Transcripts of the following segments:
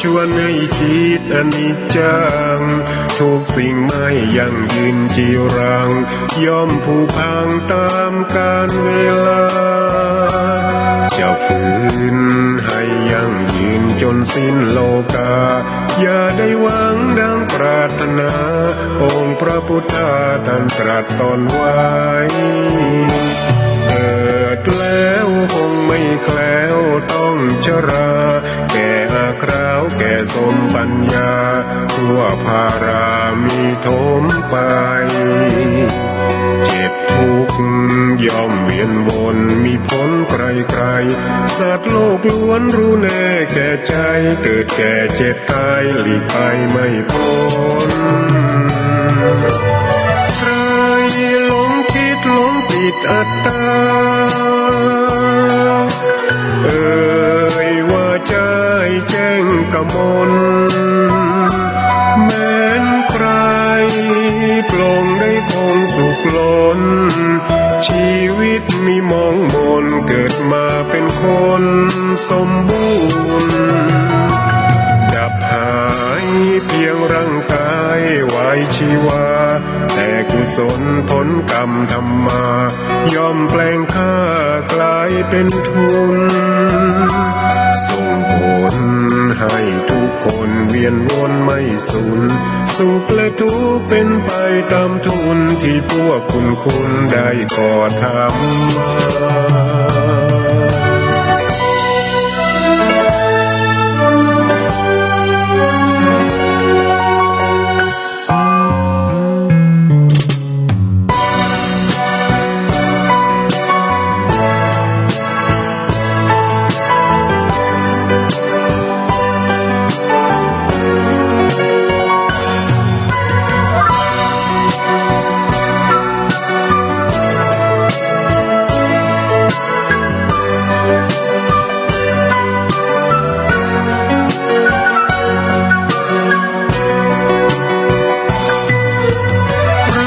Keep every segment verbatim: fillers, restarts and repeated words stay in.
ชวนให้คิดอนิจจัง ทุกสิ่งไม่ยั่งยืนจีรัง ย่อมผุพังตามกาลเวลา จะฝืนให้ยั่งยืนจนสิ้นโลกา อย่าได้หวังดังปรารถนา องค์พระพุทธาท่านตรัสสอนไว้ เกิดแล้วคงไม่แคล้วต้องชรา แก่อาคราวแก่สมปัญญา ทั่วพารามีถมไป เจ็บทุกข์ย่อมเวียนวนมีผลใครๆ สัตว์โลกล้วนรู้แน่แก่ใจ เกิดแก่เจ็บตายหลีกไปไม่พ้น ใครหลงคิดหลงติดอัตตา เอ่ยว่าใจ้แจ้งกมล แม้นใครปลงได้คงสุขล้น ชีวิตมีมองมน เกิดมาเป็นคนสมบูรณ์ ดับหายเพียงร่างกายไว้ชีวา แต่กุศลผลกรรมทำมา ย่อมแปลงข้ากลายเป็นทุน ส่งผลให้ทุกคนเวียนวนไม่สูญ สุขและทุกข์เป็นไปตามทุน ที่พวกคุณคุณได้ก่อทำมา ใคร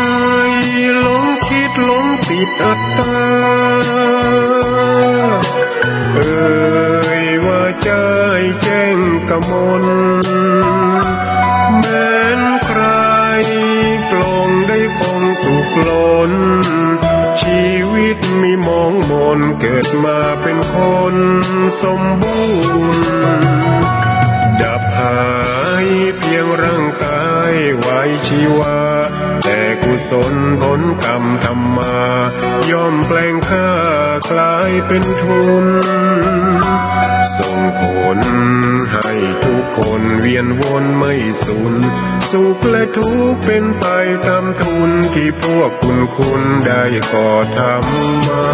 หลงคิดหลงติดอัตตา เอ่ยว่าใจ้แจ้งกมล แม้นใครปลงได้คงสุขล้น ชีวิตมีมองมน เกิดมาเป็นคนสมบูรณ์ ดับหายเพียงร่างกายไว้ชีวา แต่กุศลผลกรรมทำมา ย่อมแปลงข้ากลายเป็นทุน ส่งผลให้ทุกคนเวียนวนไม่สูญ สุขและทุกข์เป็นไปตามทุน ที่พวกคุณคุณได้ก่อทำมา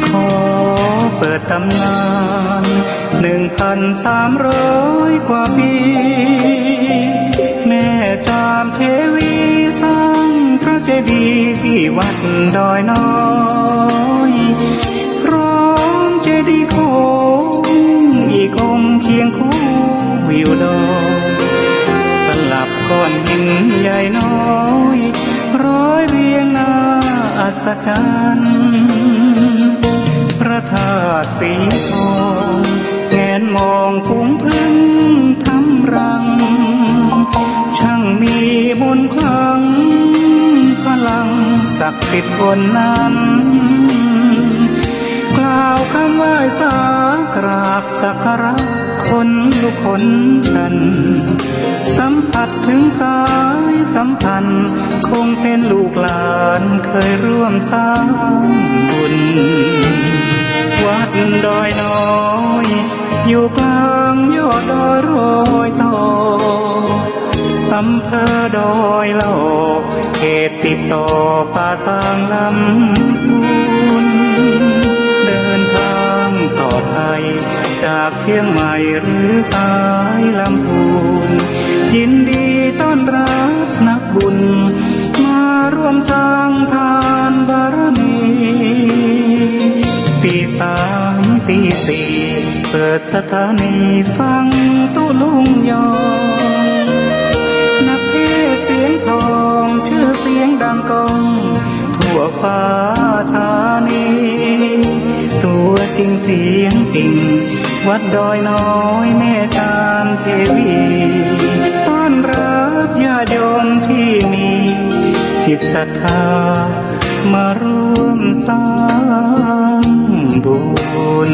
ขอเปิดตำนาน หนึ่งพันสามร้อยกว่าปี แม่จามเทวีสร้างพระเจดีย์ที่วัดดอยน้อย พร้อมเจดีย์โค้งอีกองค์เคียงคู่อยู่ดอย สลับก้อนหินใหญ่น้อย ร้อยเรียงน่าอัศจรรย์ พระธาตุสีทอง แงนมองฝูงผึ้งทำรัง ช่างมีมนต์ขลัง พลังศักดิ์สิทธิ์ล้นนั้น กล่าวคำไหว้สากราบสักการะ ข คนลูกคนฉัน สัมผัสถึงสายสัมพันธ์ คงเป็นลูกหลานเคยร่วมสร้างบุญ วัดดอยน้อย อยู่กลางยอดดอยรอยต่อ อำเภอดอยหล่อ เขตติดต่อป่าซางลำพูน เดินทางปลอดภัย จากเชียงใหม่หรือสายลำพูน ยินดีต้อนรับนักบุญ มาร่วมสร้างทานบารมี ตีสามตีสี่ เปิดสถานีฟังตุ๊ลุงยอง นักเทศน์เสียงทอง ชื่อเสียงดังก้อง ทั่วฟ้าธานี ตัวจริงเสียงจริง วัดดอยน้อยแม่จามเทวี ต้อนรับญาติโยมที่มีจิตศรัทธา มาร่วมสร้างบุญ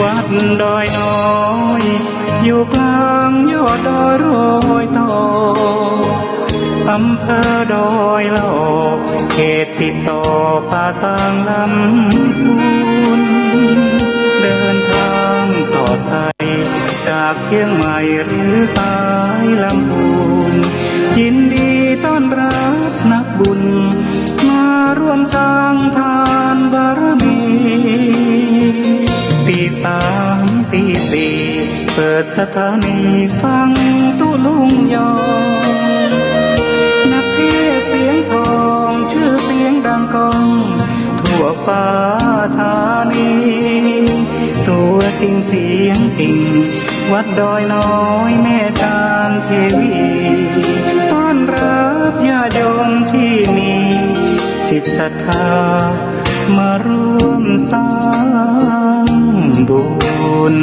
วัดดอยน้อย อยู่กลางยอดดอยรอยต่อ อำเภอดอยหล่อ เขตติดต่อป่าซางลำพูน เดินทางปลอดภัย จากเชียงใหม่หรือสายลำพูน ยินดีต้อนรับนักบุญ มาร่วมสร้างทานบารมี ตีสามตีสี่ เปิดสถานีฟังตุ๊ลุงยอง นักเทศน์เสียงทอง ชื่อเสียงดังก้อง ทั่วฟ้าธานี ตัวจริงเสียงจริง วัดดอยน้อยแม่จามเทวี ต้อนรับญาติโยมที่มีจิตศรัทธา มาร่วมสร้างบุญ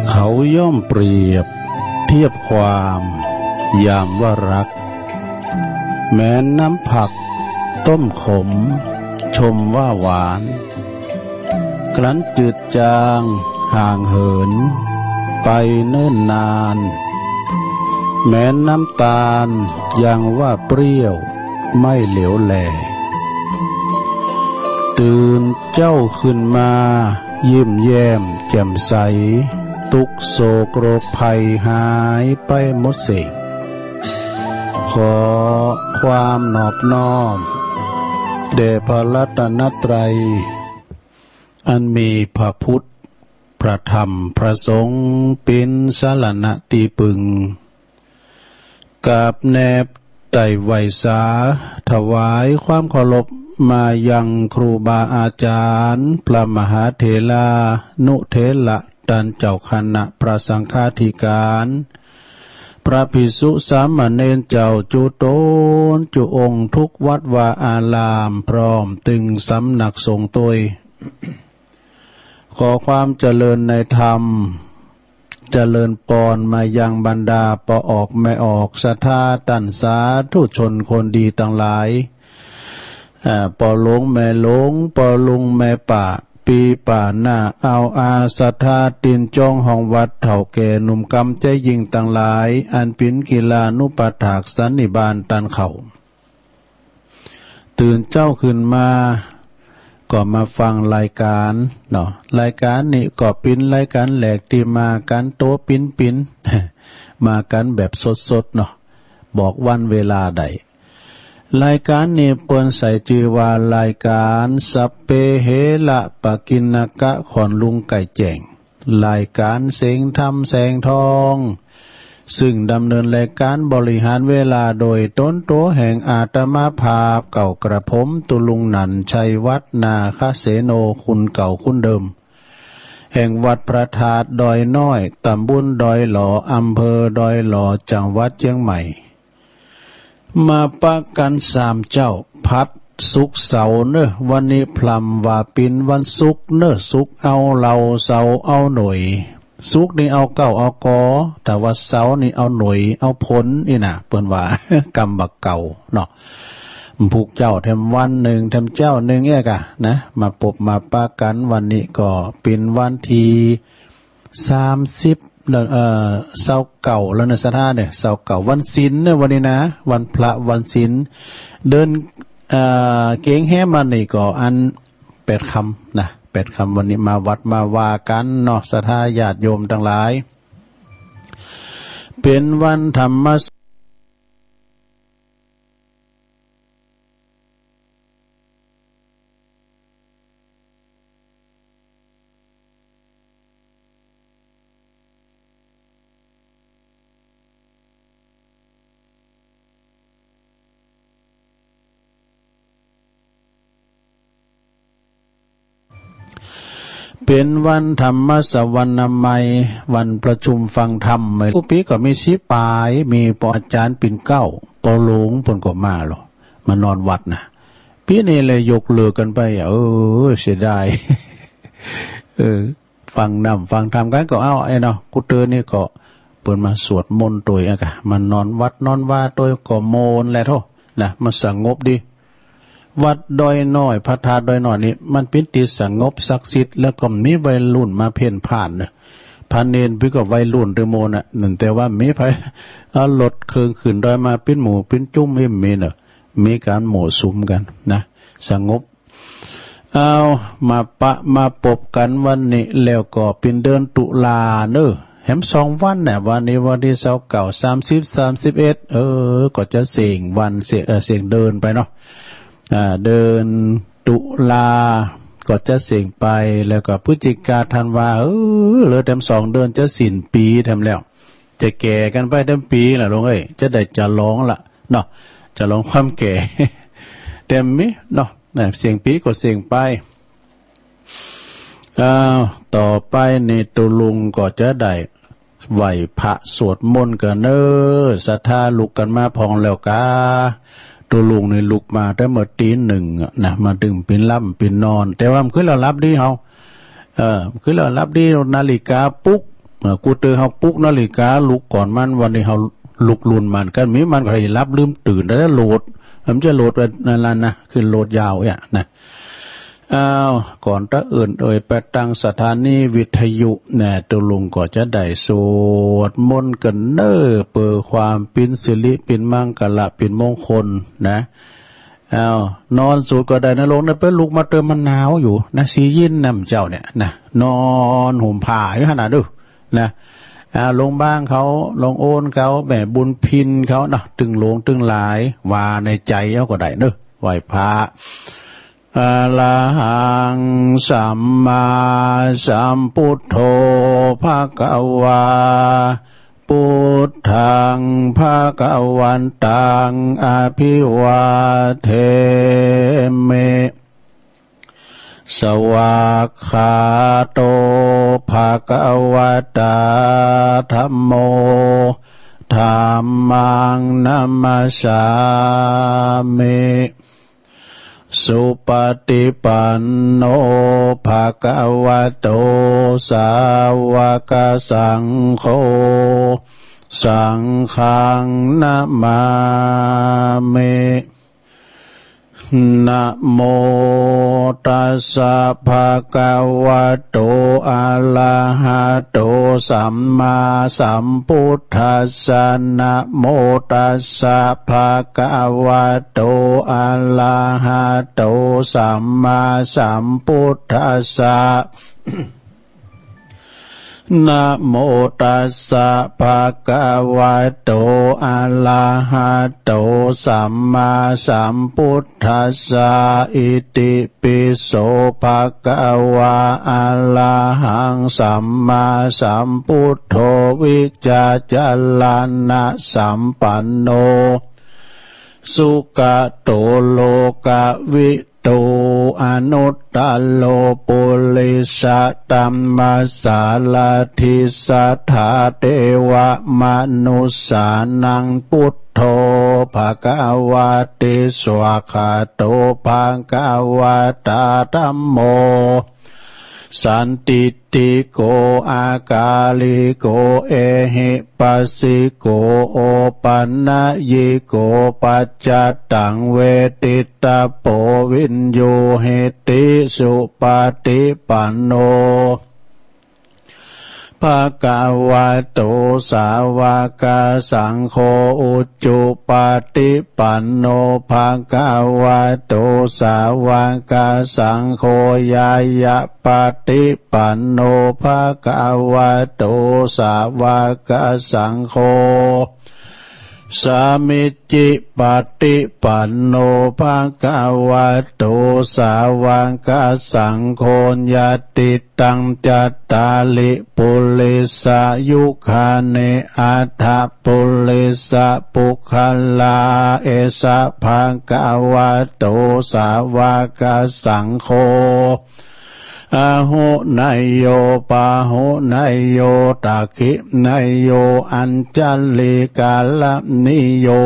เขาย่อมเปรียบเทียบความยามว่ารัก แม้นน้ำผักต้มขมชมว่าหวาน ครั้นจืดจางห่างเหินไปเนิ่นนาน แม้นน้ำตาลยังว่าเปรี้ยวไม่เหลวแล ตื่นเจ้าขึ้นมายิ้มแย้มแจ่มใส ทุกข์โศกโรคภัยหายไปหมดสิ้น ขอความนอบน้อมแด่พระรัตนตรัย อันมีพระพุทธ พระธรรม พระสงฆ์เป็นสรณะที่พึ่ง กราบแนบไต่ไหว้สา ถวายความเคารพ มายังครูบาอาจารย์ พระมหาเถรานุเถระ ต้านเจ้าคณะพระสังฆาธิการ พระภิกษุสามเณรเจ้าจุ๊ตนจุ๊องค์ ทุกวัดวาอาราม พร้อมตึงสำนักสงฆ์ตวย ขอความเจริญในธรรม เจริญปอนมายังบรรดาป้อออกแม่ออก ศรัทธาต้านสาธุชนคนดีตังหลาย อ่า ป้อหลวงแม่หลวง ป้อลุงแม่ป้า ปี้ป้าน้า อ่าวอา ศรัทธาตินจ้องห้องวัด เฒ่าแก่หนุ่มกำใจ๋ยิ่งตังหลาย อันปิ๋นกิลานุปัฏฐากสันนิบาตต้านเฮา ตื่นเจ๊าขึ้นมา ก็มาฟังรายการเนาะ รายการนี้ก็ปิ๋นรายการแรกตี้มากั๋นโตปิ๋นๆ มากั๋นแบบสดๆ เนาะ บอกวันเวลาได้ รายการนี้เปิ้นใส่จื้อว่ารายการสัพเพเหระปกิณณกะ ขอนลุงไก่แจ้ง รายการเสียงธรรมแสงทอง ซึ่งดำเนินรายการบริหารเวลาโดยตนตั๋วแห่งอาตมาภาพเก่ากระผม ตุลุงหนั่น ชัยวัฒน์ นาคเสโน คุณเก่าคุณเดิม แห่งวัดพระธาตุดอยน้อย ตำบลดอยหล่อ อำเภอดอยหล่อ จังหวัดเชียงใหม่ มาปะกั๋นสามเจ๊า ผัดศุกร์เสาร์เนอะ วันนี้พร่ำว่าปิ๋นวันศุกร์เนอะ ศุกร์เอาเหล้า เสาร์เอาหน่วย ศุกร์นี่เอาเก๊าเอากอ แต่ว่าเสาร์นี่เอาหน่วย เอาผลนี่นะ เปิ้นว่ากำบักเก๊าเนาะ พุกเจ๊าแถมวันนึ่ง แถมเจ๊านึ่งเอี้ยก่ะนะ มาปบมาปะกั๋นวันนี้ก็ปิ๋นวันตี้ สามสิบแล้ว เอ่อ ซาวเก้าแล้วเนอะ ศรัทธาเนอะ ซาวเก้า วันศีลเนอะ วันนี้นะ วันพระวันศีล เดือน เอ่อ เก๋งแฮมานี่ก็อันแปดค่ำนะ แปดค่ำ วันนี้มาวัดมาวากั๋นเนาะ ศรัทธาญาติโยมตังหลาย เป๋นวันธรรมส เป๋นวันธรรมสวรรณามัย วันประชุมฟังธรรม กู้ปี๋ก็มีสิบป๋าย มีป้ออาจ๋ารย์ปิ่นเกล้า ป้อหลวงเปิ้นก็มาลอ มานอนวัดนะ ปี๋นี้เลยยกเลิกกั๋นไป เออ เสียดาย เออ ฟังน้ำฟังธรรมกั๋นก็เอา ไอ้เนาะ กู้เติบนี่ก็เปิ้นมาสวดมนต์ตวยอะกะ มานอนวัดนอนวาตวยก็โมนแหละโธ่ นะ มันสงบดี วัดดอยน้อย พระธาตุดอยน้อยนี่ มันเป๋นตี้สงบศักดิ์สิทธิ์ แล้วก็มีวัยรุ่นมาเพ่นพ่านเนอะ พระเณรปี้ก็วัยรุ่นเตอร์โมน่ะ นั่นแต่ว่ามีไผเอารถเครื่องขึ้นดอยมาเป๋นหมู่เป๋นจุ้ม เอ็มมีเนอะ มีก๋านโม้สุมกั๋นนะ สงบ เอา มาปะมาปบกั๋นวันนี้แล้วก็เป๋นเดือนตุลาเนอะ แหมสองวันน่ะ วันนี้วันตี้ซาวเก้า สามสิบ สามสิบเอ็ด เออ ก็จะเส้งวัน เส้ง เอ่อ เส้งเดือนไปเนาะ อ่า เดือนตุลาก็จะเส้งไป แล้วก็พฤศจิกา ธันวา เออ เหลือแถมสองเดือนจะสิ้นปี๋แถมแล้ว จะแก่กั๋นไปแถมปี๋ล่ะลุงเอ้ย จะได้ฉลองละเนาะ ฉลองความแก่ แถมมีเนาะ นะ เส้งปี๋ก็เส้งไป อ้าว ต่อไปนี่ตุ๊ลุงก็จะได้ไหว้พระสวดมนต์กั๋นเนอะ ศรัทธาลุกกั๋นมาพ่องแล้วกา ตุ๊ลุงนี่ลุกมาแต่เมื่อตี๋นึ่งอะนะ มาเถิงปิ่นหลับปิ่นนอน แต่ว่ามันคือเราหลับดีเฮา เออ คือเราหลับดี นาฬิกาปลุก เออ กู้เติบเฮาปลุกนาฬิกาลุกก่อนมัน วันนี้เฮาลุกลุ่นมัน คันมีมันก็ได้หลับลืมตื่น แต่ถ้าโหลด มันจะโหลดไปนั่นละนะ คือโหลดยาวเนี่ยนะ อ้าว ก่อนจะอื่นเอ่ย ไปตั้งสถานีวิทยุแน่ ตุ๊ลุงก็จะได้สวดมนต์กั๋นเนอะ เปื้อความปินสิริ ปินมังคละ ปินมงคลนะ อ้าว นอนสูดก็ได้นะลุงนะ เปิ้นลุกมาเติมมันหนาวอยู่นะ สียินนำเจ้าเนี่ยนะ นอนห่มผ้าอยู่หั่นน่ะเด้อนะ อ่า ลุงบ้างเขา ลุงโอนเขา แม่บุญพินเขาเนาะ ตึงหลวงตึงหลาย ว่าในใจ๋เอาก็ได้เนอะ ไหว้พระ อะระหัง สัมมาสัมพุทโธ ภะคะวา Buddhaṃ bhagavantaṃ abhivādemi. Svākkhāto bhagavatā dhammo, dhammaṃ namassāmi. Supaṭipanno bhagavato sāvakasaṅgho, saṅghaṃ namāmi. Namo tassa bhagavato arahato sammāsambuddhassa. Namo tassa bhagavato arahato sammāsambuddhassa. Namo tassa bhagavato arahato sammāsambuddhassa. Itipi so bhagavā arahaṃ sammāsambuddho vijjācaraṇasampanno sugato lokavidū anuttaro purisadammasārathi satthā devamanussānaṃ buddho bhagavāti. Svākkhāto bhagavatā dhammo sandiṭṭhiko akāliko ehipassiko opanayiko paccattaṃ veditabbo viññūhīti. Supaṭipanno bhagavato sāvakasaṅgho, ujupaṭipanno bhagavato sāvakasaṅgho, ñāyapaṭipanno bhagavato sāvakasaṅgho, sāmīcipaṭipanno bhagavato sāvakasaṅgho, yadidaṃ cattāri purisayugāni aṭṭha purisapuggalā, esa bhagavato sāvakasaṅgho, āhuneyyo pāhuneyyo dakkhiṇeyyo añjalikaraṇīyo,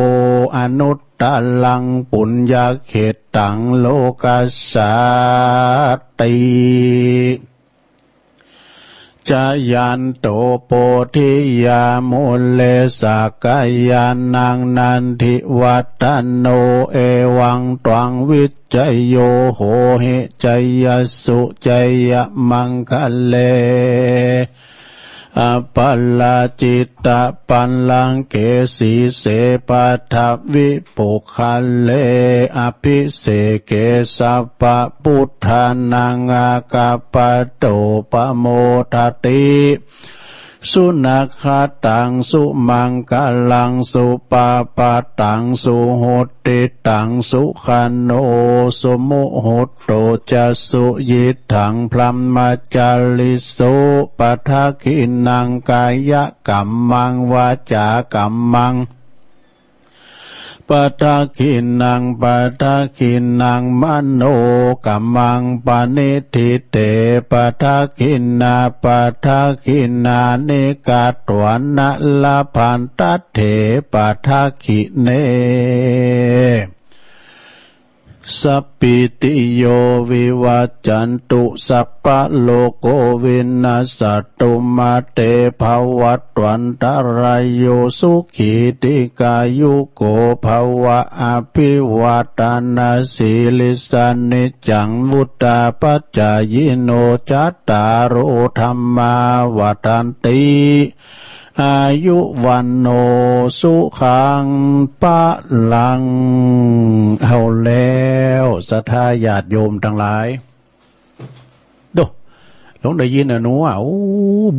anuttaraṃ puññakkhettaṃ lokassāti. Jayanto bodhiyā mūle sakyānaṃ nandivaḍḍhano, evaṃ tvaṃ vijayo hohi jayassu jayamaṅgale. Aparājitapallaṅke sīse paṭhavipokkhare, abhiseke sabbabuddhānaṃ aggappatto pamodati. Sunakkhattaṃ sumaṅgalaṃ supabhātaṃ suhuṭṭhitaṃ, sukhaṇo sumuhutto ca suyiṭṭhaṃ brahmacārisu, padakkhiṇaṃ kāyakammaṃ vācākammaṃ padakkhiṇaṃ, padakkhiṇaṃ manokammaṃ, paṇidhī te padakkhiṇā, padakkhiṇāni katvāna labhantatthe padakkhiṇe. Sabbītiyo vivajjantu, sabbarogo vinassatu, mā te bhavatvantarāyo, sukhī dīghāyuko bhava. Abhivādanasīlissa niccaṃ vuḍḍhāpacāyino, cattāro dhammā vaḍḍhanti, āyu vaṇṇo sukhaṃ balaṃ. เอาแล้ว ศรัทธาญาติโยมทั้งหลาย โด หลวงได้ยินนะหนูอ่ะ โอ้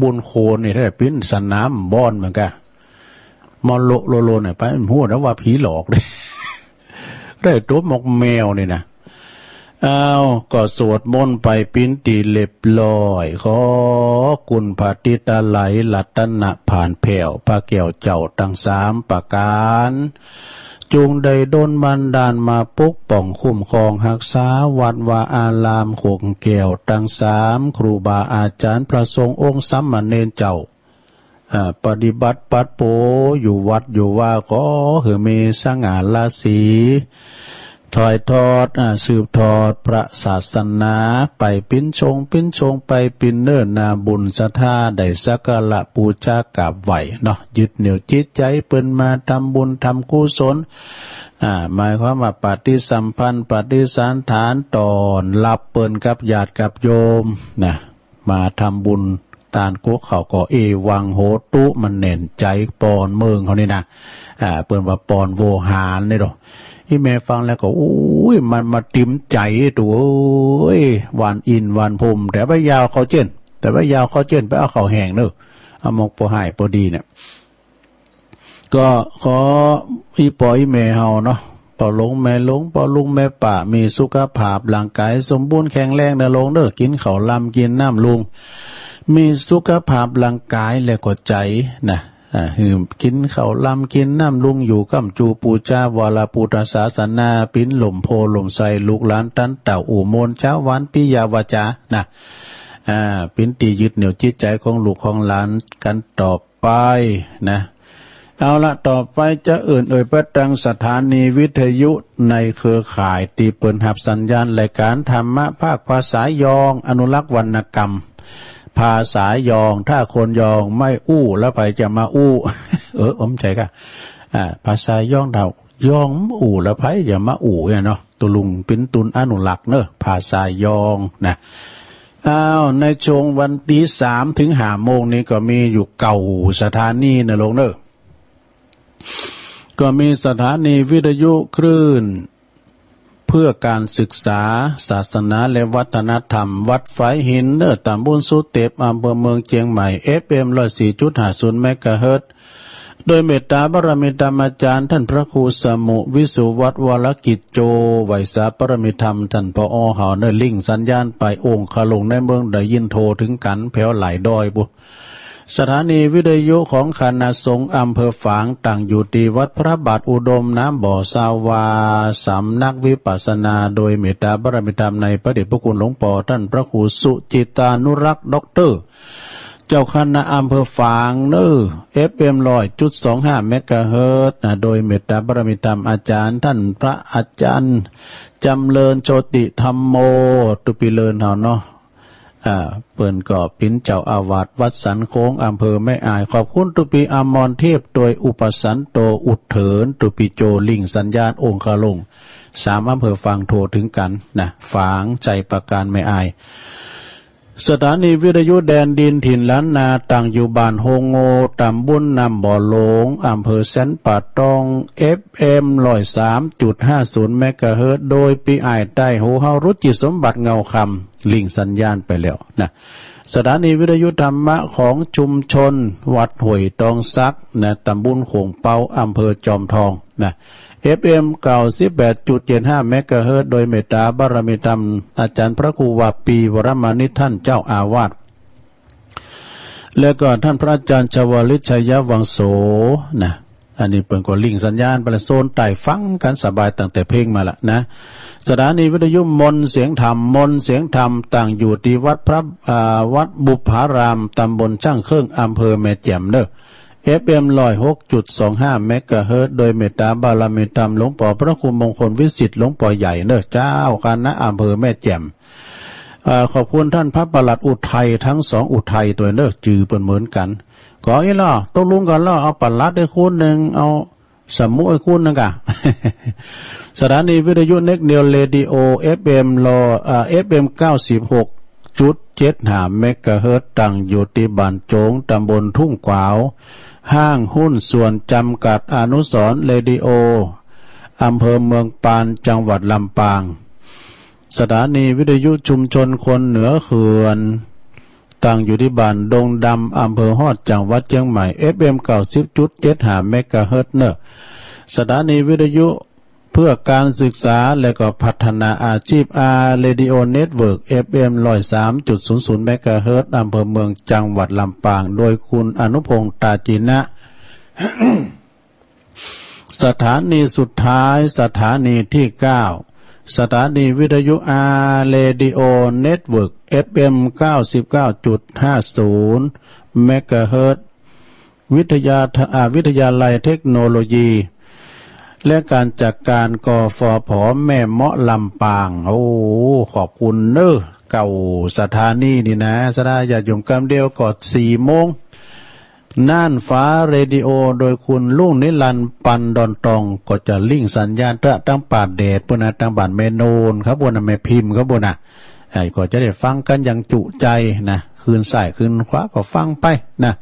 บุญโคนนี่แท้ปิ้นสนามบอลเหมือนกัน มอโลโลโลเนี่ย ไป หัวนะว่าผีหลอกเลย ได้ตัวหมกแมวนี่นะ อ้าว ก็สวดมนต์ไปปิ้นตี้เรียบร้อย ขอคุณพระติตะไลยรัตนะผ่านแผ้ว พระแก้วเจ้าตังสามประก๋าน จุ่งได้ดลบันดาลมาปกป้องคุ้มครองฮักษาวัดวาอาราม ขงแก้วตังสาม ครูบาอาจ๋ารย์พระสงฆ์องค์สามเณรเจ้า อ่า ปฏิบัติปัดโปอยู่วัดอยู่วา ขอหื้อมีสง่าราศี ถ่ายทอด อ่า สืบทอดพระศาสนา ไปปิ้นชงปิ้นชงไปปิ้นเนินนาบุญศรัทธา ได้สักการะปู๋จากราบไหว้เนาะ ยึดเหนี่ยวจิตใจ๋เปิ้นมาทำบุญทำกุศล อ่า หมายความว่าปฏิสัมพันธ์ปฏิสันถานต้อนฮับเปิ้นกับญาติกับโยมนะ มาทำบุญตานกั๋วเขาก็ เอวังโหตุ มันแน่นใจ๋ปอนเมืองเขานี่นะ อ่า เปิ้นว่าปอนโวหารนี่ดอก อี่แม่ฟังแล้วก็ โอ้ย มันมาติมใจ๋ ตุ๊เอ้ย หวานอินทร์หวานพรหม แต่ว่ายาวเข้าเจ้น แต่ว่ายาวเข้าเจ้น ไปเอาเข้าแห้งเนอะ เอาหมกปอฮ้ายปอดีเนี่ย ก็ขออี่ปออี่แม่เฮาเนาะ ปอหลวงแม่หลวง ปอลุงแม่ป้า มีสุขภาพร่างก๋ายสมบูรณ์แข็งแรงเน่อหลวงเน่อ กิ๋นข้าวลำกิ๋นน้ำลุง มีสุขภาพร่างก๋ายและก็ใจ๋นะ อ่า หื้อกิ๋นข้าวลำกิ๋นน้ำลุงอยู่ ก้ำจูปู๋จาวรพุทธศาสนา ปิ้นล่มโพธิ์ล่มไทร ลูกหลานตันเต้าอู้ม่วนจ๋าวหวานปิยะวาจานะ อ่า ปิ้นตี้ยึดเหนี่ยวจิตใจ๋ของลูกของหลานกั๋นต่อไปนะ เอาละ ต่อไปจะเอิ้นเอ่ยไปตังสถานีวิทยุในเครือข่ายตี้เปิ้นฮับสัญญาณรายก๋านธรรมะภาคภาษายอง อนุรักษ์วรรณกรรม ภาษายอง ถ้าคนยองไม่อู้แล้วใผจะมาอู้ เออ อมใจ๋ก่ะ อ่า ภาษายอง ถ้ายองอู้แล้วใผจะมาอู้เนี่ยเนาะ ตุ๊ลุงปิ้นตุ๊นอนุรักษ์เนอะ ภาษายองนะ อ้าว ในช่วงวันตี้สามถึงห้าโมงนี้ก็มีอยู่เก้าสถานีเน่อหลวงเน่อ ก็มีสถานีวิทยุคลื่นเพื่อการศึกษาศาสนาและวัฒนธรรม วัดฝายหินเน่อ ตำบลสุเต็บ อำเภอเมืองเจียงใหม่ เอฟเอ็ม ร้อยสี่จุดห้าศูนย์ เมกะเฮิรตซ์ โดยเมตตาบารมีธรรมอาจ๋ารย์ท่านพระครูสมุ วิสุวัฒน์วรกิจโจ ไหว้สาบารมีธรรมท่านผอ.เฮาเน่อ ริ่งสัญญาณไปโอ่งคาหลงในเมือง ได้ยินโทรถึงกั๋นแผวหลายด้อยปู้ สถานีวิทยุของคณะสงฆ์อำเภอฝาง ตั้งอยู่ตี้วัดพระบาทอุดม น้ำบ่อซาวา สำนักวิปัสสนา โดยเมตตาบารมีธรรมในพระเดชพระคุณหลวงปอท่านพระครูสุจิตตานุรักษ์ ด็อกเตอร์ เจ้าคณะอำเภอฝางเน่อ เอฟเอ็ม ร้อยจุดสองห้า เมกะเฮิรตซ์นะ โดยเมตตาบารมีธรรมอาจ๋ารย์ท่านพระอาจ๋ารย์จำเริญโชติธัมโม ตุ๊ปีเริญเฮาเนาะ อ่า เปิ้นก็ปิ้นเจ้าอาวาสวัดสันโค้ง อำเภอแม่อาย ขอบคุณตุ๊ปีอมรเทพ โดยอุปสันโตอุดเถิน ตุ๊ปีโจริ่งสัญญาณโอ่งคาหลง สามอำเภอฝางโทรถึงกั๋นนะ ฝาง ชัยปราการ แม่อาย สถานีวิทยุแดนดินถิ่นล้านนา ตั้งอยู่บ้านโฮงโง่ ตำบลน้ำบ่อหลง อำเภอแสนป่าตอง เอฟเอ็ม ร้อยสามจุดห้าศูนย์ เมกะเฮิรตซ์ โดยปี้อ้ายใต้หูเฮา รุจิสมบัติเงาคำ ริ่งสัญญาณไปแล้วนะ สถานีวิทยุธรรมะของชุมชนวัดห้วยตองสักนะ ตำบลโขงเปา อำเภอจอมทองนะ เอฟเอ็ม เก้าสิบแปดจุดเจ็ดห้า เมกะเฮิรตซ์ โดยเมตตาบารมีธรรมอาจ๋ารย์พระครูวาปี วรมณิต ท่านเจ้าอาวาส แล้วก็ท่านพระอาจารย์ชวลิต ชัยวังโส นะ อันนี้เปิ้นก็ริ่งสัญญาณไปละ โซนใต้ฟังกั๋นสบายตั้งแต่เพ็งมาละนะ สถานีวิทยุมนต์เสียงธรรม มนต์เสียงธรรม ตั้งอยู่ตี้วัดพระ อ่า วัดบุพพาราม ตำบลช่างเครื่อง อำเภอแม่แจ่มเน่อ เอฟเอ็ม ร้อยหกจุดสองห้า เมกะเฮิรตซ์ โดยเมตตาบารมีธรรมหลวงปอพระครูมงคลวิสิทธิ์ หลวงปอใหญ่เน่อ เจ้าคณะอำเภอแม่แจ่ม เอ่อ ขอบคุณท่านพระปลัดอุทัย ทั้งสองอุทัยตัวยเน่อ จื้อเปิ้นเหมือนกั๋น ก็อี้ลอ ตกลงกั๋นลอ เอาปลัดไอ้คนนึ่ง เอาสมุไอ้คนนึ่งก่ะ สถานีวิทยุเน็กเดียวเรดิโอ เอฟเอ็ม ลอ เอ่อ เอฟเอ็ม เก้าสิบหกจุดเจ็ดห้า เมกะเฮิรตซ์ ตั้งอยู่ตี้บ้านโจ๋ง ตำบลทุ่งขวาว ห้างหุ้นส่วนจำกัดอนุสรณ์เรดิโอ อำเภอเมืองปาน จังหวัดลำปาง สถานีวิทยุชุมชนคนเหนือเขื่อน ตั้งอยู่ตี้บ้านดงดำ อำเภอฮอด จังหวัดเชียงใหม่ เอฟเอ็ม เก้าสิบจุดเจ็ดห้า เมกะเฮิรตซ์เน่อ สถานีวิทยุ เพื่อการศึกษาและก็พัฒนาอาชีพ อาร์ เรดิโอ เน็ตเวิร์ก เอฟเอ็ม ร้อยสามจุดศูนย์ศูนย์ เมกะเฮิรตซ์ อำเภอเมือง จังหวัดลำปาง โดยคุณอนุพงษ์ ตาจีนะ สถานีสุดท้าย สถานีที่เก้า สถานีวิทยุ อาร์ เรดิโอ เน็ตเวิร์ก เอฟเอ็ม เก้าสิบเก้าจุดห้าศูนย์ เมกะเฮิรตซ์ วิทยา อ่า วิทยาลัยเทคโนโลยี และการจัดการ กฟผ แม่เมาะ ลำปาง โอ้ ขอบคุณเนอะ เก้าสถานีนี่นะ ศรัทธาญาติโยม กำเดียวก็สี่โมง น่านฟ้าเรดิโอ โดยคุณลุงนิรันดร์ ปันดอนตอง ก็จะลิงก์สัญญาณตะตั้งป่าแดดปู้นนะ ตั้งบ้านแม่โนนครับปู้นนะ แม่พิมพ์ครับปู้นนะ ไอ้ก็จะได้ฟังกันอย่างจุใจนะ คืนซ้ายคืนขวาก็ฟังไปนะ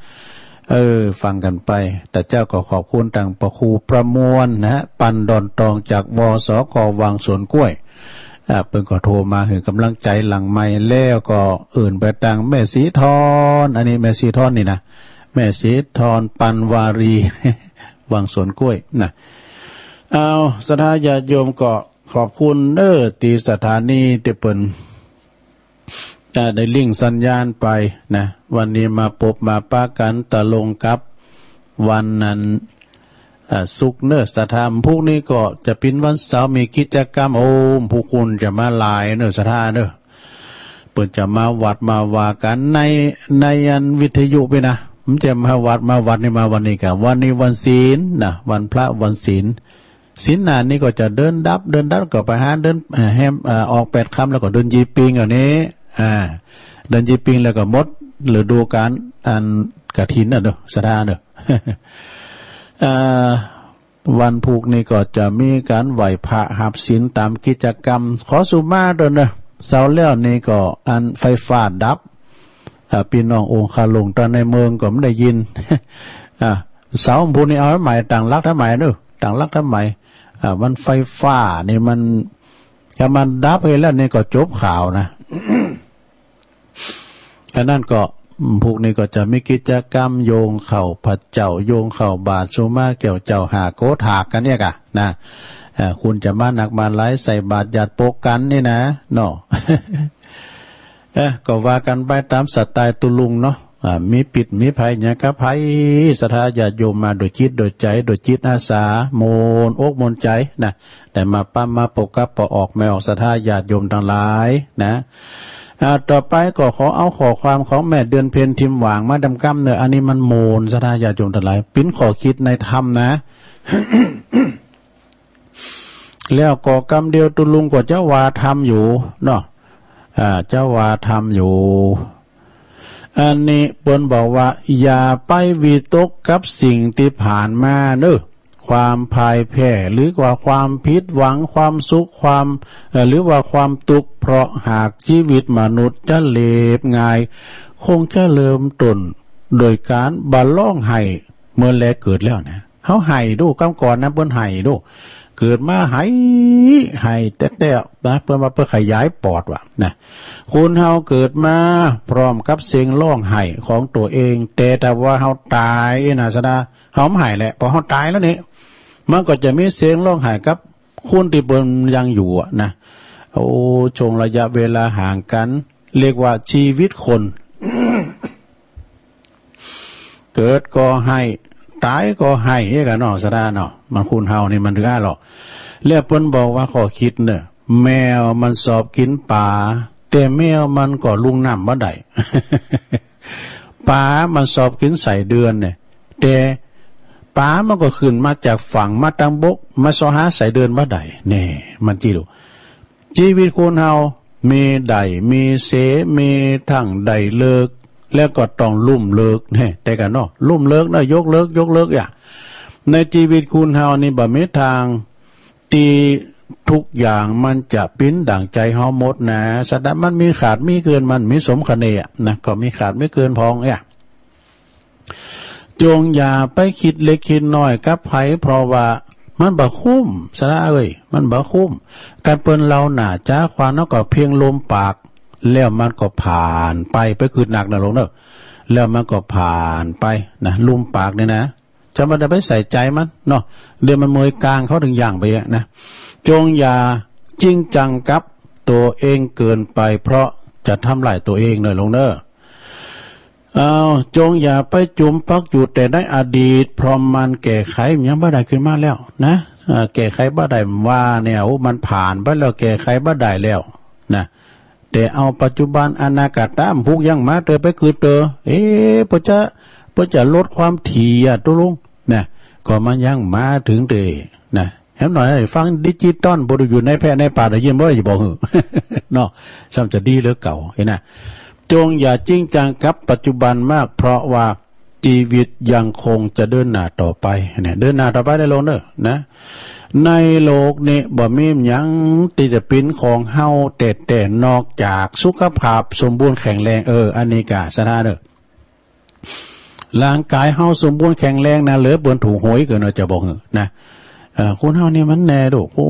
เออ ฟังกันไป แต่เจ้าก็ขอบคุณตังพระครูประมวลนะฮะ ปันดอนตอง จาก วสก วังสวนกล้วย อ่า เปิ้นก็โทรมาหื้อกำลังใจหลังไมค์ แล้วก็เอิ้นไปตังแม่สีทอน อันนี้แม่สีทอนนี่นะ แม่สีทอน ปันวารี วังสวนกล้วยนะ เอา ศรัทธาญาติโยมก็ขอบคุณเด้อ ตี้สถานีตี้เปิ้น อ่า ได้ลิงก์สัญญาณไปนะ วันนี้มาปบมาปะกันตะลงกับวันนั้น อ่า ศุกร์เนอะ ศรัทธา พรุ่งนี้ก็จะเป็นวันเสาร์ มีกิจกรรม โอ้ ผู้คนจะมาหลายเนอะ ศรัทธาเนอะ เปิ้นจะมาวัดมาว่ากันใน ในอันวิทยุไปนะ มันจะมาวัดมาวัดนี่ มาวันนี้กะ วันนี้วันศีลนะ วันพระวันศีล ศีลหน้านี่ก็จะเดินดับ เดินดับก็ไปหาเดิน เอ่อ แฮม เอ่อ ออกแปดค่ำแล้วก็เดินยีปิงเอานี้ อ่า เดินยีปิงแล้วก็หมดฤดูกาลอันกฐินน่ะเด้อ ศรัทธาเด้อ เอ่อ วันพุธนี่ก็จะมีการไหว้พระหับศีลตามกิจกรรม ขอสุมาเด้อเนอะ เสาร์แล้วนี่ก็อันไฟฟ้าดับ อ่า พี่น้ององค์คาหลวงตาในเมืองก็ไม่ได้ยิน อ่า เสาร์พุธนี่เอาใหม่ ตั้งหลักทำไมเนอะ ตั้งหลักทำไม อ่า มันไฟฟ้านี่มัน ถ้ามันดับไปแล้วนี่ก็จบข่าวนะ อันนั้นก็ อืม พวกนี้ก็จะมีกิจกรรมโยงเข้าพระเจ้า โยงเข้าบาตรสุมาแก้วเจ้าหาโกถากกันเนี่ยกะนะ เอ่อ คุณจะมาหนักมาหลายใส่บาตรญาติโปกันนี่นะ เนาะ เอ๊ะ ก็ว่ากันไปตามสไตล์ตุลุงเนาะ อ่า มีปิดมีภัยหยังกับไผ ศรัทธาญาติโยมมาโดยจิตโดยใจ โดยจิตอาสา โมนอกโมนใจนะ ได้มาปั๊มมาปกกับปอออกแม่ออกศรัทธาญาติโยมทั้งหลายนะ อ่า ต่อไปก็ขอเอาข้อความของแม่เดือนเพ็ญทิมหว่างมาดำก้ำเนอะ อันนี้มันโมนศรัทธาญาติโยมทั้งหลาย ปิ้นข้อคิดในธรรมนะ แล้วก็กำเดียวตุลุงก็จะว่าธรรมอยู่เนาะ อ่า จะว่าธรรมอยู่ อันนี้เปิ้นบอกว่า อย่าไปวิตกกับสิ่งที่ผ่านมาเนอะ ความพ่ายแพ้ หรือว่าความผิดหวัง ความสุข ความ เอ่อ หรือว่าความทุกข์ เพราะหากชีวิตมนุษย์จะเรียบง่าย คงจะเริ่มต้นโดยการบ่ร้องไห้เมื่อแลเกิดแล้วนะ เฮาไห้ดู กำก่อนนะ เปิ้นไห้ดู เกิดมาไห้ ไห้แต๊ๆ นะ เปิ้นว่าเปิ้นขยายปอดว่ะนะ คนเฮาเกิดมาพร้อมกับเสียงร้องไห้ของตัวเอง แต่ถ้าว่าเฮาตายเอ้ยนะศรัทธา เฮาบ่ไห้แหละ พอเฮาตายแล้วนี่ มันก็จะมีเสียงร้องไห้กับคนที่เปิ้นยังอยู่อะนะ โอ้ ช่วงระยะเวลาห่างกัน เรียกว่าชีวิตคน เกิดก็ไห้ ตายก็ไห้ เฮ้ยกะเนาะ ศรัทธาเนาะ มันคนเฮานี่มันถืออ้ายหรอก แล้วเปิ้นบอกว่าข้อคิดเนอะ แมวมันชอบกินปลา แต่แมวมันก็ลุ่งน้ำบ่ได้ ปลามันชอบกินไส้เดือนเนี่ย แต่ปลามันก็ขึ้นมาจากฝั่ง มาตางบก มาเซาะหาไส้เดือนบ่ได้ แน่ มันจิดู ชีวิตคนเฮา มีได้ มีเสีย มีทั้งได้เลิก แล้วก็ต้องลุ่มเลิก แน่ แต่กะเนาะ ลุ่มเลิกเนาะ ยกเลิก ยกเลิก อ่ะ ในชีวิตคนเฮานี่บ่มีทาง ตี้ทุกอย่างมันจะปิ้นดั่งใจเฮาหมดนะ ศรัทธา มันมีขาดมีเกิน มันมีสมคะเนอะนะ ก็มีขาดมีเกินพองเนี่ย จงอย่าไปคิดเล็กคิดน้อยกับไผ เพราะว่ามันบ่คุ้ม ศรัทธาเอ้ย มันบ่คุ้ม การเปิ้นเล่าหน้าจ๋าควานเฮาก็เพียงลมปาก แล้วมันก็ผ่านไป ไปคิดหนักนะหลวงเนอะ แล้วมันก็ผ่านไปนะ ลมปากนี่นะ จะไม่ได้ไปใส่ใจมันเนาะ เดี๋ยวมันเมื่อยกลางเขาถึงย่างไปอะนะ จงอย่าจริงจังกับตัวเองเกินไป เพราะจะทำลายตัวเองเนอะ หลวงเนอะ เอา จงอย่าไปจุ่มปักอยู่แต่ในอดีต เพราะมันแก้ไขมันยังบ่ได้ขึ้นมาแล้วนะ เอ่อ แก้ไขบ่ได้ว่าเนี่ย โอ้ มันผ่านไปแล้ว แก้ไขบ่ได้แล้วนะ แต่เอาปัจจุบัน อนาคตมันผูกยังมาเตอ ไปกึ๊ดเตอ เอ๊ะ เปิ้นจะ เปิ้นจะลดความถี่อะ ตกลงนะ ก็มันยังมาถึงเตอนะ แหมหน่อยฟังดิจิตอล บ่ได้อยู่ในแพะในป่า ได้ยินบ่ได้บอกหือ เนาะ ซ้ำจะดีเหลือเก่า หันนะ จงอย่าจริงจังกับปัจจุบันมาก เพราะว่าชีวิตยังคงจะเดินหน้าต่อไป เนี่ย เดินหน้าต่อไปได้ หลวงเนอะ นะ ในโลกนี้บ่มีหยังตี้จะเป๋นของเฮาแต๊ๆ นอกจากสุขภาพสมบูรณ์แข็งแรง เออ อันนี้ก็สะท้าเนอะ ร่างกายเฮาสมบูรณ์แข็งแรงนะ เหลือเปิ้นถูกหวยเกินเนาะ จะบอกหือนะ เอ่อ คนเฮานี่มันแน่โด โอ้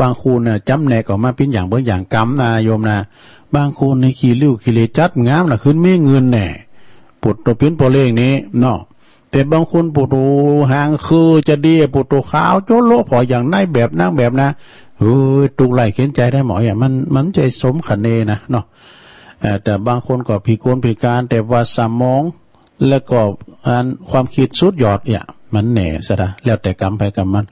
บางคนน่ะ จ๋ำแนกออกมาเป๋นอย่างเป๋นอย่างกำนะ โยมนะ บางคนนี่ขี้ริ้วขี้เหร่จัดงามนะ ขึ้นมีเงินแน่ ปุตโตเป๋นปอเล้งนี่เนาะ แต่บางคนปุตโตหางคือจะดี ปุตโตขาวโจ๊ะโละ ผ่ออย่างในแบบนั้นแบบนั้น เฮ้ย ตุ๊กข์ไร้เข็ญใจได้หมอ อย่างมัน มันจะสมคะเนนะเนาะ เอ่อ แต่บางคนก็พิกลพิการ แต่ว่าสมอง แล้วก็อันความคิดสุดยอดเนี่ย มันแน่ซะละ แล้วแต่กรรมไผกรรมมัน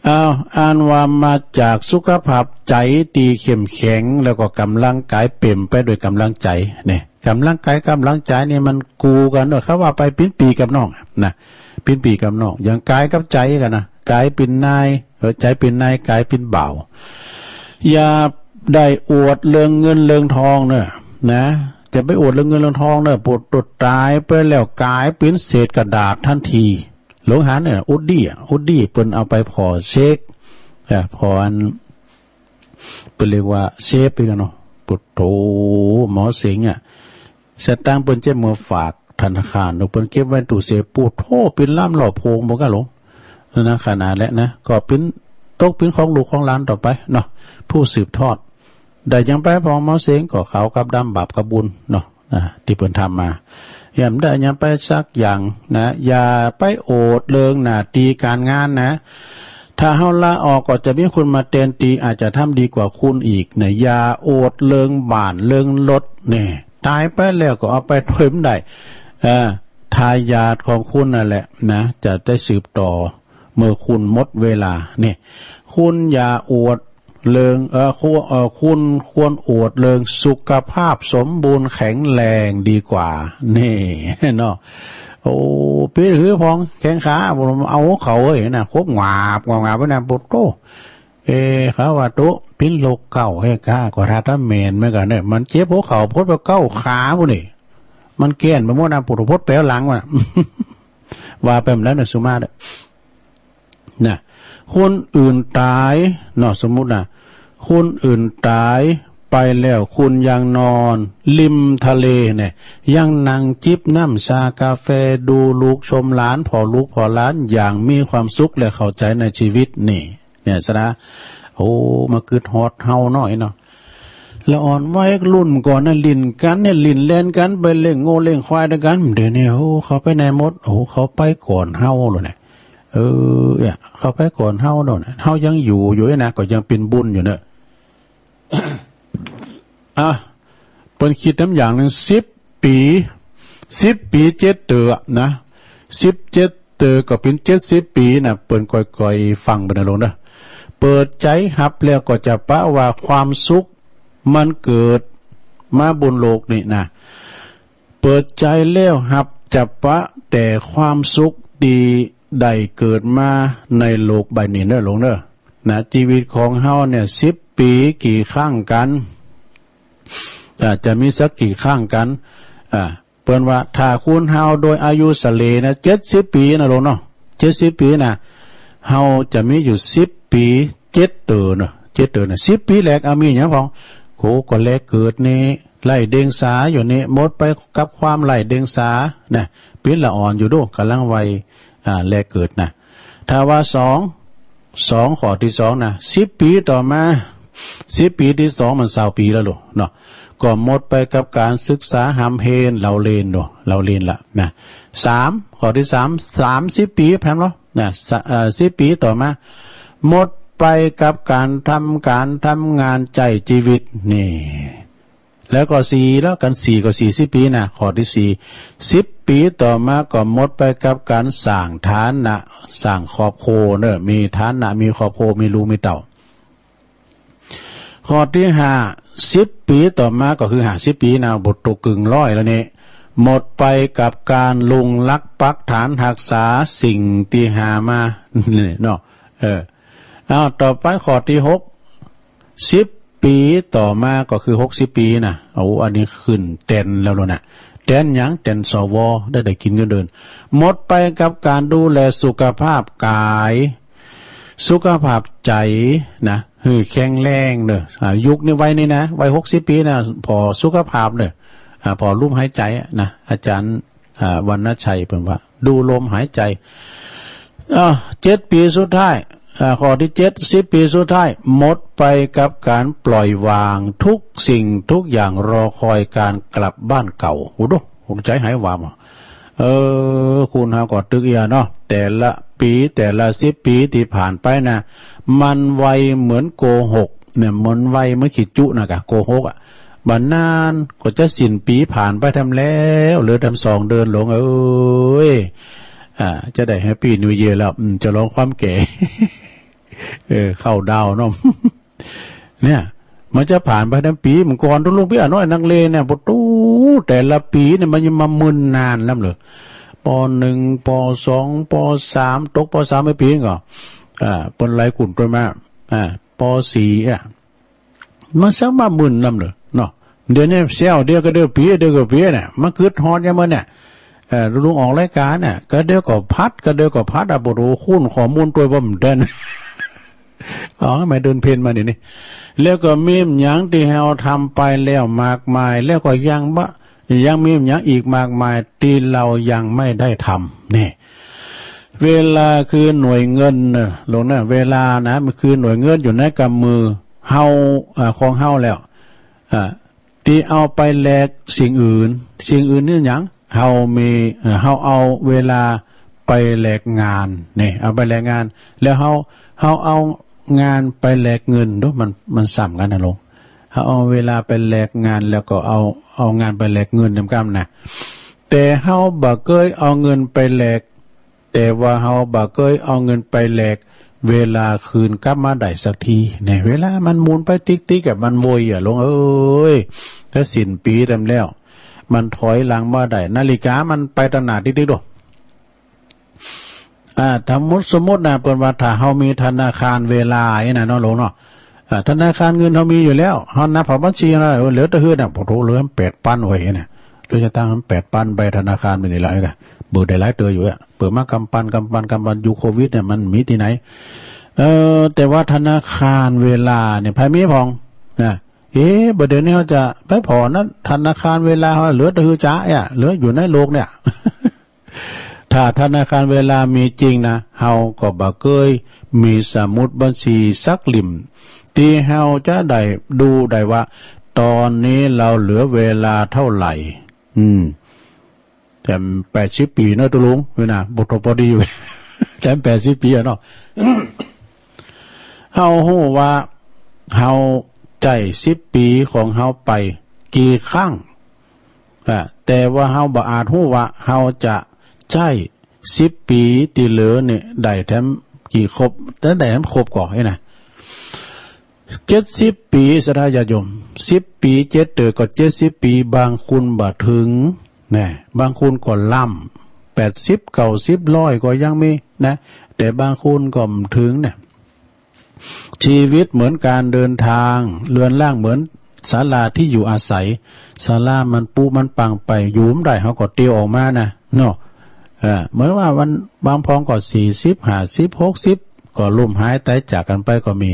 อ้าว อันว่ามาจากสุขภาพใจตี้เข้มแข็ง แล้วก็กำลังกายเปี่ยมไปด้วยกำลังใจ เนี่ย กำลังกายกำลังใจนี่มันคู่กันเนอะ เขาว่าไปเป๋นปี้กับน้องนะ เป๋นปี้กับน้อง อย่างกายกับใจกันนะ กายเป๋นนาย เออ ใจเป๋นนาย กายเป๋นบ่าว อย่าได้อวดเรื่องเงินเรื่องทองเนอะ นะ จะไปอวดเรื่องเงินเรื่องทองเนอะ ปุตโตตายไปแล้วกลายเป๋นเศษกระดาษทันที หลวงหันเนี่ย อุดดีอะ อุดดีเปิ้นเอาไปผ่อเช็ค อ่ะ ผ่ออัน เปิ้นเรียกว่าเซฟอีกอะเนาะ ปุตโต หมอเสงอะ สตางค์เปิ้นจะมาฝากธนาคาร เปิ้นเก็บไว้ตู้เซฟ ปุตโต เป๋นล้านรอบโพงบ่กะหลวง นะ ขนาดแหละนะ ก็เป๋น ตกเป๋นของลูกของหลานต่อไปเนาะ ผู้สืบทอด ได้หยังไปผ่อหมอเสง ก็ขาวกับดำ บาปกับบุญเนาะ อ่า ตี้เปิ้นทำมา อย่าได้หยังไปสักอย่างนะ อย่าไปอวดเรื่องหน้าตี้การงานนะ ถ้าเฮาลาออกก็จะมีคนมาแตนตี้ อาจจะทำดีกว่าคุณอีกนะ อย่าอวดเรื่องบ้านเรื่องรถเนี่ย ตายไปแล้วก็เอาไปถวยบ่ได้ เอ่อ ทายาทของคุณนั่นแหละนะ จะได้สืบต่อ เมื่อคุณหมดเวลา เนี่ย คุณอย่าอวดเรื่อง เอ่อ คุณ เอ่อ คุณควรอวดเรื่องสุขภาพสมบูรณ์แข็งแรงดีกว่า นี่เนาะ โอ้ เป๋นหื้อพองแข้งขา เอาเขาเอ้ยนะ คบหวาบหวาบหวาบไปนะ ปุตโต เอ้ เขาว่าโต เป๋นโรคเก๊าแฮะ ข้าก็ถ้าตาแม่นเหมือนกันเนี่ย มันเจ็บหัวเข่า พดไปเก๊าขาพุ้นนี่ มันแก้นไปหมดนะ ปุตโต พดไปหลังว่ะ ว่าไปแบบนั้นนะ สุมาเด้อ นะ คนอื่นตายเนาะ สมมุตินะ คนอื่นตายไปแล้ว คุณยังนอนริมทะเลเนี่ย ยังนั่งจิบน้ำชากาแฟ ดูลูกชมหลาน ผ่อลูกผ่อหลานอย่างมีความสุขและเข้าใจในชีวิตนี่ เนี่ยซะนะ โอ้ มากึ๊ดฮอดเฮาหน่อยเนาะ ละอ่อนวัยรุ่นก่อนนะ หลิ้นกั๋นเนี่ย หลิ้นแล่นกั๋น ไปเลี้ยงงัวเลี้ยงควายด้วยกั๋น เดี๋ยวนี้ โอ้ เขาไปไหนหมด โอ้ เขาไปก่อนเฮาแล้วเนี่ย เออ เนี่ย เขาไปก่อนเฮาแล้วเนี่ย เฮายังอยู่อยู่นะ ก็ยังเป๋นบุญอยู่เนอะ อ่ะ เปิ้นคิดนำอย่างหนึ่ง สิบปี๋ สิบปี๋เจ็ดเตื้อนะ สิบเจ็ดเตื้อก็เป๋นเจ็ดสิบปี๋นะ เปิ้นค่อยๆฟังไปนะหลวงเด้อ เปิดใจฮับแล้วก็จะปะว่าความสุขมันเกิดมาบนโลกนี่นะ เปิดใจแล้วฮับจะปะแต่ความสุขตี้ได้เกิดมาในโลกใบนี้เนอะหลวงเนอะ นะ ชีวิตของเฮาเนี่ย สิบปี๋กี่ครั้งกั๋น อ่า จะมีสักกี่ครั้งกั๋น อ่า เปิ้นว่าถ้าคูณเฮาโดยอายุเฉลี่ยนะ เจ็ดสิบปี๋นะหลวงเนาะ เจ็ดสิบปี๋นะ เฮาจะมีอยู่สิบปี๋เจ็ดเตื้อเนาะ เจ็ดเตื้อนะ สิบปี๋แรกอะมีหยังพ่อง โห ก็แลเกิดนี่ ไร้เดียงสาอยู่นี่ หมดไปกับความไร้เดียงสานะ เป๋นละอ่อนอยู่โด กำลังวัย อ่า แลเกิดนะ ถ้าว่าสอง สอง ข้อตี้สองนะ สิบปี๋ต่อมา สิบปี๋ตี้สองมันซาวปี๋แล้วโลเนาะ ก็หมดไปกับก๋านศึกษา ฮ่ำเฮน เหล้าเล่นโล เหล้าเล่นละนะ สาม ข้อที่สาม สามสิบปี แพมเนาะนะ สะ- เอ่อ สิบปีต่อมา หมดไปกับการทำการทำงานใช้ชีวิต นี่ แล้วก็สี่ แล้วกัน สี่ ก็ สี่สิบปีนะ ข้อที่สี่ สิบปีต่อมาก็หมดไปกับการสร้างฐานะ สร้างครอบครัวเนอะ มีฐานะ มีครอบครัว มีลูก มีเต้า ข้อที่ห้า สิบปีต่อมาก็คือห้าสิบปีนะ บ่ตกกึ่งร้อยแล้วนี่ หมดไปกับการลงหลักปักฐานรักษาสิ่งที่หามา นี่เนาะ เออ เอา ต่อไปข้อที่หก สิบปีต่อมาก็คือหกสิบปีนะ โอ้ อันนี้ขึ้นแท่นแล้วนะ แท่นหยัง แท่น สว ได้ ได้กินเงินเดือน หมดไปกับการดูแลสุขภาพกาย สุขภาพใจนะ หื้อแข็งแรงเนอะ อ่า ยุคนี้วัยนี้นะ วัยหกสิบปีนะ ผ่อสุขภาพเนอะ อ่า ผ่อลมหายใจอะนะ อาจารย์ อ่า วรรณชัยเปิ้นว่า ดูลมหายใจ อ่า เจ็ดปีสุดท้าย อ่า ข้อที่เจ็ด สิบปีสุดท้าย หมดไปกับการปล่อยวางทุกสิ่งทุกอย่างรอคอยการกลับบ้านเก่า โอ้โห ใจหายวาบ เออ คุณเฮาก็ตึกเอียเนาะ แต่ละปีแต่ละสิบปีที่ผ่านไปนะ มันไวเหมือนโกหกเนี่ย มันไวเหมือนขี้จุนะกะ โกหกอะ บัดนั้นก็จะสิ้นปีผ่านไปแถมแล้ว เหลือแถมสองเดือนหลวงเอ้ย อ่า จะได้แฮปปี้นิวเยียร์แล้ว อืม จะลองความแก่ เออ เข้าดาวน์เนาะ เนี่ย มันจะผ่านไปทั้งปี มันก่อนทุกลุงพี่น้อยนักเรียนเนี่ย ปะตู แต่ละปีเนี่ย มันยังมามึนนานแล้วเลย ป.หนึ่ง ป.สอง ป.สาม ตก ป.สาม ไปปีนึงก็ อ่า เปิ้นไล่กุ่นตัวมา อ่า ป.สี่ อ่ะ มันสักมามึนนำเลยเนาะ เดี๋ยวนี้เสี้ยวเดียวก็เดียวปี เดียวก็ปีเนี่ย มากึ๊ดฮอดยามมื้อเนี่ย เอ่อ ลุงออกรายการน่ะ ก็เดี๋ยวก็พัด ก็เดี๋ยวก็พัด อ่ะ บ่ฮู้ คูณข้อมูลตัวบ่แม่นเดิน อ๋อ แม่เดือนเพ็ญมานี่นี่ แล้วก็มีหยังที่เฮาทำไปแล้วมากมาย แล้วก็ยังบ่ ยังมีหยังอีกมากมายที่เรายังไม่ได้ทำ นี่ เวลาคือหน่วยเงินน่ะ หลวงนะ เวลานะ มันคือหน่วยเงินอยู่ในกำมือเฮา อ่า ของเฮาแล้ว อ่า ที่เอาไปแลกสิ่งอื่น สิ่งอื่นนี่หยัง เฮามี เอ่อ เฮาเอาเวลาไปแลกงาน นี่ เอาไปแลกงาน แล้วเฮา เฮาเอางานไปแลกเงิน ดู มัน มันซ้ำกันนะหลวง เฮาเอาเวลาไปแลกงาน แล้วก็เอา เอางานไปแลกเงินนำกันนะ แต่เฮาบ่เกยเอาเงินไปแลก แต่ว่าเฮาบ่เกยเอาเงินไปแลกเวลาคืนกลับมาได้สักที เนี่ย เวลามันหมุนไปติ๊กๆ อ่ะ มันโวยอ่ะ หลวงเอ้ย ถ้าสิ้นปีเต็มแล้ว มันถอยหลังบ่ได้ นาฬิกามันไปตังหน้าติ๊กๆ ดู อ่า สมมุติ สมมุตินะ เปิ้นว่าถ้าเฮามีธนาคารเวลานี่นะเนาะ หลวงเนาะ อ่า ธนาคารเงินเฮามีอยู่แล้ว เฮานับเอาบัญชีนะ เออ เหลือแต่หื้อน่ะ โอ้โห เหลือแปดปันไว้เนี่ย เหลือจะตั้งแปดปัน ใบธนาคารไปนี่ละ เอ้ย เบิกได้หลายเตื้ออยู่อะ เปิดมากำปั้น กำปั้น กำปั้น อยู่โควิดเนี่ย มันมีที่ไหน เออ แต่ว่าธนาคารเวลาเนี่ย ไผมีพ่อง นะ เอ๊ะ บ่เดี๋ยวนี้เฮาจะไปผ่อนั้น ธนาคารเวลาเฮาเหลือแต่หื้อจ๊ะเนี่ย เหลืออยู่ในโลกเนี่ย ถ้าธนาคารเวลามีจริงนะ เฮาก็บ่เกยมีสมุดบัญชีสักเล่ม ที่เฮาจะได้ดูได้ว่า ตอนนี้เราเหลือเวลาเท่าไหร่ อืม แถมแปดสิบปีเนาะ ตุลุง นี่นะ บ่ตกพอดีอยู่ แถมแปดสิบปีอะเนาะ เฮาฮู้ว่าเฮาใช้สิบปีของเฮาไปกี่ครั้ง อ่ะ แต่ว่าเฮาบ่อาจฮู้ว่าเฮาจะใช้สิบปีที่เหลือนี่ได้แถมกี่ครบ ได้แถมครบก่อนี่นะ เจ็ดสิบปี ศรัทธาญาติโยม สิบปี เจ็ดเตื้อก็เจ็ดสิบปี บางคนบ่ถึง นะ บางคนก็ล้ำ แปดสิบ เก้าสิบ ร้อย ก็ยังมี นะ แต่บางคนก็บ่ถึง นะ ชีวิตเหมือนการเดินทาง เรือนร่างเหมือนศาลาที่อยู่อาศัย ศาลามันปุมันปังไป อยู่บ่ได้ เฮาก็เตียวออกมานะ เนาะ เออ เหมือนว่ามัน บางพ่องก็สี่สิบ ห้าสิบ หกสิบ ก็ล้มหายตายจากกันไปก็มี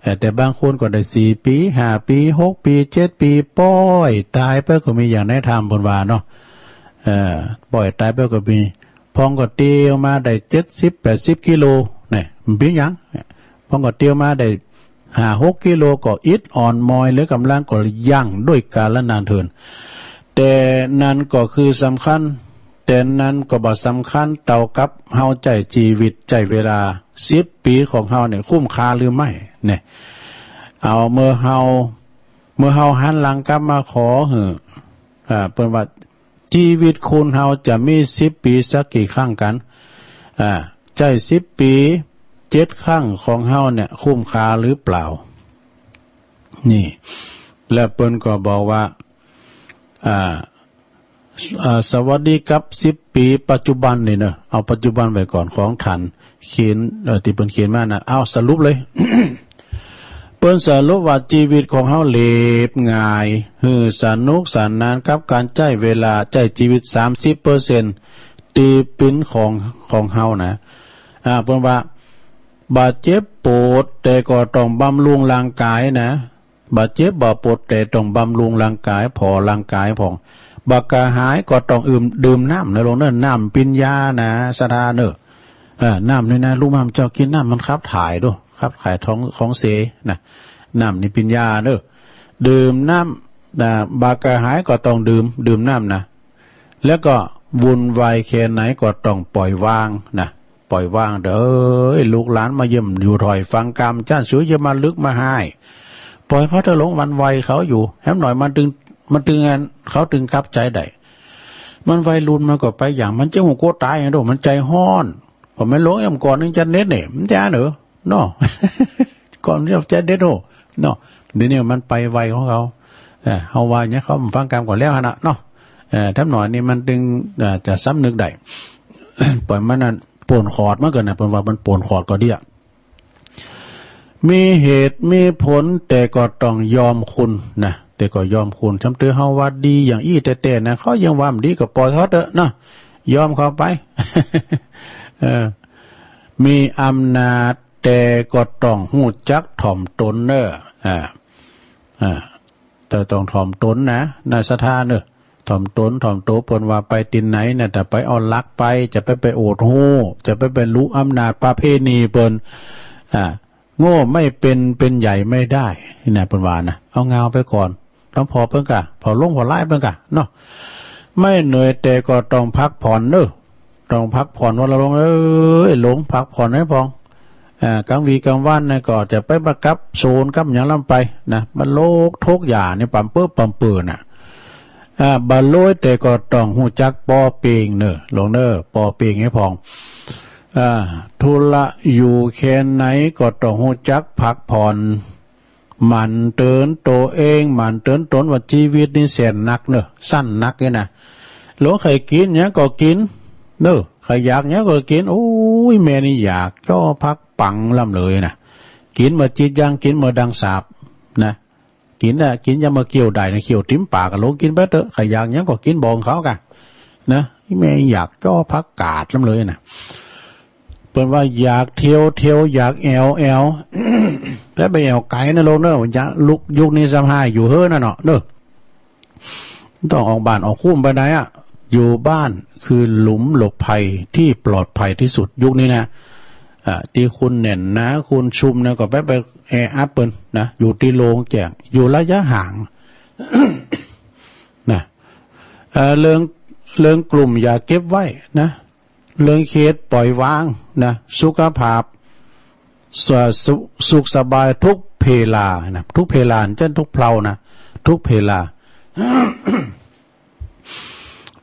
เอ่อ แต่บางคนก็ได้สี่ปี ห้าปี หกปี เจ็ดปี ป้อยตายไปก็มี อย่างนายธรรมเปิ้นว่าเนาะ เอ่อ ป้อยตายไปก็มี พ่องก็เตียวมาได้เจ็ดสิบ แปดสิบ กิโล เนี่ย มันเป็นหยัง พ่องก็เตียวมาได้ห้าหก กิโล ก็อิดอ่อนมอย เหลือกำลังก็ยั้งด้วยกาลนานเทิน แต่นั้นก็คือสำคัญ แต่นั้นก็บ่สำคัญเท่ากับเฮาใช้ชีวิต ใช้เวลาสิบปีของเฮาเนี่ยคุ้มค่าหรือไม่เนี่ย เอาเมื่อเฮา เมื่อเฮาหันหลังกลับมาขอหื้อ อ่า เปิ้นว่าชีวิตคนเฮาจะมีสิบปีสักกี่ครั้งกัน อ่า ใช้สิบปีเจ็ดครั้งของเฮาเนี่ยคุ้มค่าหรือเปล่า นี่ และเปิ้นก็บอกว่า อ่า อ่า สวัสดีครับสิบปีปัจจุบันนี่เนอะ เอาปัจจุบันไว้ก่อนของท่านเขียน เอ่อ ที่เปิ้นเขียนมานะ เอาสรุปเลย เปิ้นสรุปว่าชีวิตของเฮาเรียบง่าย หื้อสนุกสนานกับการใช้เวลา ใช้ชีวิตสามสิบเปอร์เซ็นต์ ที่เป็นของ ของเฮานะ อ่า เปิ้นว่า บ่เจ็บปวดแต่ก็ต้องบำรุงร่างกายนะ บ่เจ็บบ่ปวดแต่ต้องบำรุงร่างกาย ผ่อร่างกายผ่อง บ่กระหายก็ต้องดื่ม ดื่มน้ำนะลูกเนอะ น้ำเปิ้นยานะ ศรัทธาเนอะ เออ น้ำนี่นะ ลูกหม่ำเจ้ากินน้ำมันขับถ่ายดู ขับถ่ายท้อง ท้องเสียนะ น้ำนี่เปิ้นยาเนอะ ดื่มน้ำนะ บ่กระหายก็ต้องดื่ม ดื่มน้ำนะ แล้วก็วุ่นวายแค่ไหนก็ต้องปล่อยวางนะ ปล่อยวางเด้อ ลูกหลานมาเยี่ยมอยู่ถ้อยฟังกำ จ้านสูอย่ามาลึกมาฮ้าย ปล่อยเขาเถอะ หลงหวั่นไหวเขาอยู่ แหมหน่อยมันตึง มันตึงอัน เขาตึงกลับใจได้ มันวัยรุ่นมันก็ไปอย่าง มันจะหัวโกตายอย่างเดียว มันใจฮ้อน ก็แม่นหลวงยามก่อนนึงจะเน็ตเนี่ย มันจะเนอะ เนาะ ก่อนจะเน็ตโอ้ เนาะ เดี๋ยวนี้มันไปไวของเขา เออ เฮาว่าเนี่ยเขาฟังกำก่อนแล้วหั่นน่ะเนาะ เออ แถมหน่อยนี่มันตึง เอ่อ จะสำนึกได้ ปล่อยมันนั่น โป่นขอดมันก่อนนะ เปิ้นว่ามันโป่นขอดก็เดีย มีเหตุมีผล แต่ก็ต้องยอมคุณนะ แต่ก็ยอมคุณ แถมเตื้อเฮาว่าดีอย่างอี้แต๊ๆ นะ เขายังว่าบ่ดีก็ปล่อยเขาเถอะเนาะ ยอมเขาไป เออ มีอำนาจ แต่ก็ต้องฮู้จักถ่อมตนเนอะ อ่า อ่า แต่ต้องถ่อมตนนะ นะศรัทธาเนอะ ถ่อมตน ถ่อมโต เปิ้นว่าไปตี้ไหนนะ จะไปเอาหลักไป จะไป ไปโอดฮู้ จะไป ไปลุกอำนาจประเพณีเปิ้น อ่า โง่ไม่เป็น เป็นใหญ่ไม่ได้ นี่นะ เปิ้นว่านะ เอางาวไปก่อน ต้องผ่อเปิ้นก่ะ ผ่อหลงผ่อหลายเปิ้นก่ะเนาะ ไม่เหนื่อยแต่ก็ต้องพักผ่อนเนอะ ต้องพักผ่อนว่าละหลวงเอ้ย หลวงพักผ่อนให้พอง อ่า กลางวีกลางวันนะก็จะไปบังคับโซนกับหยังลำไปนะ มันโลกทุกข์ยากนี่ปั๊มเปิ้อปั๊มเปื้อน่ะ อ่า บ่รวยแต่ก็ต้องฮู้จักปอเปียงเนอะ หลวงเนอะ ปอเปียงให้พอง อ่า ธุระอยู่แค่ไหนก็ต้องฮู้จักพักผ่อน หมั่นเตือนตัวเอง หมั่นเตือนตนว่าชีวิตนี่แสนนักเนอะ สั้นนักนี่นะ หลวงใครกินหยังก็กิน เนอะ ใครอยากหยังก็กิน โอ้ย แม่นี่อยากจ้อผักปังลำเลยนะ กินเมื่อจิตยัง กินเมื่อดังสาบนะ กินน่ะ กินยามเมื่อเคี้ยวได้นะ เคี้ยวติ่มปากก็หลงกินไปเถอะ ใครอยากหยังก็กินบอกเขาก่ะ นะ แม่อยากจ้อผักกาดลำเลยนะ เปิ้นว่าอยากเที่ยว เที่ยว อยากแอ่ว แอ่ว แต่ไปแอ่วไกลนะหลวงเนอะ อย่าลุก ยุคนี้ซ้ำฮ้ายอยู่เฮ้อน่ะเนาะเนอะ ต้องออกบ้านออกคุ้มไปไหนอะ อยู่บ้านคือหลุมหลบภัยที่ปลอดภัยที่สุดยุคนี้นะ อ่า ตี้คนแน่นหนา คนชุมนะ ก็ไป ไปแออัดเปิ้นนะ อยู่ตี้โล่งแจ้ง อยู่ระยะห่าง นะ เอ่อ เรื่อง เรื่องกลุ่มอย่าเก็บไว้นะ เรื่องเครียดปล่อยวางนะ สุขภาพ สุ สุขสบายทุกเวลานะ ทุกเวลา เจ้นทุกเพลานะ ทุกเวลา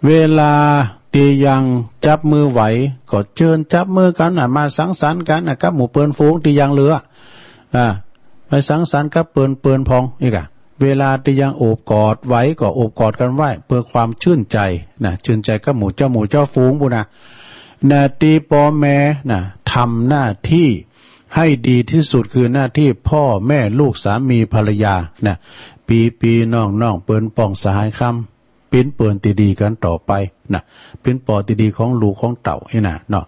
เวลาตี้ยังจับมือไหว ก็เจิญจับมือกั๋นนะ มาสังสรรค์กั๋นนะ กับหมู่เปิ้นฝูงตี้ยังเหลือ อ่า ไปสังสรรค์กับเปิ้น เปิ้นพองอีกอะ เวลาตี้ยังโอบกอดไหวก็โอบกอดกั๋นไว้ เพื่อความชื่นใจนะ ชื่นใจกับหมู่เจ้า หมู่เจ้าฝูงปู้นนะ หน้าตี้ป้อแม่นะ ทำหน้าที่ให้ดีที่สุด คือหน้าที่พ่อแม่ลูกสามีภรรยานะ ปี้ๆ น้องๆ เปิ้นป้องสหายคำ เป๋นเปิ้นตี้ดีกั๋นต่อไปนะ เป๋นป้อตี้ดีของลูกของเต้าอี้นะเนาะ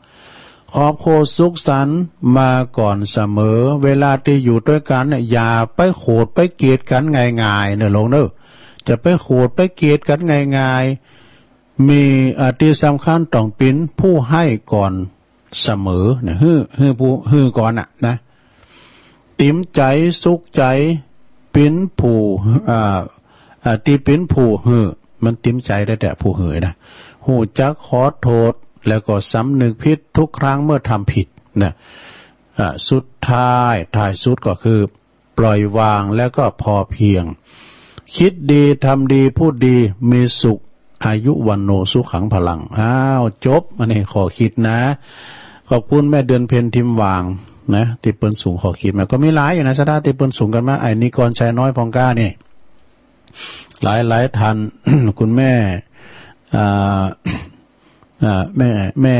ครอบครัวสุขสันต์มาก่อนเสมอ เวลาตี้อยู่ตวยกั๋นเนี่ย อย่าไปโขดไปเกลียดกั๋นง่ายๆ เนอะหลวงเนอะ จะไปโขดไปเกลียดกั๋นง่ายๆ มี อ่า ตี้สำคัญต้องเป๋นผู้ให้ก่อนเสมอนะ หื้อ หื้อผู้ หื้อก่อนน่ะนะ ติ๋มใจ๋สุขใจ๋ เป๋นผู้ อ่า อ่า ตี้เป๋นผู้หื้อ มันติ๋มใจ๋แต๊ๆ ผู้หื้อนะ ฮู้จักขอโทษ แล้วก็สำนึกผิดทุกครั้งเมื่อทำผิดนะ อ่า สุดท้าย ท้ายสุดก็คือ ปล่อยวางแล้วก็พอเพียง คิดดี ทำดี พูดดี มีสุข อายุ วัณโณ สุขัง พลัง อ้าว จบ อันนี้ข้อคิดนะ ขอบคุณแม่เดือนเพ็ญ ทิมหว่าง นะ ตี้เปิ้นส่งข้อคิดมา ก็มีหลายอยู่นะ ศรัทธา ตี้เปิ้นส่งกันมา ไอ้นิกร ชัยน้อย พองก้า นี่ หลายๆ ท่าน คุณแม่ อ่า อ่า แม่ แม่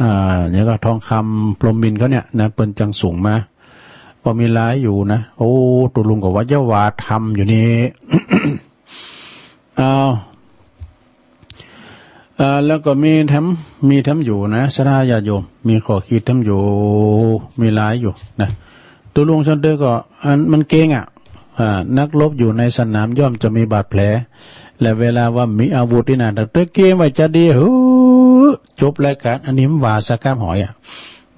อ่า หยังก็ ทองคำ พรหมมินทร์เขาเนี่ยนะ เปิ้นจังส่งมา ก็มีหลายอยู่นะ โอ้ ตุ๊ลุงก็ว่าอย่าว่าทำอยู่นี่ อ้าว อ่า แล้วก็มีแถม มีแถมอยู่นะ ศรัทธาญาติโยม มีข้อคิดแถมอยู่ มีหลายอยู่นะ ตุ๊ลุงซันเตอร์ก็ อัน มันเก่งอะ อ่า นักรบอยู่ในสนามย่อมจะมีบาดแผล และเวลาว่ามีอาวุธนี่นะ ถ้าเตอร์เกมไว้จะดี หื้อ จบรายการ อันนี้มันว่าสักกำหอยอะ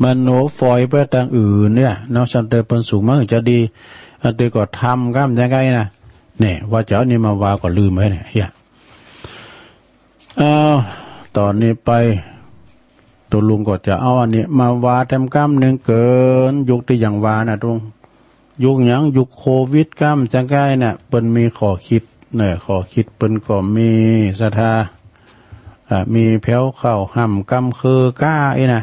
มโนฟอยไปตางอื่นเนี่ย เนาะ ซันเตอร์เปิ้นส่งมาหื้อจะดี อันเตอร์ก็ทำกำยังไงนะ เนี่ย ว่าจะเอานี่มาว่าก็ลืมไว้เนี่ย เฮีย อ้าว ตอนนี้ไป ตุ๊ลุงก็จะเอาอันนี้มาว่าแถมกำหนึ่งเกิน ยุคตี้ยังว่านะตุ๊ลุง ยุคหยัง ยุคโควิดกำจังไกน่ะ เปิ้นมีข้อคิดเนี่ย ข้อคิดเปิ้นก็มี ศรัทธา อ่า มีแผวเข้าห้ำกำคือก้าอี้นะ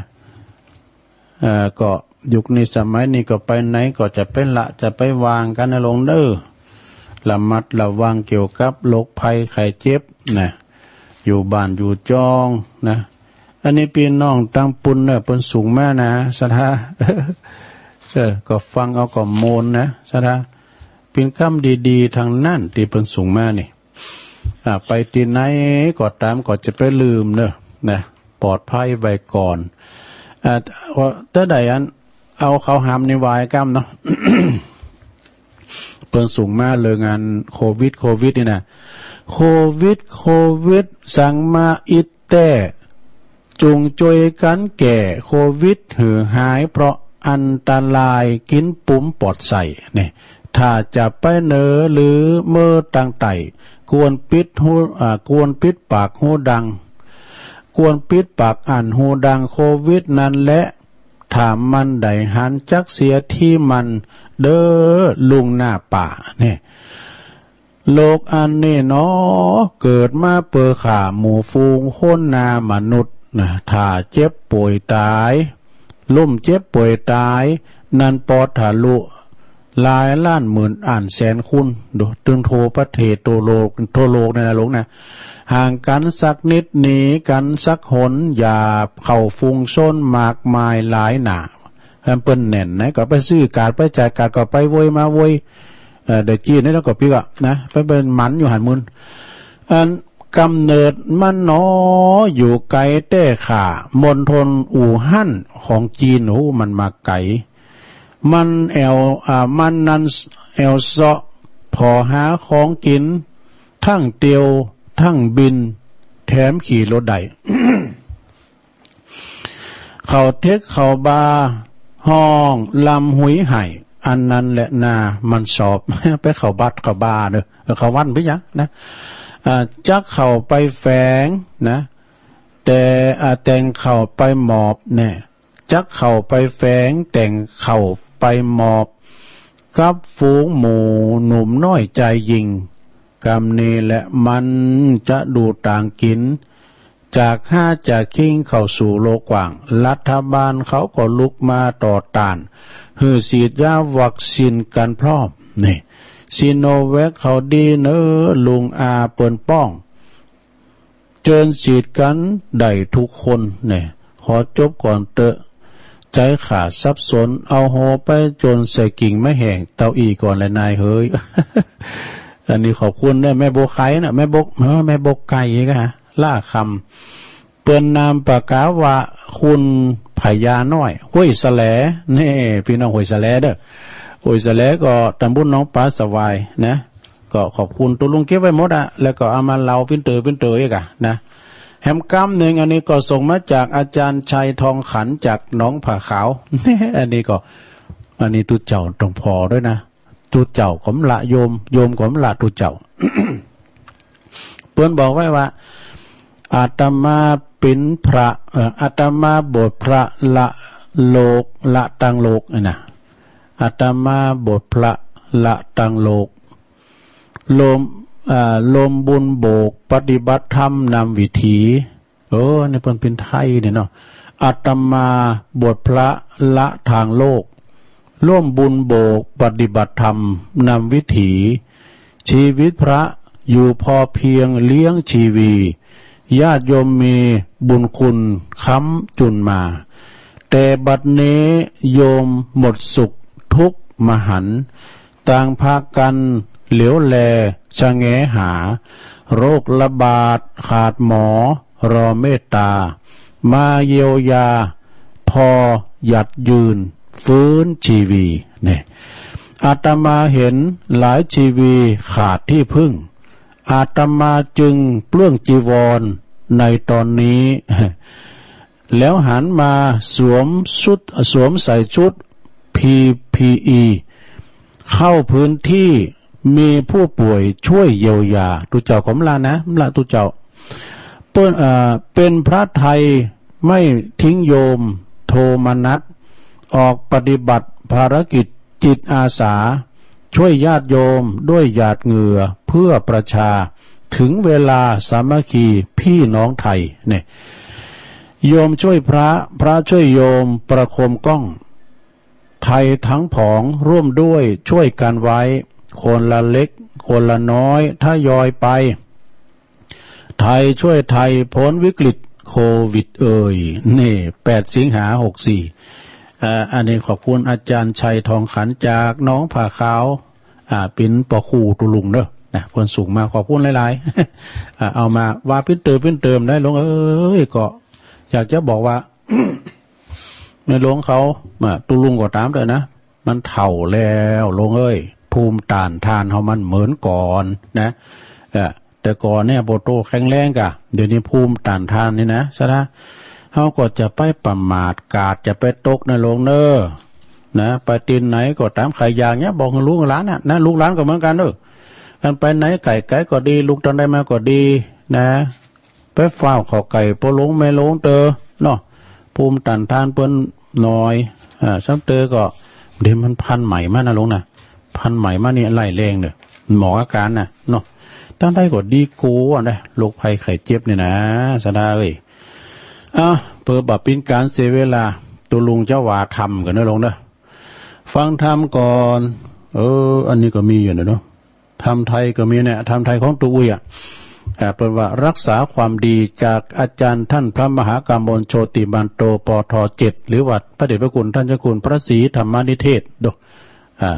เอ่อ ก็ยุคนี้สมัยนี้ก็ไปไหนก็จะไปละจะไปวางกันนะลุงเด้อ ระมัดระวังเกี่ยวกับโรคภัยไข้เจ็บนะ อยู่บ้านอยู่จองนะ อันนี้พี่น้องตังปุ่นเนอะ เปิ้นส่งมานะ ศรัทธา เออ ก็ฟังเอาก็โมนนะ ศรัทธา เปิ้นกำดีๆ ทั้งนั้นตี้เปิ้นส่งมานี่ อ่า ไปตี้ไหนก็ตามก็จะไปลืมเนอะ นะ ปลอดภัยไว้ก่อน อ่า เต้าใดอัน เอาเขาห้ำนี่วายกำเนาะ เปิ้นส่งมาเรื่องอันโควิด โควิดนี่นะ โควิด โควิด สังมาอิดแต๊ จุ่งจ้วยกั๋นแก้โควิดหื้อหาย เพราะอันตราย กิ๋นปุ๋มปอดใส่ นี่ ถ้าจะไปเหนือหรือเมือตางใต้ ควรปิดหู อ่า ควรปิดปากหูดัง ควรปิดปากอั้นหูดังโควิดนั้นแหละ ถ้ามันได้หันจักเสียทีมันเด้อลุงหน้าป่า นี่ โลกอันนี้หนอ เกิดมาเปื้อฆ่าหมู่ฝูงคนหน้ามนุษย์นะ ถ้าเจ็บป่วยต๋าย ล้มเจ็บป่วยต๋าย นั้นปอดทะลุหลายล้านหมื่นอั้นแสนคูณ โด ตึงทั่วประเทศทั่วโลก ทั่วโลกนี่นะลุงนะ ห่างกั๋นสักนิด หนีกั๋นสักหน อย่าเข้าฝูงชนมากมายหลายหน้า แฮมเปิ้นแน่นนะ ก็ไปซื้อก๋าด ไปจ่ายก๋าด ก็ไปโวยมาโวย เอ่อ ได้จีนนี่แล้วก็ปิ๊กอะนะ ไปเปิ้นหมันอยู่หั้นมื้น อันก๋ำเนิดมันหนอ อยู่ไก๋แต๊ข้า มณฑลอู่ฮั่นของจีน โอ้ มันมาไก๋ มันแอ่ว อ่า มันนั้นแอ่วเซาะผ่อหาของกิ๋น ทั้งเตียว ทั้งบิน แถมขี่รถได้ เข้าเต็กเข้าบาร์ ฮ้องลำหุยไห้ อันนั้นแหละนามันชอบ ไปเข้าบัดเข้าบาร์เนอะ เออ เข้าวันไปยังนะ อ่า จักเข้าไปแฝงนะ แต่ อ่า แต่งเข้าไปหมอบแน่ จักเข้าไปแฝง แต่งเข้าไปหมอบ กับฝูงหมู่หนุ่มน้อยจายยิง กำนี้แหละมันจะดูต่างกิ๋น จากฮ้าจากคิงเข้าสู่โลกกว้าง รัฐบาลเขาก็ลุกมาต่อต้าน หื้อฉีดยาวัคซีนกั๋นพร้อม นี่ ซีโนแวคเขาดีเนอะ ลุงอาเปิ้นป้อง เจิญฉีดกั๋นได้ทุกคน นี่ ขอจบก่อนเต๊อะ ใจ๋ข้าสับสน เอาหัวไปจนใส่กิ่งไม้แห้ง เต้าอี้ก่อนแหละนายเฮ้ย อันนี้ขอบคุณเนอะ แม่บัวไข่นะ แม่บก เออ แม่บกไก่ก็ฮะ ล่าคำ เปิ้นนามปากกาว่า คุณพญาน้อย ห้วยแสล นี่ พี่น้องห้วยแสลเด้อ ห้วยแสลก็ตำบลหนองปลาสวายนะ ก็ขอบคุณตุ๊ลุงเก็บไว้หมดอะ แล้วก็เอามาเล่าปิ้นเต๋อปิ้นเต๋ออีกอะนะ แฮมกำหนึ่ง อันนี้ก็ส่งมาจากอาจารย์ชัยทองขันจากหนองผาขาว อันนี้ก็ อันนี้ตุ๊เจ้าต้องผ่อด้วยนะ ตุ๊เจ้าก็บ่ละโยม โยมก็บ่ละตุ๊เจ้า เปิ้นบอกไว้ว่า อาตมาเป็นพระ เอ่อ อาตมาบวชพระละโลก ละตังโลกนี่นะ อาตมาบวชพระละตังโลก รวม อ่า รวมบุญโบกปฏิบัติธรรมนำวิถี เออ นี่เปิ้นเป็นไทยนี่เนาะ อาตมาบวชพระละทางโลก ร่วมบุญโบกปฏิบัติธรรมนำวิถี ชีวิตพระอยู่พอเพียงเลี้ยงชีวี ญาติโยมมีบุญคุณค้ำจุนมา แต่บัดนี้โยมหมดสุขทุกข์มหันต์ ต่างพากันเหลียวแลสะแงหา โรคระบาดขาดหมอรอเมตตา มาเยียวยาพอหยัดยืนฟื้นชีวี เนี่ย อาตมาเห็นหลายชีวีขาดที่พึ่ง อาตมาจึงเปลื้องจีวรในตอนนี้ แล้วหันมาสวมชุด สวมใส่ชุด พี พี อี เข้าพื้นที่มีผู้ป่วยช่วยเยียวยา ตุ๊เจ้าก็มละนะ มละตุ๊เจ้า เปิ้น เอ่อ เป็นพระไทยไม่ทิ้งโยมโทมนัส ออกปฏิบัติภารกิจจิตอาสา ช่วยญาติโยมด้วยหยาดเหงื่อเพื่อประชา ถึงเวลาสามัคคีพี่น้องไทย เนี่ย โยมช่วยพระ พระช่วยโยมประโคมกล้อง ไทยทั้งผองร่วมด้วยช่วยกันไว้ คนละเล็กคนละน้อยทยอยไป ไทยช่วยไทยพ้นวิกฤตโควิดเอ่ย นี่ แปด สิงหา หกสี่ อ่า อันนี้ขอบคุณอาจารย์ชัยทองขันจากหนองผาขาว อ่า เป็นปอครูตุลุงเด้อ นะ เพิ่นส่งมา ขอบคุณหลายๆ อ่า เอามาว่าปิ้นเติมปิ้นเติมได้ หลวงเอ้ย ก็อยากจะบอกว่า แม่หลวงเขา อ่า ตุลุงก็ตามเถอะนะ มันเฒ่าแล้ว หลวงเอ้ย ภูมิต้านทานเฮามันเหมือนก่อนนะ เออ แต่ก่อนเนี่ย โปโตแข็งแรงกะ เดี๋ยวนี้ภูมิต้านทานนี่นะ ซะนะ เฮาก็จะไปประมาท กาดจะไปตกนะ หลวงเน้อ นะ ไปตีนไหนก็ตาม ใครอยากเนี่ย บอกให้ลูกหลานน่ะ นะ ลูกหลานก็เหมือนกันเด้อ กันไปไหนไกลๆก็ดี ลูกตอนใดมาก็ดี นะ ไปฟ้าวเข้าใกล้ป้อหลวงแม่หลวงเตอเนาะ ภูมิต้านทานเปิ้นน้อย อ่า ซ้ำเตอก็ เดี๋ยวมันพันธุ์ใหม่มานะหลวงนะ พันธุ์ใหม่มานี่ร้ายแรงเด้อ หมออาการน่ะเนาะ ตั้งใดก็ดีกว่านะ โรคภัยไข้เจ็บนี่นะ สะดาเอ้ย อ่ะ เพื่อบ่เป็นการเสียเวลา ตุลุงจะว่าธรรมกันเด้อหลวงเด้อ ฟังธรรมก่อน เออ อันนี้ก็มีอยู่นะเนาะ ธรรมไทยก็มีเนี่ย ธรรมไทยของตุ๊อุ้ยอะ อ่า เปิ้นว่ารักษาความดีจากอาจารย์ท่านพระมหากำมลโชติมันโต ปอทอ เจ็ด หรือวัดพระเดชพระคุณท่านเจ้าคุณพระศรีธรรมนิเทศ โด อ่า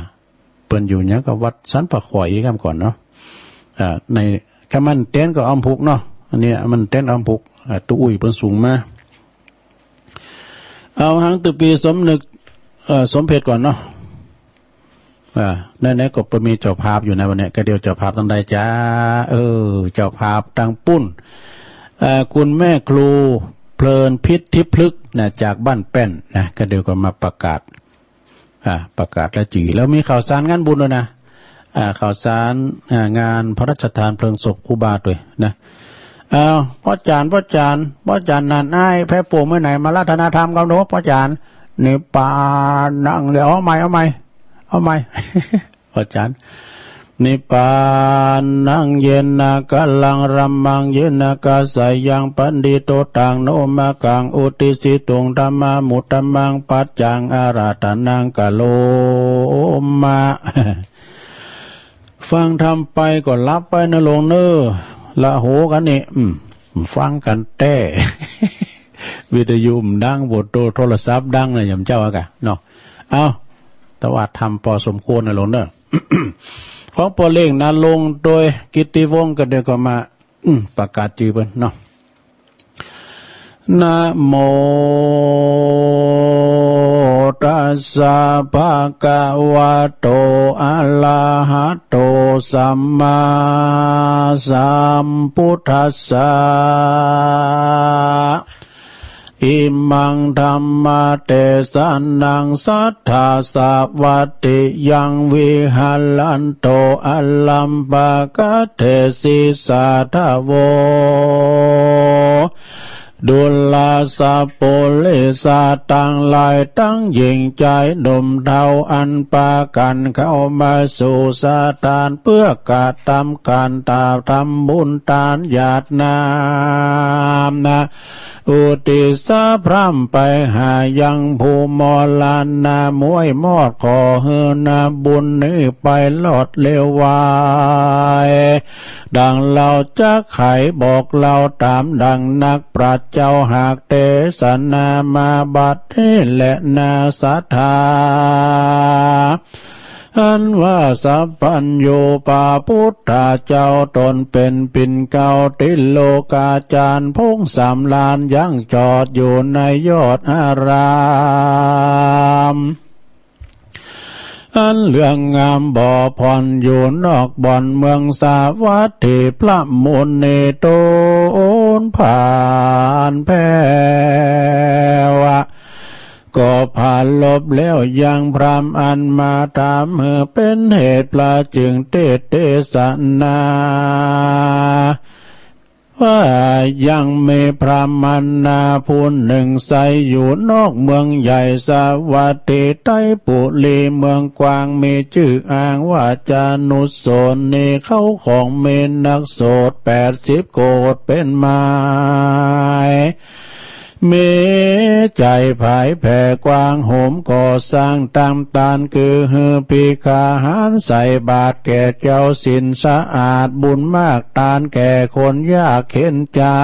เปิ้นอยู่หยังก็วัดสันป่าข่อยอีกคำก่อนเนาะ อ่า ใน คำมันเต้นก็อ้อมพุกเนาะ อันนี้มันเต้นอ้อมพุก อ่า ตุ๊อุ้ยเปิ้นส่งมา เอาหังตุ๊ปีสมนึก เอ่อ สมเพชก่อนเนาะ อ่า ไหนๆก็เปิ้นมีเจ้าภาพอยู่นะวันเนี้ย ก็เดี๋ยวเจ้าภาพตังใดจ้า เออ เจ้าภาพตังปุ้น เอ่อ คุณแม่ครูเพลินพิษทิพย์พฤกษ์นะ จากบ้านแป้นนะ ก็เดี๋ยวก็มาประกาศ อ่า ประกาศรายจื้อ แล้วมีข่าวสารงานบุญด้วยนะ อ่า ข่าวสาร อ่า งานพระราชทานเพลิงศพครูบาด้วยนะ เอา ป้อจ๋ารย์ ป้อจ๋ารย์ ป้อจ๋ารย์ นั่นอ้ายแพร่ปลูกเมื่อไหร่ มาราธนาธรรมกันดู ป้อจ๋ารย์ นิพพานัง เดี๋ยว เอาใหม่ เอาใหม่ เอาใหม่ ป้อจ๋ารย์ นิพพานัง เยนะ กะลัง รัมมัง เยนะ กะสะยัง ปัณฑิโต ตัง โน มะกัง อุตติสสิตุง ธัมมานุ ธัมมัง ปัจจัง อาราธนัง กะโรมะ ฟังธรรมไปก็หลับไปนะหลวงเน้อ ละโหกันนี่ อืม ฟังกันแต๊ วิทยุมันดัง โบโตโทรศัพท์ดังนะ ยามเจ้าอะกะเนาะ เอา แต่ว่าธรรมพอสมควรนะหลวงเน้อ ของป้อเล็กนะ ลงโดยกิตติวงศ์ ก็เดี๋ยวก็มา อืม ประกาศจื้อเปิ้นเนาะ นะโมตัสสะ ภะคะวะโต อะระหะโต สัมมาสัมพุทธัสสะ อิมังธัมมะเตสะนัง สัทธาสะวัตถิยัง วิหะรันโต อะลัมภะกะเตสิ สาธะโว ดูราสะปุริสะตังหลาย ตังญิงจายหนุ่มเฒ่า อันปากั๋นเข้ามาสู่สถาน เพื่อกระทำก๋านตา ทำบุญตานหยาดน้ำนะ อุทิศสะพร่ำไปหายังผู้มรณะ มวยมอดขอหื้อนะบุญนี้ไปรอดเร็วไว ดังเฮาจักไขบอกเล่าต๋ามดังนักปราชญ์เจ้าหากเตสนามาบัดนี้แลนา สัทธา อันว่าสัพพัญญูพระพุทธเจ้าต๋นเป๋นปิ่นเกล้าติโลกาจารย์ พงษ์สำราญยังจอดอยู่ในยอดอาราม อันเรื่องงามบ่ผ่อนอยู่นอกบ่อนเมืองสาวัตถี พระมุนีต๋นผ่านแผ้ว ก็ผาลบแล้วยังพราหมณ์อันมาถาม หื้อเป๋นเหตุพระจึงเตสเตสนา ว่ายังมีพราหมณะผู้หนึ่งใสอยู่นอกเมืองใหญ่สาวัตถี ไตรปุรีเมืองกว้าง มีจื้ออ้างว่าจานุสรณี เขาของมีนักโสตแปดสิบโกฏเป๋นหมาย มีใจ๋ผายแผ่กว้างโหมก่อสร้างต๋ามตาน คือหื้อภิกขาหารใส่บาตรแก่เจ้าศีลสะอาด บุญมากตานแก่คนยากเข็ญใจ๋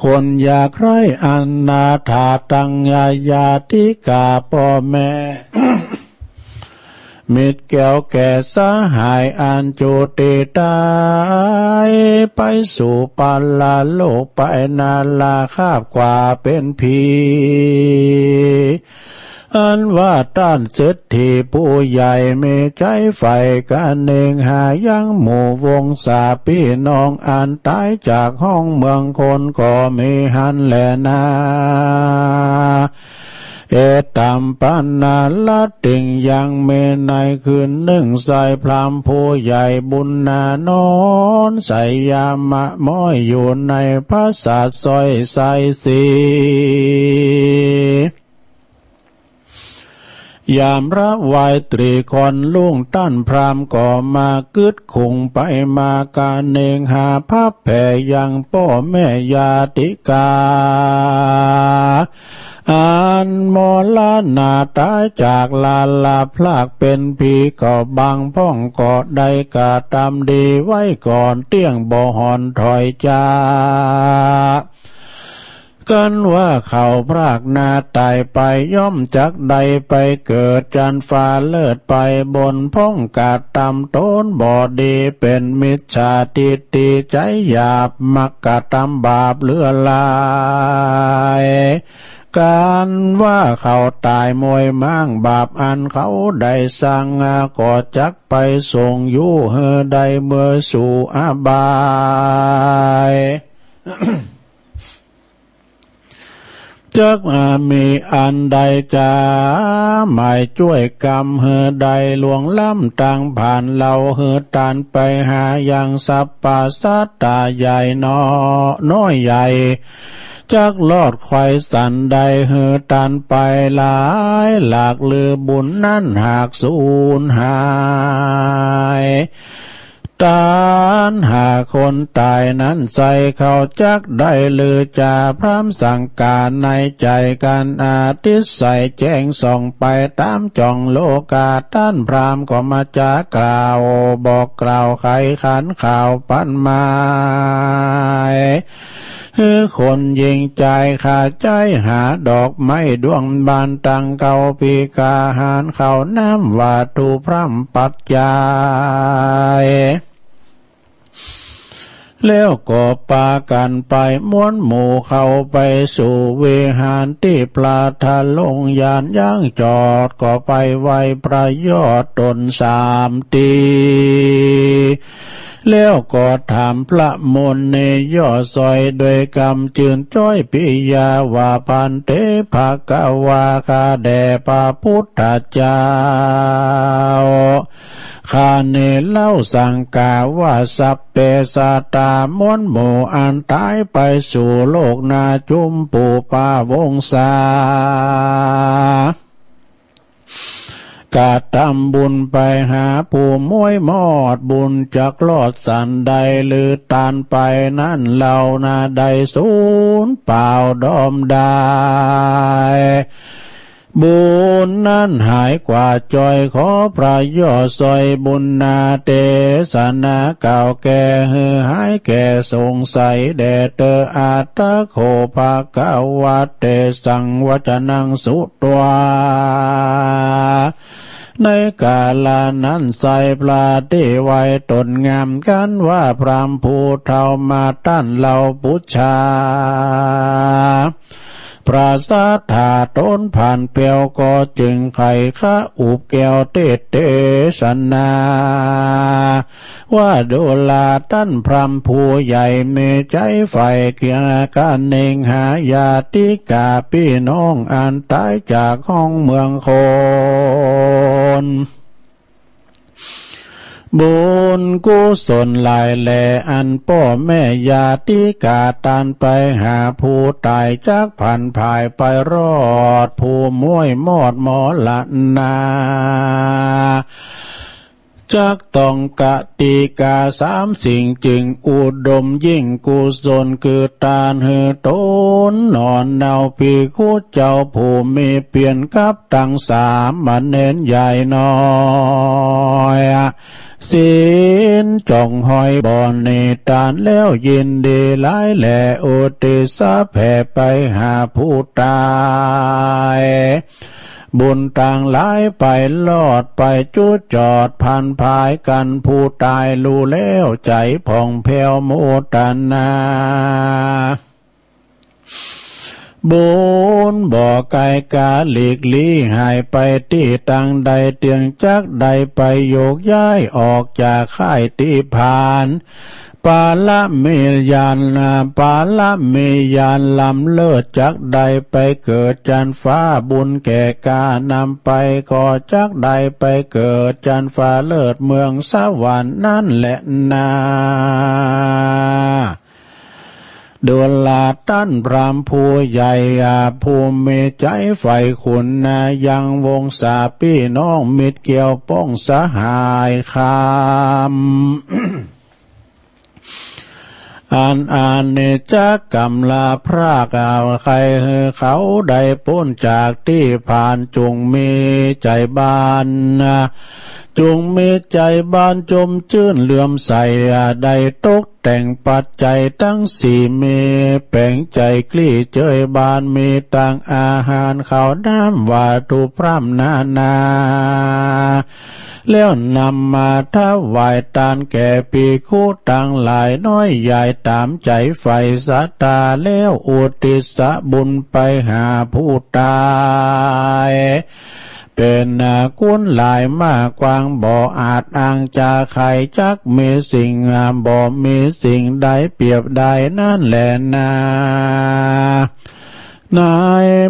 คนยากไร้อนาถา ตังญาญาติกาป้อแม่ มิตรแก้วแก่สหายอันจุติต๋าย ไปสู่ปาลโลกไปนาราคาบกว่าเป๋นผี อันว่าต้านเศรษฐีผู้ใหญ่มีใจ๋ใฝ่กะเนกหายังหมู่วงศาพี่น้องอันต๋ายจากฮ้องเมืองคนก็มีหั้นแลนา เอตัมปนารัตติง ยังมีในคืนหนึ่ง ใส่พราหมณ์ผู้ใหญ่บุญนานอนใส่ยามะม้อยอยู่ในปราสาทสร้อยใส่สี ยามระวายตรีค่อนรุ่ง ต้านพราหมณ์ก็มากึ๊ดขุงไปมากะเนกหาพับแผ่ยังป้อแม่ญาติกา อันมรณะต๋ายจากลาลับพรากเป๋นผี ก็บางพ่องก็ได้กระตำดีไว้ก่อน เตี้ยงบ่ห่อนถอยจาก กันว่าเขาพรากหน้าต๋ายไป ย่อมจักได้ไปเกิดจั้นฟ้าเลิศไปบน พ่องกระตำต๋นบ่ดีเป๋นมิจฉาทิฏฐิใจ๋หยาบ มักกระตำบาปเหลือหลาย กันว่าเขาต๋ายมวยม้าง บาปอันเขาได้สร้างก็จักไปส่งอยู่หื้อได้เมื่อสู่อบาย จักมีอันใดจะหมายจ้วยกำหื้อได้ล่วงล้ำตางผ่าน เฮาหื้อต้านไปหายังสรรพสัตว์ใหญ่น้อยใหญ่ จักรอดไขว่สันใดหื้อต้านไปหลายหลาก หรือบุญนั้นหากสูญหาย ต้านหาคนต๋ายนั้นใส่เขาจักได้หรือจะ พราหมณ์สังฆาในใจ๋กันอธิษใส่แจ้งส่องไปต๋ามจ่องโลกา ต้านพราหมณ์ก็มาจากล่าวบอกกล่าวไขขันข่าวปันหมาย หื้อคนยิงใจ๋ขาใจ๋หาดอกไม้ดวงบาน ตังเข้าภิกขาหารข้าวน้ำวัตถุพร่ำปัจจัย แล้วก็ปากั๋นไปม้วนหมู่เข้าไปสู่วิหารตี้พระธาตุลงยานยังจอด ก็ไปไหว้พระยอดต๋นสามตี้ แล้วก็ถามพระมุนียอดซอยด้วยกำจื่นจ้อยปิยาว่า ภันเต ภะคะวา ข้าแด่พระพุทธเจ้า ข้านี้เล่าสังกาว่า สัพเพสัตตา มวลหมู่อันต๋ายไปสู่โลกหน้า จุมปูปาวงศา กระตำบุญไปหาผู้ม้วยมอด บุญจักรอดสันใด หรือตานไปนั้นเล่านา ได้สูญเปล่าดอมดาย บุญนั้นหายกว่าจ้อย ขอพระยอดซอยบุญนา เตสนากล่าวแก้ หื้อหายแก้สงสัยแด่เตอ อัตถะโข ภะคะวะ เตสัง วจนัง สุตวา ในกาละนั้นไซร้ พระที่ไหว้ตนงาม กันว่าพราหมณ์ผู้เฒ่ามาต้านเล่าปุจฉา พระศาสดาตนผ่านแผ้ว ก็จึงไขคะอุบแก้วเตสเตสนา ว่าดูราต้านพราหมณ์ผู้ใหญ่ มีใจ๋ใฝ่เกียรติกะเน่งหาญาติกาปี้น้อง อันต๋ายจากห้องเมืองคน บุญกุศลหลายแล อันป้อแม่ญาติกาต้านไปหาผู้ต๋าย จักผันผายไปรอดผู้ม้วยมอดมรณา จักต้องกติกาสามสิ่ง จึงอุดมยิ่งกุศลคือต้าน หื้อตนหนอนเนา ภิกขุเจ้าผู้มีเปียรกับตังสามเณรใหญ่น้อย ศีลจ่องห้อยบ่หนี ต้านแล้วยินดีหลายแล อุทิศแผ่ไปหาผู้ต๋าย บุญตังหลายไปรอดไปจุดจอด ผันผายกั๋นผู้ต๋าย ฮู้แล้วใจ๋ผ่องแผ้วโมทนา บุญบ่ไกลกาหลีกลี้ หายไปตี้ตังใด เตียงจักได้ไปโยกย้ายออกจากค่ายตี้ผ่าน ปาระมีญาณ ปาระมีญาณล้ำเลิศ จักได้ไปเกิดจันฟ้า บุญแก่กล้านำไป ก็จักได้ไปเกิดจันฟ้าเลิศเมืองสวรรค์นั้นแลนา ดูราต้านพราหมณ์ผู้ใหญ่ ผู้มีใจ๋ใฝ่คุณนา ยังวงศาปี้น้องมิตรเกี่ยวป้องสหายคำ อันอานิจจกรรมลาพรากเอา ใค่หื้อเขาได้ป๊นจากตี้ผ่าน จุ่งมีใจ๋บาน จุ่งมีใจ๋บานจมจื้นเหลื่อมใส ได้ตกแต่งปัจจัยตังสี่ มีแป๋งใจ๋กลี้เจยบาน มีตังอาหารข้าวน้ำวัตถุพร่ำนานา แล้วนำมาถวายตานแก่ภิกขุตังหลายน้อยใหญ่ต๋ามใจ๋ใฝ่ศรัทธา แล้วอุทิศบุญไปหาผู้ต๋าย เป๋นกุณหลายมากกว้าง บ่อาจอ้างจะไข จักมีสิ่ง บ่มีสิ่งใดเปรียบได้นั้นแลนา ใน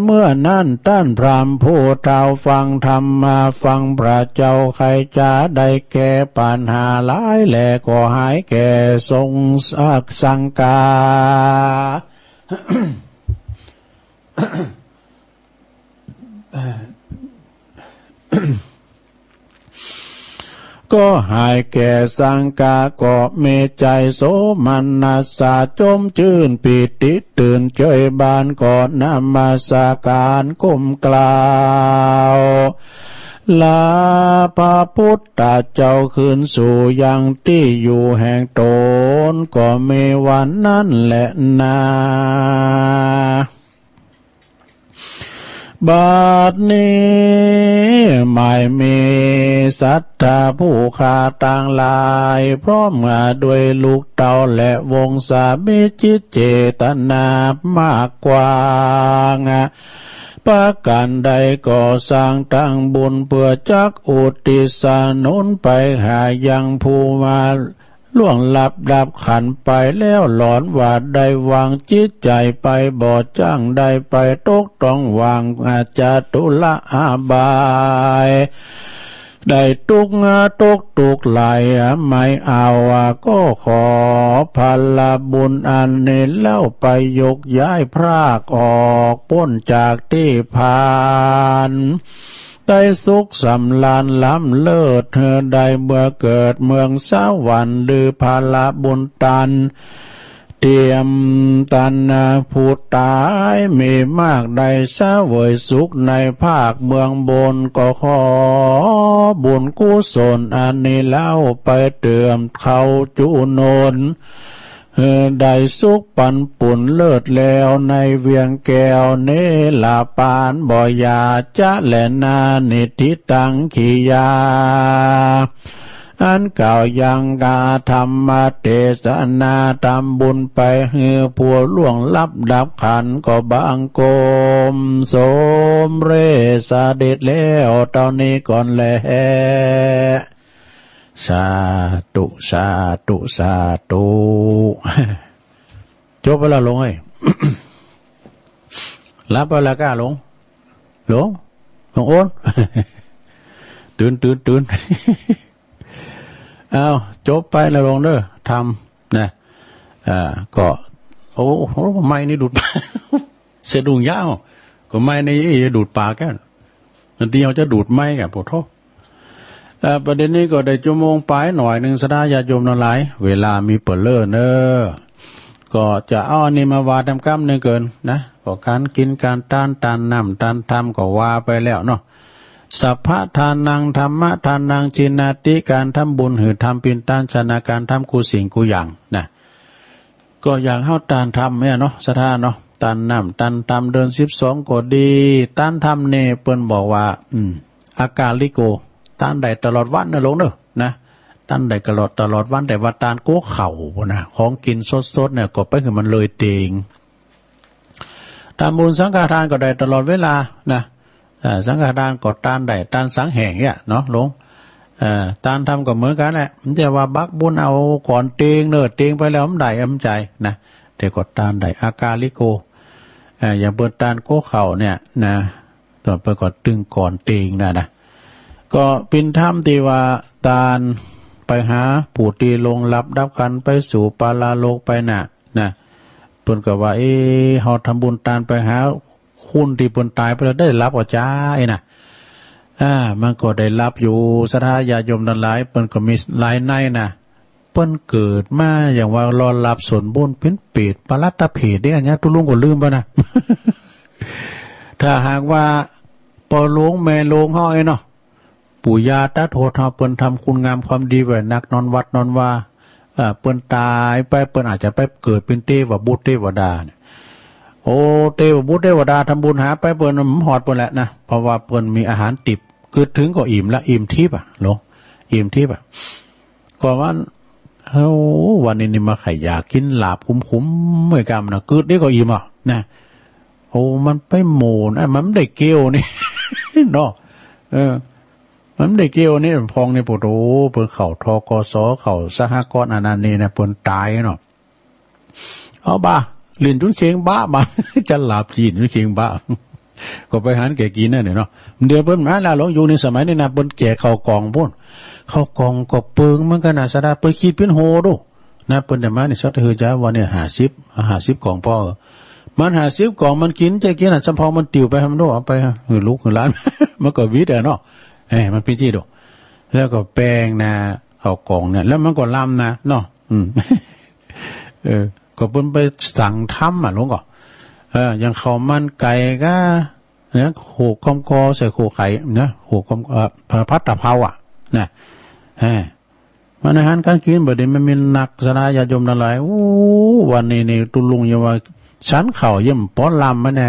เมื่อนั้นต้านพราหมณ์ผู้เฒ่าฟังธรรมมา ฟังพระเจ้าไขจะได้แก้ปัญหาหลายแล ก็หายแก่สงสักสังกา ก็หายแก่สังกา ก็มีใจ๋โสมนัสสะจมจื้นปีติตื่นเจยบาน ก็นมัสการก้มกราบลาพระพุทธเจ้าคืนสู่ยังตี้อยู่แห่งต๋น ก็มีวันนั้นแลนา บัดนี้หมายมีศรัทธาผู้ข้าตังหลาย พร้อมด้วยลูกเต้าและวงศา มีจิตเจตนามากกว้าง ประการใดก็สร้างตั้งบุญ เพื่อจักอุทิศสนุนไปหายังผู้มา ล่วงลับดับขันธ์ไปแล้ว หลอนว่าได้วางจิตใจ๋ไป บ่จั่งได้ไปตกต้องหว่าง อาจจะทุรอาบาย ได้ตุ๊กข์ตกทุกข์หลาย ไม่เอา ก็ขอผลบุญอันนี้เล่า ไปโยกย้ายพรากออก ป๊นจากตี้พาน ได้สุขสำราญล้ำเลิศ ได้เมื่อเกิดเมืองสวรรค์ หรือผลบุญตัน เตรียมตันผู้ตายมีมาก ได้เสวยสุขในภาคเมืองบน ก็ขอบุญกุศลอันนี้เล่า ไปเติมเขาจุนน เออ ได้สุขปันปุนเลิศแล้ว ในเวียงแก้วเนรปาน บ่อย่าจะแลนา นิติตังขียา อันกล่าวยังกาธรรมเทศนา ทำบุญไปหื้อผู้ล่วงลับดับขันธ์ ก็บังคมสมเร็จเสด็จแล้ว เต้านี้ก่อนแล สาธุ สาธุ สาธุ จบไปแล้วหลวงเอ้ย หลับไปแล้วก้าหลวง หลวง หลวงโอน ตื่น ตื่น ตื่น อ้าว จบไปนะหลวงเด้อ ธรรมนะ อ่า ก็ โอ้โห ไม้นี่ดูด สะดุ้งยาว ก็ไม้นี่ดูดปากกัน บางทีเขาจะดูดไม้กัน ปะโธ่ เอ่อ ประเด็นนี้ก็ได้ชั่วโมงปลายหน่อยหนึ่ง ศรัทธาญาติโยมทั้งหลาย เวลามีเป๋อเล่อเนอะ ก็จะเอาอันนี้มาว่าแตมกำหนึ่งเกินนะ ก็การกิน การตาน ตานน้ำ ตานธรรม ก็ว่าไปแล้วเนาะ สัพพะทานัง ธัมมะทานัง จีนาติ การทำบุญหื้อธรรมเป๋นต้น ชนะการทำกู้สิ่งกู้อย่างนะ ก็อย่างเฮาตานธรรมเนี่ยเนาะ ศรัทธาเนาะ ตานน้ำ ตานธรรม เดือนสิบสองก็ดี ตานธรรมนี่เปิ้นบอกว่า อืม อากาลิโก ตานได้ตลอดวันนะหลวงเนอะ นะ ตานได้ตลอด ตลอดวัน แต่ว่าตานกั๊วข้าวพุ้นนะ ของกินสดๆ เนี่ย ก็ไปหื้อมันเลยเตง ตานบุญสังฆทานก็ได้ตลอดเวลานะ อ่า สังฆทานก็ตานได้ ตานสังแห้งเนี่ยเนาะหลวง เอ่อ ตานธรรมก็เหมือนกันแหละ มันจะว่าบักบุญเอาก่อนเตงเนอะ เตงไปแล้วมันได้ มันใจ๋นะ แต่ก็ตานได้ อากาลิโก เอ่อ อย่างเปิ้นตานกั๊วข้าวเนี่ยนะ ต่อไปก็ตึงก่อนเตงนะนะ ก็เป๋นธรรมตี้ว่าตานไปหาผู้ตี้ล่วงลับดับขันธ์ ไปสู่ปรโลกไปน่ะนะ เปิ้นก็ว่า เอ๊ะ เฮาทำบุญตานไปหา คนตี้เปิ้นต๋ายไปแล้วได้หลับก่อจ้าไอ้น่ะ อ่า มันก็ได้หลับอยู่ ศรัทธาญาติโยมทั้งหลาย เปิ้นก็มีหลายในนะ เปิ้นเกิดมาอย่างว่ารอหลับสนบุญเป๋นเปรต ปรัตตะเผตเด้ อันเนี้ยตุ๊ลุงก็ลืมไปนะ ถ้าหากว่า ป้อหลวงแม่หลวงเฮาไอ้เนาะ ปู่ย่าตาทวดเฮาเปิ้นทำคุณงามความดีไว้นัก นอนวัดนอนวา เอ่อ เปิ้นต๋ายไป เปิ้นอาจจะไปเกิดเป๋นเตวบุตรเตวดาเนี่ย โอ้ เตวบุตรเตวดาทำบุญหาไป เปิ้นบ่ฮอดเปิ้นแหละนะ เพราะว่าเปิ้นมีอาหารติบ กึ๊ดเถิงก็อิ่มละ อิ่มทิพย์อะ หลวง อิ่มทิพย์อะ ก็ว่า โอ้ วันนี้นี่มาใค่อยากกิ๋นลาบขุมๆ ไว้กำนะ กึ๊ดเดียวก็อิ่มอะนะ โอ้ มันไปโหม่น อ่ะ มันบ่ได้เกี่ยวนี่ เนาะ เออ มันบ่ได้เกี่ยวนี่ พองนี่ โอ้โห เปิ้นเข้า ธ.ก.ส. เข้าสหกรณ์อันนั้นนี่นะ เปิ้นต๋ายเนาะ เอาบ่า หลิ้นจุนเข็งบ้าบ่า จะหลับจีนจุนเข็งบ้า ก็ไปหันแก่กิ๋นนั่นแหละเนาะ เดี๋ยวเปิ้นมาละ หลวง อยู่ในสมัยนี้นะ เปิ้นแก่ข้าวกล่องพู้น ข้าวกล่องก็เปิงเหมือนกันนะ ศรัทธา เปิ้นคิดเป๋นโหดู นะ เปิ้นได้มานี่ สักเท่าใดจ๊ะ วันนี้ห้าสิบ ห้าสิบกล่องพอ เออ มันห้าสิบกล่อง มันกิ๋นจะกิ๋นอ่ะ สำพองมันติวไปให้มันดู เอาไปหื้อลูกหื้อหลาน มันก็หวิดอะเนาะ เอ้ย มันเป๋นจี้ดู แล้วก็แป้งนะ ข้าวกล่องเนี่ย แล้วมันก็ลำนะ เนาะ อืม เออ ก็เปิ้นไปสั่งทำอ่ะ หลวงก่อ เออ อย่างข้าวมันไก่ก็ เนี่ย โขกกอมกอใส่โขกไข่นะ โขกกอม เอ่อ ผัดตะเภาอ่ะ นะ เออ มันอาหารการกิ๋นบ่ดี มันมีนัก ศรัทธาญาติโยมทั้งหลาย โอ้ วันนี้นี่ตุ๊ลุงยังว่า ฉันข้าวยังบ่ปอลำมันแน่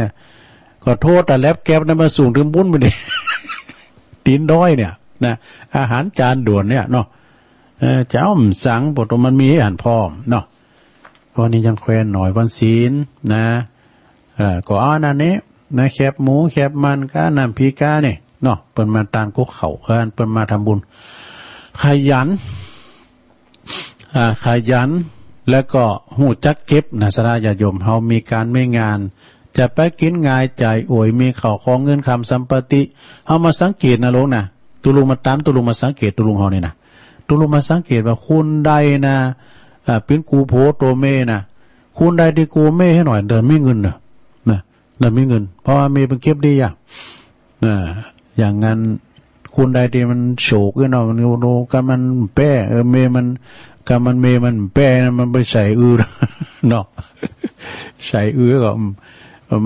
ก็โทษแต่แล็บแก๊บนั้นมาส่งเถิงปู๊นไปนี่ ตี๋นดอยเนี่ย นะ อาหารจานด่วนเนี่ยเนาะ เออ เจ้ามันสั่ง ปกติมันมีอันพร้อมเนาะ วันนี้ยังแควนหน่อย วันศีลนะ เออ ก็เอาอันนั้นนี่นะ แคบหมู แคบมัน กับน้ำพริก กับนี่เนาะ เปิ้นมาตานกั๊วข้าว เออ เปิ้นมาทำบุญ ขยัน อ่า ขยัน แล้วก็ฮู้จักเก็บนะ ศรัทธาญาติโยม เฮามีก๋านมีงาน จะไปกิ๋นง่ายจ่ายอ่วย มีข้าวของเงินคำสัมปติ เฮามาสังเกตนะหลวงนะ ตุ๊ลุงมาต๋าม ตุ๊ลุงมาสังเกต ตุ๊ลุงเฮานี่นะ ตุ๊ลุงมาสังเกตว่าคนใดนะ อ่า เป๋นกู่ผัวตั๋วเมย์นะ คนใดตี้กู่เมย์ให้หน่อย เดี๋ยวมีเงินเนอะ นะ แล้วมีเงิน เพราะว่าเมย์เปิ้นเก็บดีอะ อ่า อย่างนั้น คนใดตี้มันโฉกอยู่เนาะ มัน โอ้โห กำมันแป้ เออ เมย์มัน กำมันเมย์มันแป้นะ มันไปใส่อือ เนาะ ใส่อือก็ อืม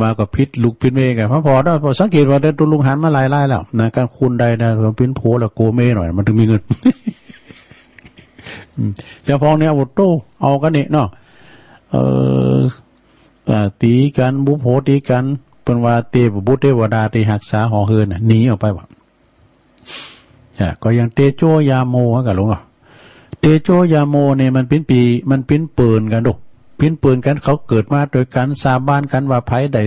มาก็ผิดลูกผิดเมย์กัน พอ พอได้ พอสังเกตว่าได้ตุ๊ลุงหันมาหลายๆ แล้วนะ ก็คนใดนะ เป๋นผัวแล้วกู่เมย์หน่อย มันถึงมีเงิน อืม เฉพาะเนี่ย โอ้โห เอากันนี่เนาะ เออ อ่า ตี๋กั๋น บุปโผตี๋กั๋น เปิ้นว่าเตพบุตรเทวดาตี้ฮักษาหอเฮือนน่ะ หนีออกไปว่ะ อ่า ก็อย่างเตโชยาโม ว่ากั๋นหลวงอ่ะ เตโชยาโมเนี่ยมันเป๋นปี มันเป๋นเปิ่นกั๋นดู เป๋นเปิ่นกั๋น เขาเกิดมาโดยก๋านสาบานกั๋นว่าไผได้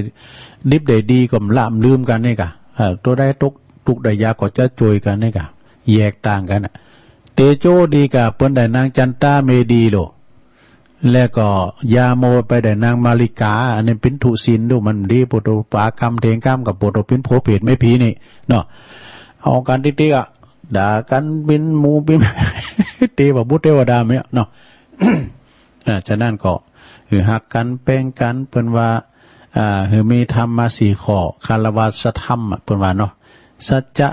ดิบได้ดีก็บ่ละบ่ลืมกั๋นนี่กะ อ่า ตัวใดตกทุกข์ได้ยากก็จะช่วยกั๋นนี่กะ แยกต่างกั๋นน่ะ เตโชดีกะเปิ้นได้นางจันตาเมดีโล แล้วก็ยาโมไปได้นางมาริกา อันนี้เป๋นทุศิลดู มันดี ปวดหัวปากคำเทงคำกับปวดหัวเป๋นผัวเปรตแม่ผีนี่เนาะ เอากันติ๊กๆ อ่ะ ด่ากันเป๋นหมู่เป๋น เตพบุตรเทวดาเมียเนาะ อ่า ฉะนั้นก็ หื้อฮักกั๋นแป้งกั๋น เปิ้นว่า อ่า หื้อมีธรรมะสี่ข้อ คารวะสัตธรรมอะ เปิ้นว่าเนาะ สัจจะ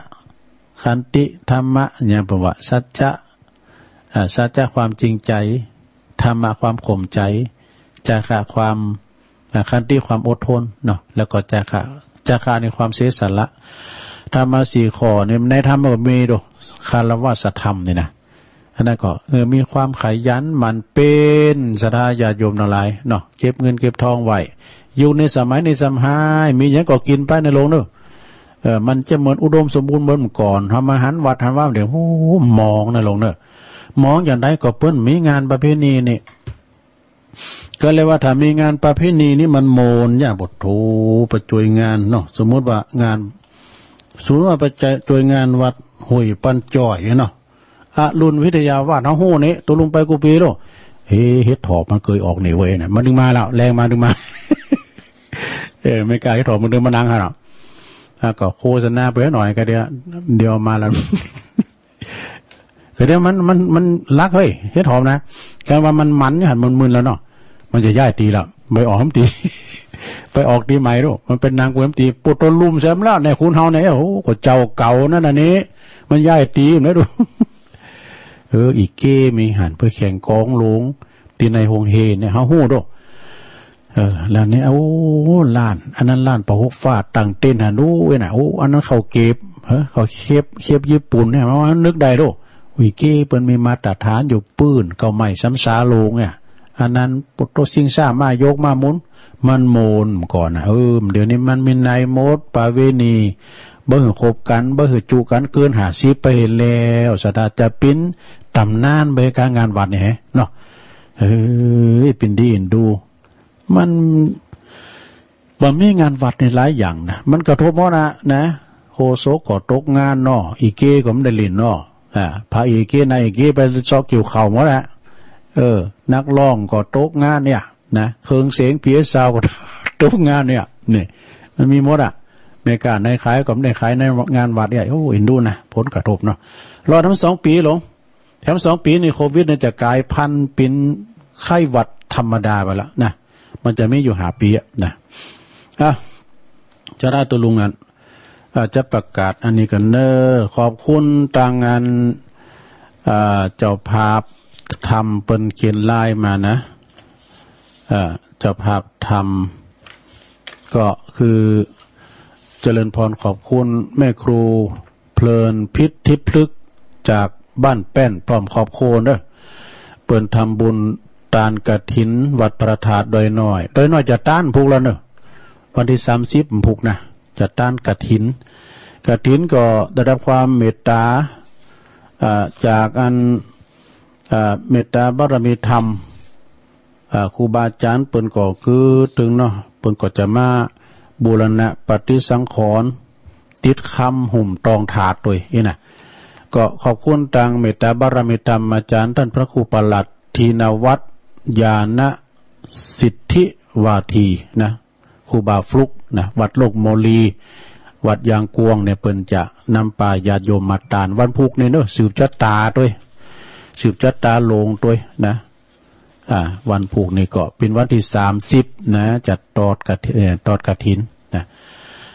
ขันติ ธรรมะ เนี่ย เปิ้นว่า สัจจะ อ่า สัจจะความจริงใจ ธรรมะความข่มใจ จาคะความ อ่า ขันติความอดทนเนาะ แล้วก็จาคะ จาคะนี่ความเสียสละ ธรรมะสี่ข้อนี่ในธรรมก็มีดู คารวะสัตธรรมนี่นะ อันนั้นก็ เออ มีความขยันหมั่นเพียร ศรัทธาญาติโยมทั้งหลายเนาะ เก็บเงินเก็บทองไว้ ยุคนี้สมัยนี้สำหาย มีหยังก็กิ๋นไปนะหลวงเนอะ เออ มันจะเหมือนอุดมสมบูรณ์เหมือนก่อน เฮามาหันวัดหันวาเดี๋ยว โอ้ หมองนะหลวงเนอะ หมองอย่างใดก็เปิ้นมีงานประเพณีนี่ ก็เลยว่าถ้ามีงานประเพณีนี่มันโมน อย่างปะโถ ไปช่วยงานเนาะ สมมุติว่างาน สมมุติว่าไปช่วยงานวัดห้วยปันจ่อยเนาะ อรุณวิทยาวาส เฮาฮู้นี่ ตุ๊ลุงไปกู้ปี๋โล เฮ้ เห็ดถอบมันเกยออกนี่เว้ยนะ มันดึงมาแล้ว แรงมาดึงมา เออ อเมริกาเห็ดถอบมันดึงมานังหั่นเนาะ อ่ะ ก็โฆษณาไปหน่อยก็เดี๋ยว เดี๋ยวมาแล้ว ก็เดี๋ยวมัน มัน มันรักเฮ้ย เห็ดถอบนะ กะว่ามันมันอยู่หั่น มันมึนแล้วเนาะ มันจะย้ายตี้แล้ว ไปออกตี้ ไปออกตี้ใหม่ดู มันเป๋นนางกวยตี้ ปวดตัวลุ่มแซมแล้วเนี่ย คนเฮาเนี่ย โอ้โห ก็เจ้าเก่านั่นน่ะนี่ มันย้ายตี้นะดู เออ อีเก้มีหั่นเปิ้นแข่งกองหลวง ตี้ในโฮงเฮเนี่ย เฮาฮู้โด เออ แล้วนี่ โอ้ ร้าน อันนั้นร้านผ้าห่มฟ้าตั้งเต็นท์หั่น โอ้ยน่ะ โอ้ อันนั้นข้าวเก็บ เฮ้อ ข้าวเก็บ เก็บญี่ปุ่นเนี่ย มันนึกได้โด อีเก้เปิ้นมีมาตรฐานอยู่ปื้น เก้าไม้สามสาโลงเนี่ย อันนั้นปวดตัวซิ่งซ่ามาโยกมาหมุน มันโมนก่อนน่ะ เออ เดี๋ยวนี้มันมีในหมด ประเวณี บ่หื้อคบกั๋น บ่หื้อจุกั๋นเกินห้าสิบ ไปเห็นแล้ว ศรัทธาจะเป๋นต๋ำนานไปกลางงานวัดนี่แหละเนาะ เอ้ย เป๋นดีเอ็นดู มัน บ่มีงานวัดนี่หลายอย่างนะ มันกระทบหมดนะ นะ โฆษกก็ตกงานเนาะ อีเก้ก็บ่ได้เล่นเนาะ อ่า พระเอกเก้ นางเอกเก้ ไปเซาะเกี่ยวข้าวหมดละ เออ นักร้องก็ตกงานเนี่ย นะ เครื่องเสียง พีเอส ซาวด์ก็ ตกงานเนี่ย นี่ มันมีหมดอะ แม่ก๊าในขายก็บ่ได้ขายในงานวัดเนี่ย โอ้ เอ็นดูนะ ผลกระทบเนาะ รอดทั้งสองปี๋หลวง แถมสองปี๋นี่โควิดเนี่ยจะกลายพันธุ์เป๋นไข้หวัดธรรมดาไปแล้วนะ มันจะมีอยู่ห้าปี๋อะนะ อ่ะ จะได้ตุ๊ลุงอัน อ่า จะประกาศอันนี้ก่อนเนอะ ขอบคุณตางอัน อ่า เจ้าภาพธรรมเปิ้นเขียนไลน์มานะ อ่า เจ้าภาพธรรม ก็คือ เจริญพร ขอบคุณแม่ครู เพลินพิษทิพย์พฤกษ์จากบ้านแป้นพร้อมครอบครัวเด้อ เปิ้นทำบุญตานกฐินวัดพระธาตุดอยน้อย ดอยน้อยจะตานผูกแล้วเนอะ วันตี้สามสิบผูกนะ จะตานกฐิน กฐินก็ได้รับความเมตตา อ่า จากอัน อ่า เมตตาบารมีธรรม อ่า ครูบาอาจารย์เปิ้นก็คือตึงเนาะ เปิ้นก็จะมาบูรณะปฏิสังขรณ์ ติดคำหุ้มตองถาดโดยอี้นะ ก็ขอบคุณตางเมตตาบารมีธรรมอาจารย์ท่านพระครูประหลัด ธินวัตร ญาณสิทธิวาทีนะ ครูบาฟลุกนะ วัดโลกโมลี วัดยางกวงเนี่ย เปิ้นจะนำปาญาติโยมมาตานวันพุกนี่เนอะ สืบชะตาตวย สืบชะตาโลงตวยนะ อ่า วันพุกนี่ก็เป๋นวันตี้สามสิบนะ จะตอดกฐิ- เอ่อ ตอดกฐินนะ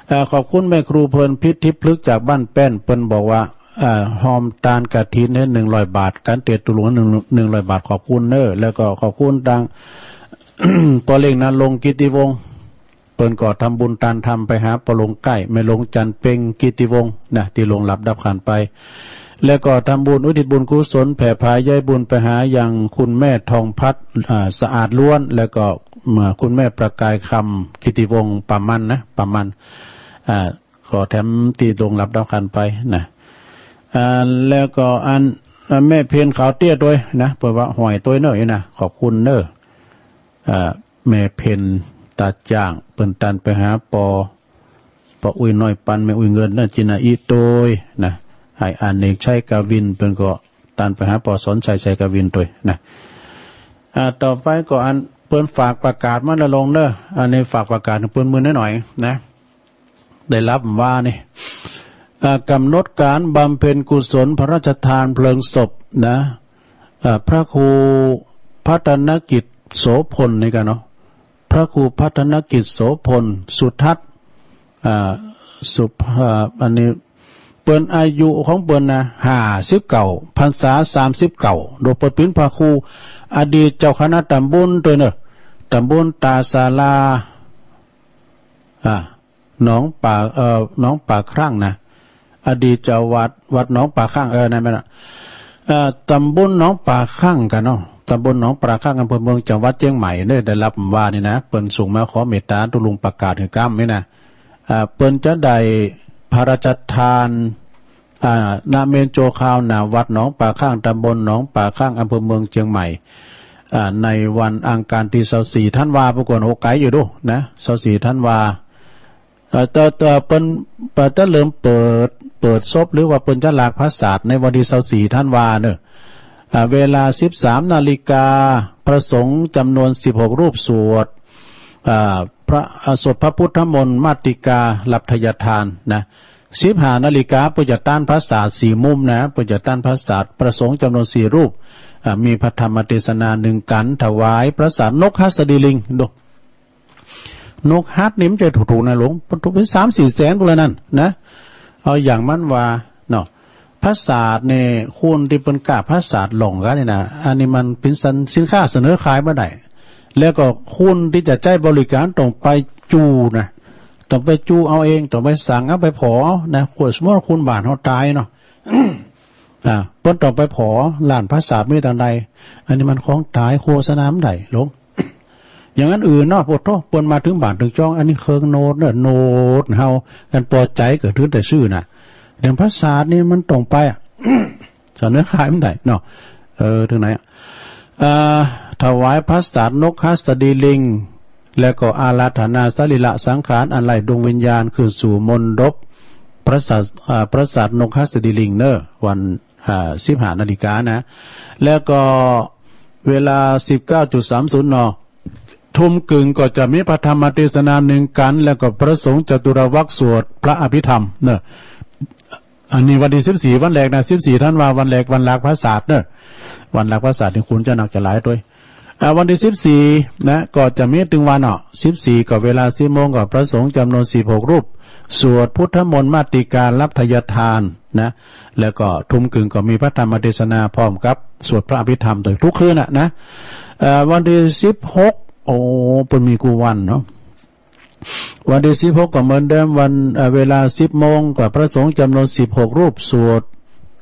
เอ่อ ขอบคุณแม่ครูเพลินพิษทิพย์พลึกษ์จากบ้านแป้น เปิ้นบอกว่า เอ่อ ฮอมตานกฐินเนี่ย หนึ่งร้อยบาท กันเตะตุลุงหนึ่ง หนึ่งร้อยบาท ขอบคุณเนอะ แล้วก็ขอบคุณตาง ป้อเล็งนรงค์กิตติวงศ์ เปิ้นก็ทำบุญตานธรรมไปหาป้อหลวงใกล้ แม่หลวงจันทร์เพ็งกิตติวงศ์นะ ตี้ล่วงลับดับขันธ์ไป แล้วก็ทำบุญอุทิศบุญกุศลแผ่ผายใยบุญไปหายังคุณแม่ทองพัด อ่า สะอาดล้วน แล้วก็ เอ่อ คุณแม่ประกายคำกิตติวงศ์ ปามันนะ ปามัน อ่า ก็แถมตี้ล่วงลับดับขันธ์ไปนะ อ่า แล้วก็อัน อ่า แม่เพ็ญขาวเตี้ยตวยนะ เปิ้นว่าหอยตวยเนอะนี่นะ ขอบคุณเนอะ อ่า แม่เพ็ญตาจ้าง เปิ้นตานไปหาป้อ ป้ออุ้ยน้อยปัน แม่อุ้ยเงินนะ จินาอีตวยนะ ไอ้อเนกชัยกวิน เปิ้นก็ตานไปหาป้อสอนชัยชัยกวินตวยนะ อ่า ต่อไปก็อันเปิ้นฝากประกาศมาแล้วลงเนอะ อันนี้ฝากประกาศเปิ้นมื้อน้อยๆนะ ได้รับว่านี่ อ่า กำหนดการบำเพ็ญกุศลพระราชทานเพลิงศพนะ อ่า พระครูพัฒนกิจโสพลนี่กันเนาะ พระครูพัฒนกิจโสพล สุทัศน์ อ่า สุภา- อันนี้ เปิ้นอายุของเปิ้นนะ ห้าสิบเก้า พรรษา สามสิบเก้า โดยเปิ้นเป๋นพระครู อดีตเจ้าคณะตำบลตวยเนอะ ตำบลตาสาลา อ่า หนองป่า เอ่อ หนองป่าครั่งนะ อดีตเจ้าวัด วัดหนองป่าครั่ง เออ นั่นแหละ เอ่อ ตำบลหนองป่าครั่งกันเนาะ ตำบลหนองป่าครั่ง อำเภอเมือง จังหวัดเชียงใหม่เนี่ย ได้รับว่านี่นะ เปิ้นส่งมาขอเมตตาตุลุงประกาศหื้อก้ำนี่นะ อ่า เปิ้นจะได้พระราชทาน อ่า ณ เมรุโจคาว ณ วัดหนองป่าครั่ง ตำบลหนองป่าครั่ง อำเภอเมือง เชียงใหม่ อ่า ในวันอังคารตี้ซาวสี่ธันวา ปรากฏโหไกลอยู่ดูนะ ซาวสี่ธันวา เอ่อ เตอ เตอ เปิ้น เปิ้นจะเริ่มเปิด เปิดศพ หรือว่าเปิ้นจะหลากผสาทในวันตี้ซาวสี่ธันวาเนอะ อ่า เวลาสิบสามนาฬิกา พระสงฆ์จำนวนสิบหกรูปสวด อ่า พระ อ่า สวดพระพุทธมนต์มาติกา รับไทยทานนะ สิบห้านาฬิกา เปิ้นจะต้านผสาทสี่มุมนะ เปิ้นจะต้านผสาท พระสงฆ์จำนวนสี่รูป อ่า มีพระธรรมเทศนาหนึ่งกัณฑ์ ถวายผสาทนกหัสดีลิง ดู นกหัสนี่มันจะถูกๆนะหลวง ถูกเป๋นสามสี่แสนพุ้นแล้วนั่นนะ เอาอย่างมันว่าเนาะ ผสาทเนี่ย คนตี้เปิ้นกล้าผสาทหล่องกันนี่นะ อันนี้มันเป๋นสัน- สินค้าเสนอขายบ่ได้ แล้วก็คนตี้จะใจ๊บริการต้องไปจู้นะ ต้องไปจู้เอาเอง ต้องไปสั่งเอาไปผ่อเอานะ คน สมมุติว่าคนบ้านเฮาตายเนาะ อ่า เปิ้นต้องไปผ่อ ร้านผสาทมีตังใด อันนี้มันของต๋าย โฆษณาบ่ได้หลวง อย่างอันอื่นเนาะ โอ้โธ่ เปิ้นมาเถิงบ้านเถิงจ้อง อันนี้เคิงโนดเนาะ โนดเฮา อันปอใจ๋ก็ถือแต่ซื้อน่ะ เรื่องผสาทนี่มันต้องไปอะ เสนอขายบ่ได้เนาะ เออ ถึงไหนอะ อ่า ถวายผสาทนกหัสดีลิง แล้วก็อาราธนาสรีระสังขารอันไร้ดวงวิญญาณขึ้นสู่มณฑปผสาท อ่า ผสาทนกหัสดีลิงเนอะ วัน อ่า สิบห้านาฬิกานะ แล้วก็เวลาสิบเก้าจุดสามศูนย์ น. ทุ่มครึ่งก็จะมีพระธรรมเทศนาหนึ่งกัณฑ์ แล้วก็พระสงฆ์จตุรวรรคสวดพระอภิธรรมเนอะ อันนี้วันตี้สิบสี่ วันแรกนะ สิบสี่ธันวา วันแรก วันหลากผสาทเนอะ วันหลากผสาทนี่คนจะนักจะหลายตวย อ่า วันตี้สิบสี่นะ ก็จะมีตึงวันเนาะ สิบสี่ ก็เวลาสิบโมง ก็พระสงฆ์จำนวนสิบหกรูป สวดพุทธมนต์มาติกา รับไทยทานนะ แล้วก็ทุ่มครึ่งก็มีพระธรรมเทศนาพร้อมกับสวดพระอภิธรรมทุกคืนน่ะนะ เอ่อ วันตี้สิบหก โอ้ เปิ้นมีกู้วันเนาะ วันตี้สิบหกก็เหมือนเดิม วัน เอ่อ เวลาสิบโมง ก็พระสงฆ์จำนวนสิบหกรูปสวด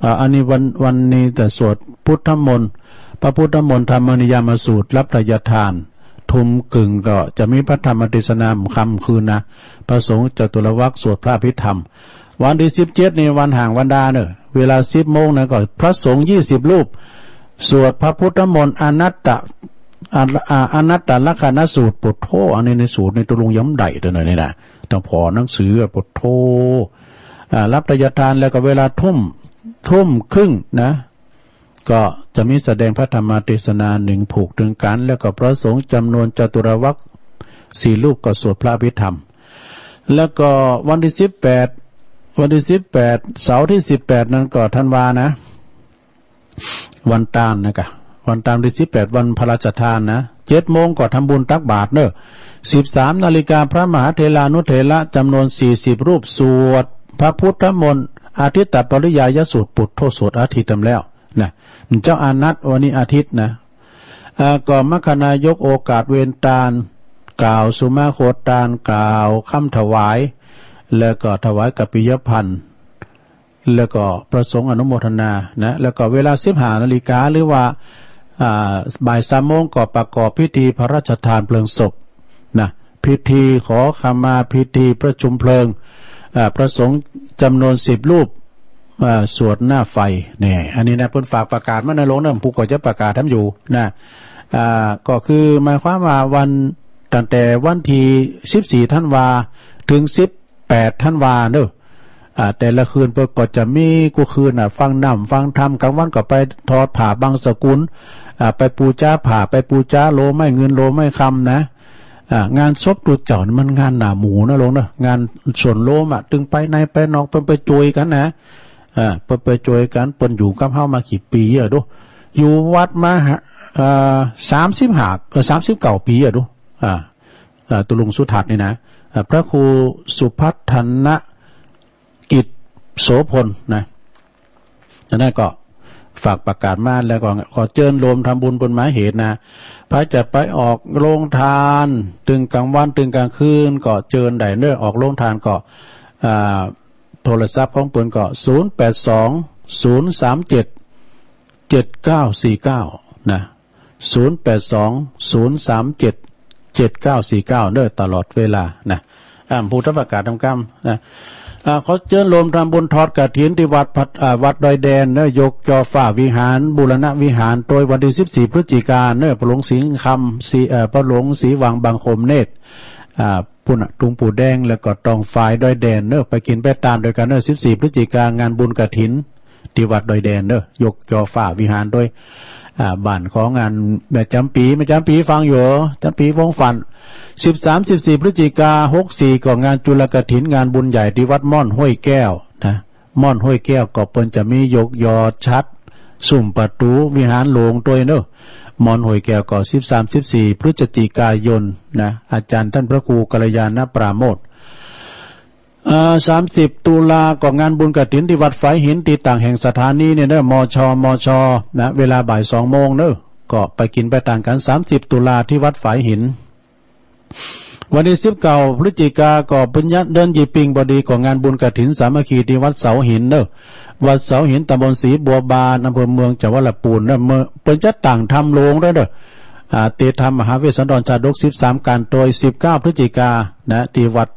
อ่า อันนี้วัน วันนี้จะสวดพุทธมนต์ พระพุทธมนต์ธรรมนิยามสูตร รับไทยทาน ทุ่มครึ่งก็จะมีพระธรรมเทศนาค่ำคืนนะ พระสงฆ์จตุรวรรคสวดพระอภิธรรม วันตี้สิบเจ็ดนี่วันฮ้างวันดาเนอะ เวลาสิบโมงนะ ก็พระสงฆ์ยี่สิบรูป สวดพระพุทธมนต์อนัตตะ อ่า อ่า อนัตตลักษณสูตร โผดโธ่ อันนี้ในสูตรนี่ตุลุงยังบ่ได้ตัวนี้นะ ต้องผ่อหนังสือ โผดโธ่ อ่า รับไทยทาน แล้วก็เวลาทุ่ม ทุ่มครึ่งนะ ก็จะมีแสดงพระธรรมเทศนาหนึ่งผูกถึงกัน แล้วก็พระสงฆ์จำนวนจตุรวรรคสี่รูปก็สวดพระอภิธรรม แล้วก็วันที่สิบแปด วันที่สิบแปด เสาร์ที่สิบแปดนั้นก็ธันวานะ วันตานนะกะ วันตานที่สิบแปด วันพระราชทานนะ เจ็ดโมงก็ทำบุญตักบาตรเนอะ สิบสามนาฬิกา พระมหาเถรานุเถระจำนวนสี่สิบรูป สวดพระพุทธมนต์ อาทิตตปริยายสูตร ปุตโธสวดอาทิตย์ทำแล้วนะ เจ้าอานัตวันนี้อาทิตย์นะ อ่า ก็มัคคณายกโอกาสเวรตาน กล่าวสุมาโคตาน กล่าวคำถวาย แล้วก็ถวายกัปปิยพันธ์ แล้วก็พระสงฆ์อนุโมทนานะ แล้วก็เวลาสิบห้านาฬิกา หรือว่า อ่า บ่ายสามโมงก็ประกอบพิธีพระราชทานเพลิงศพนะ พิธีขอขมา พิธีประชุมเพลิง อ่า พระสงฆ์จำนวนสิบรูป อ่า สวดหน้าไฟ เนี่ย อันนี้นะ เปิ้นฝากประกาศมานะหลวงเนอะ ผู้ก็จะประกาศทำอยู่นะ อ่า ก็คือหมายความว่าวัน ตั้งแต่วันที่สิบสี่ธันวา ถึงสิบแปดธันวาเนอะ อ่า แต่ละคืนเปิ้นก็จะมีกู้คืนน่ะ ฟังน้ำฟังธรรม กลางวันก็ไปทอดผ้าบังสกุล อ่า ไปปูจาผ้า ไปปูจาโลไม้เงินโลไม้คำนะ อ่า งานศพตุ๊เจ้านี่มันงานหน้าหมู่นะหลวงเนอะ งานส่วนรวมอะ ตึงไปในไปนอก เปิ้นไปจ่วยกั๋นนะ อ่า เปิ้นไปจ่วยกั๋น เปิ้นอยู่กับเฮามากี่ปีอะดู อยู่วัดมาหา เอ่อ สามสิบห้า เอ่อ สามสิบเก้าปีอะดู อ่า อ่า ตุ๊ลุงสุทัศน์นี่นะ อ่า พระครูสุพัฒนกิจโสพลนะ อันนั้นก็ฝากประกาศมา แล้วก็ขอเจิญโฮมทำบุญเปิ้นหมายเหตุนะ ไผจะไปออกโรงทาน ตึงกลางวัน ตึงกลางคืน ก็เจิญได้เนอะ ออกโรงทานก็ อ่า โทรศัพท์ของเปิ้นก็ ศูนย์แปดสอง ศูนย์สามเจ็ด เจ็ดเก้าสี่เก้า นะ ศูนย์แปดสอง ศูนย์สามเจ็ด เจ็ดเก้าสี่เก้า เนอะ ตลอดเวลานะ อ่า ผู้ทำประกาศทำกำนะ อ่า ขอเจิญโฮมทำบุญทอดกฐินที่วัดพัด อ่า วัดดอยแดนเนอะ ยกจอฟ้าวิหาร บูรณะวิหาร โดยวันที่สิบสี่พฤศจิกาเนอะ พระหลวงสิงห์คำ ศรี เอ่อ พระหลวงศรีวังบางคมเนตร อ่า ปุ้นน่ะ ตุงปู่แดง แล้วก็ตองฝ่ายดอยแดนเนอะ ไปกินไปตานด้วยกันเนอะ สิบสี่พฤศจิกา งานบุญกฐิน ที่วัดดอยแดนเนอะ ยกจอฟ้าวิหารโดย อ่า บ้านของอันแม่จำปี แม่จำปีฟังอยู่ จำปีวงศ์ฝัน สิบสาม สิบสี่พฤศจิกา หกสี่ ก็งานจุลกฐิน งานบุญใหญ่ที่วัดม่อนห้วยแก้วนะ ม่อนห้วยแก้วก็เปิ้นจะมียกยอฉัตร ซุ่มประตูวิหารหลวงด้วยเนอะ ม่อนห้วยแก้วก็ สิบสาม สิบสี่พฤศจิกายนนะ อาจารย์ท่านพระครูกัลยาณปราโมทย์ อ่า สามสิบตุลาก็งานบุญกฐินที่วัดฝายหิน ที่ต่างแห่งสถานีเนี่ยเนอะ มช มช นะ เวลาบ่ายสองโมงเนอะ ก็ไปกินไปตานกัน สามสิบตุลาที่วัดฝายหิน วันที่สิบเก้าพฤศจิกาก็เปิ้นยัดเดือนยี่ปิงพอดี ก็งานบุญกฐินสามัคคีที่วัดเสาหินเนอะ วัดเสาหิน ตำบลศรีบัวบาน อำเภอเมือง จังหวัดลำพูนเนอะ เปิ้นจัดตั้งธรรมโรงด้วยเนอะ อ่า เตรียมธรรมมหาเวสสันดรชาดก สิบสาม กัน โดย สิบเก้าพฤศจิกานะ ที่วัด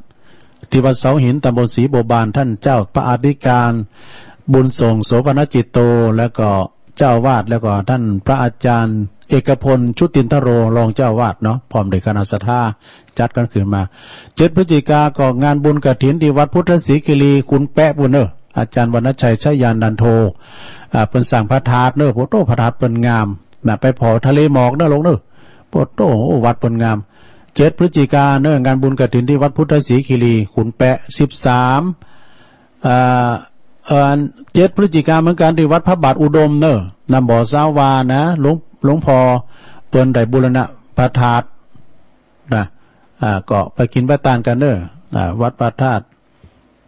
ที่วัดเสาหิน ตำบลศรีบัวบาน ท่านเจ้าพระอธิการบุญส่ง โสภณจิตโต แล้วก็เจ้าอาวาส แล้วก็ท่านพระอาจารย์เอกพล ชุตินทโร รองเจ้าอาวาสเนาะ พร้อมด้วยคณะศรัทธา จัดกันขึ้นมา เจ็ดพฤศจิกาก็งานบุญกฐินที่วัดพุทธศรีคีรี ขุนแปะปู้นเนอะ อาจารย์วรรณชัย ชยานันโท อ่า เปิ้นสร้างพระธาตุเนอะ โอ้โห พระธาตุเปิ้นงามนะ ไปผ่อทะเลหมอกเนอะหลวงเนอะ โอ้โห วัดเปิ้นงาม เจ็ดพฤศจิกาเนอะ งานบุญกฐินที่วัดพุทธศรีคีรี ขุนแปะ สิบสาม อ่า เอ่อ เจ็ดพฤศจิกาเหมือนกัน ที่วัดพระบาทอุดมเนอะ น้ำบ่อสาวานะ หลวง หลวงพ่อเปิ้นได้บูรณะพระธาตุนะ อ่า ก็ไปกินไปตานกันเนอะ อ่า วัดพระธาตุ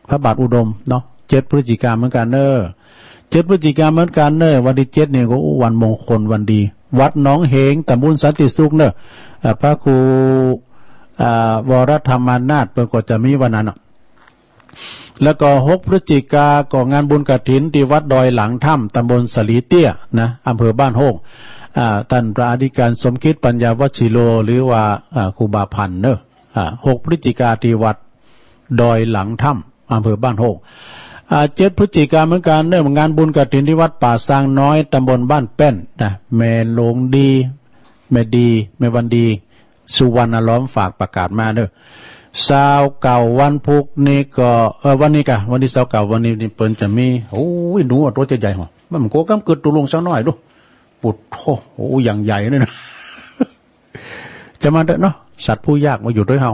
พระบาทอุดมเนาะ เจ็ดพฤศจิกาเหมือนกันเนอะ เจ็ดพฤศจิกาเหมือนกันเนอะ วันที่เจ็ดนี่ก็ โอ้ วันมงคลวันดี วัดหนองเหง ตำบลสันติสุขเนอะ อ่า พระครู อ่า วรธรรมานาถ เปิ้นก็จะมีวันนั้นเนาะ แล้วก็หกพฤศจิกาก็งานบุญกฐินที่วัดดอยหลังถ้ำ ตำบลสะหลีเตี้ยนะ อำเภอบ้านโฮง อ่า ท่านพระอธิการสมคิดปัญญาวชิโร หรือว่า อ่า ครูบาพันธ์เนอะ อ่า หกพฤศจิกาที่วัดดอยหลังถ้ำ อำเภอบ้านโฮง อ่า เจ็ดพฤศจิกาเหมือนกันเนอะ งานบุญกฐินที่วัดป่าซางน้อย ตำบลบ้านแป้นนะ แม่หลวงดี แม่ดี แม่วันดี สุวรรณล้อมฝากประกาศมาเนอะ ซาวเก้าวันพุธนี้ก็ เอ่อ วันนี้กะ วันที่ซาวเก้า วันนี้นี่เปิ้นจะมี โอ้ย หนูอะตัวใหญ่ๆ หอ มันโกกำกึดตุลุงซาวน้อยดู ปุโธ โอ้ อย่างใหญ่เลยนะ จะมาเถอะเนาะ สัตว์ผู้ยากมาอยู่ด้วยเฮา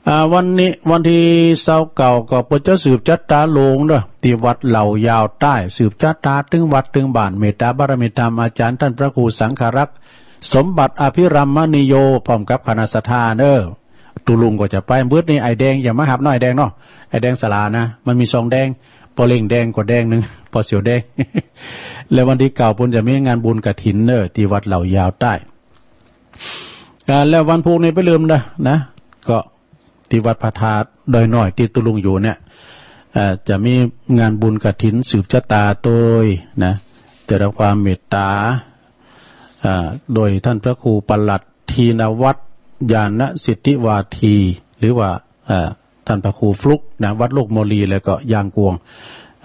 อ่า วันนี้ วันที่ซาวเก้า ก็เปิ้นจะสืบชะตาโลงเนาะ ที่วัดเหล่ายาวใต้ สืบชะตาตึงวัดตึงบ้าน เมตตาบารมีธรรม อาจารย์ท่านพระครูสังฆรักษ์ สมบัติอภิรัมมณีโย พร้อมกับคณะศรัทธาเนาะ ตุลุงก็จะไป มื้อนี้ไอ้แดงอย่ามาหับเนาะ ไอ้แดงเนาะ ไอ้แดงสลานะ มันมีสองแดง ปอเล่งแดงก็แดงหนึ่ง ปอเสี่ยวแดง และวันที่เก้าเปิ้นจะมีงานบุญกฐินเนาะ ที่วัดเหล่ายาวใต้ อ่า แล้ววันพุธนี้ไปลืมนะ นะ ก็ที่วัดพระธาตุดอยน้อยที่ตุลุงอยู่เนี่ย อ่า จะมีงานบุญกฐินสืบชะตาโดยนะ จะได้รับความเมตตา อ่า โดยท่านพระครูปลัด ธีนวัฒน์ ญาณสิทธิวาที หรือว่า เอ่อ ท่านพระครูฟลุกนะ วัดลูกโมลี แล้วก็ยางกวง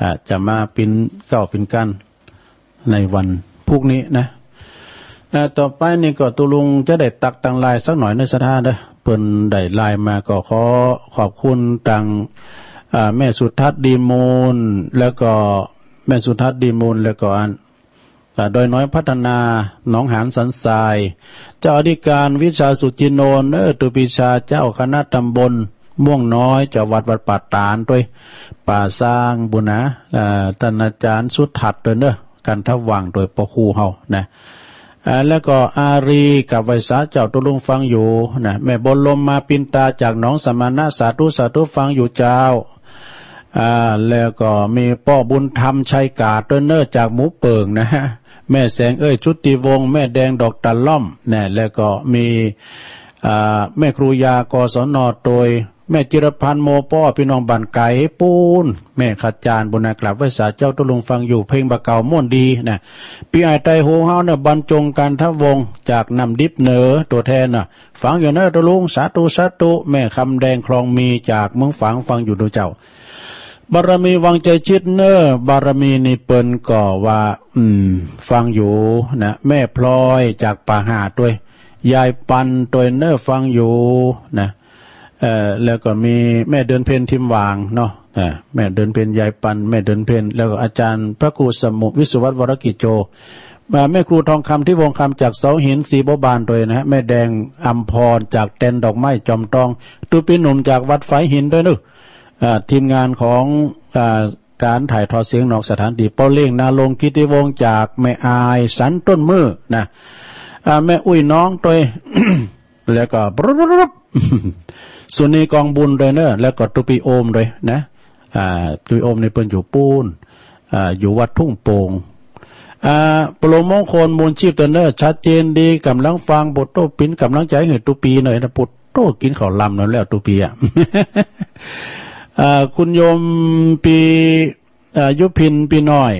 อ่า จะมาปิ้นเกล้าปิ้นกั้นในวันพุธนี้นะ อ่า ต่อไปนี่ก็ตุลุงจะได้ตักตังไลน์สักหน่อยเนาะศรัทธาเนาะ เปิ้นได้ไลน์มาก็ขอขอบคุณตัง อ่า แม่สุทัศน์ดีมูล แล้วก็แม่สุทัศน์ดีมูล แล้วก็อัน อ่า ดอยน้อยพัฒนา หนองหานสันทราย เจ้าอธิการวิชาสุจินนท์ เออ ตุปีชาเจ้าคณะตำบลม่วงน้อย เจ้าวัดวัดป่าตาดโดย ป่าซางบุญนะ อ่า ท่านอาจารย์สุทัศน์โดยเนอะ กันทวังโดยปอครูเฮานะ อ่า แล้วก็อารีกับไหว้สาเจ้าตุลุงฟังอยู่นะ แม่บนลมมาปินตาจากหนองสมณะ สาธุ สาธุ ฟังอยู่เจ้า อ่า แล้วก็มีป้อบุญธรรมชัยกาดโดยเนอะ จากหมูเปิ่งนะฮะ แม่แสงเอ้ยชุติวงศ์ แม่แดงดอกตะล่อมนะ แล้วก็มี อ่า แม่ครูยา กศน โดย แม่จิรพันธ์ โมป้อ พี่น้องบ้านไกลปูน แม่ขจารย์บุญนากราบไหว้สาเจ้าตุลุงฟังอยู่ เพลงบ่าเก่าม่วนดีนะ ปีอ้ายไต้โฮงเฮาเนี่ย บรรจงกันทวงศ์ จากน้ำดิบเหนือ ตัวแทนนะ ฟังอยู่เนอะตุลุง สาธุ สาธุ แม่คำแดงคลองมี จากเมืองฝาง ฟังอยู่เนอะเจ้า บารมีวังใจชิดเนอะ บารมีนี่เปิ้นก็ว่า อืม ฟังอยู่นะ แม่พลอยจากป่าหาดโดย ยายปันโดยเนอะ ฟังอยู่นะ เอ่อ แล้วก็มีแม่เดือนเพ็ญทิมหว่างเนาะ อ่า แม่เดือนเพ็ญ ยายปัน แม่เดือนเพ็ญ แล้วก็อาจารย์พระครูสมุวิศวัตรวรกิจโจ อ่า แม่ครูทองคำ ทิพย์วงศ์คำ จากเสาหิน ศรีบัวบานโดยนะฮะ แม่แดงอำพร จากแตนดอกไม้จอมตอง ตุ๊ปีหนุ่มจากวัดฝายหินโดยเนอะ อ่า ทีมงานของ อ่า การถ่ายทอดเสียงนอกสถานที่ ป้อเล้ง นารงค์ กิตติวงศ์ จากแม่อาย สันต้นมื้อนะ อ่า แม่อุ้ยน้องโดย แล้วก็ สุนีกองบุญโดยเนอะ แล้วก็ตุ๊ปีโอมโดยนะ อ่า ตุ๊ปีโอมนี่เปิ้นอยู่ปูน อ่า อยู่วัดทุ่งโป่ง อ่า ปโลมงคล มูลชีพโดยเนอะ ชัดเจนดี กำลังฟัง ปุโต ปิ้นกำลังใจหื้อตุ๊ปีหน่อยนะ ปุโต กินข้าวลำนั่นแล้วตุ๊ปีอะ อ่า คุณโยมปี อ่า ยุพิน ปีน้อย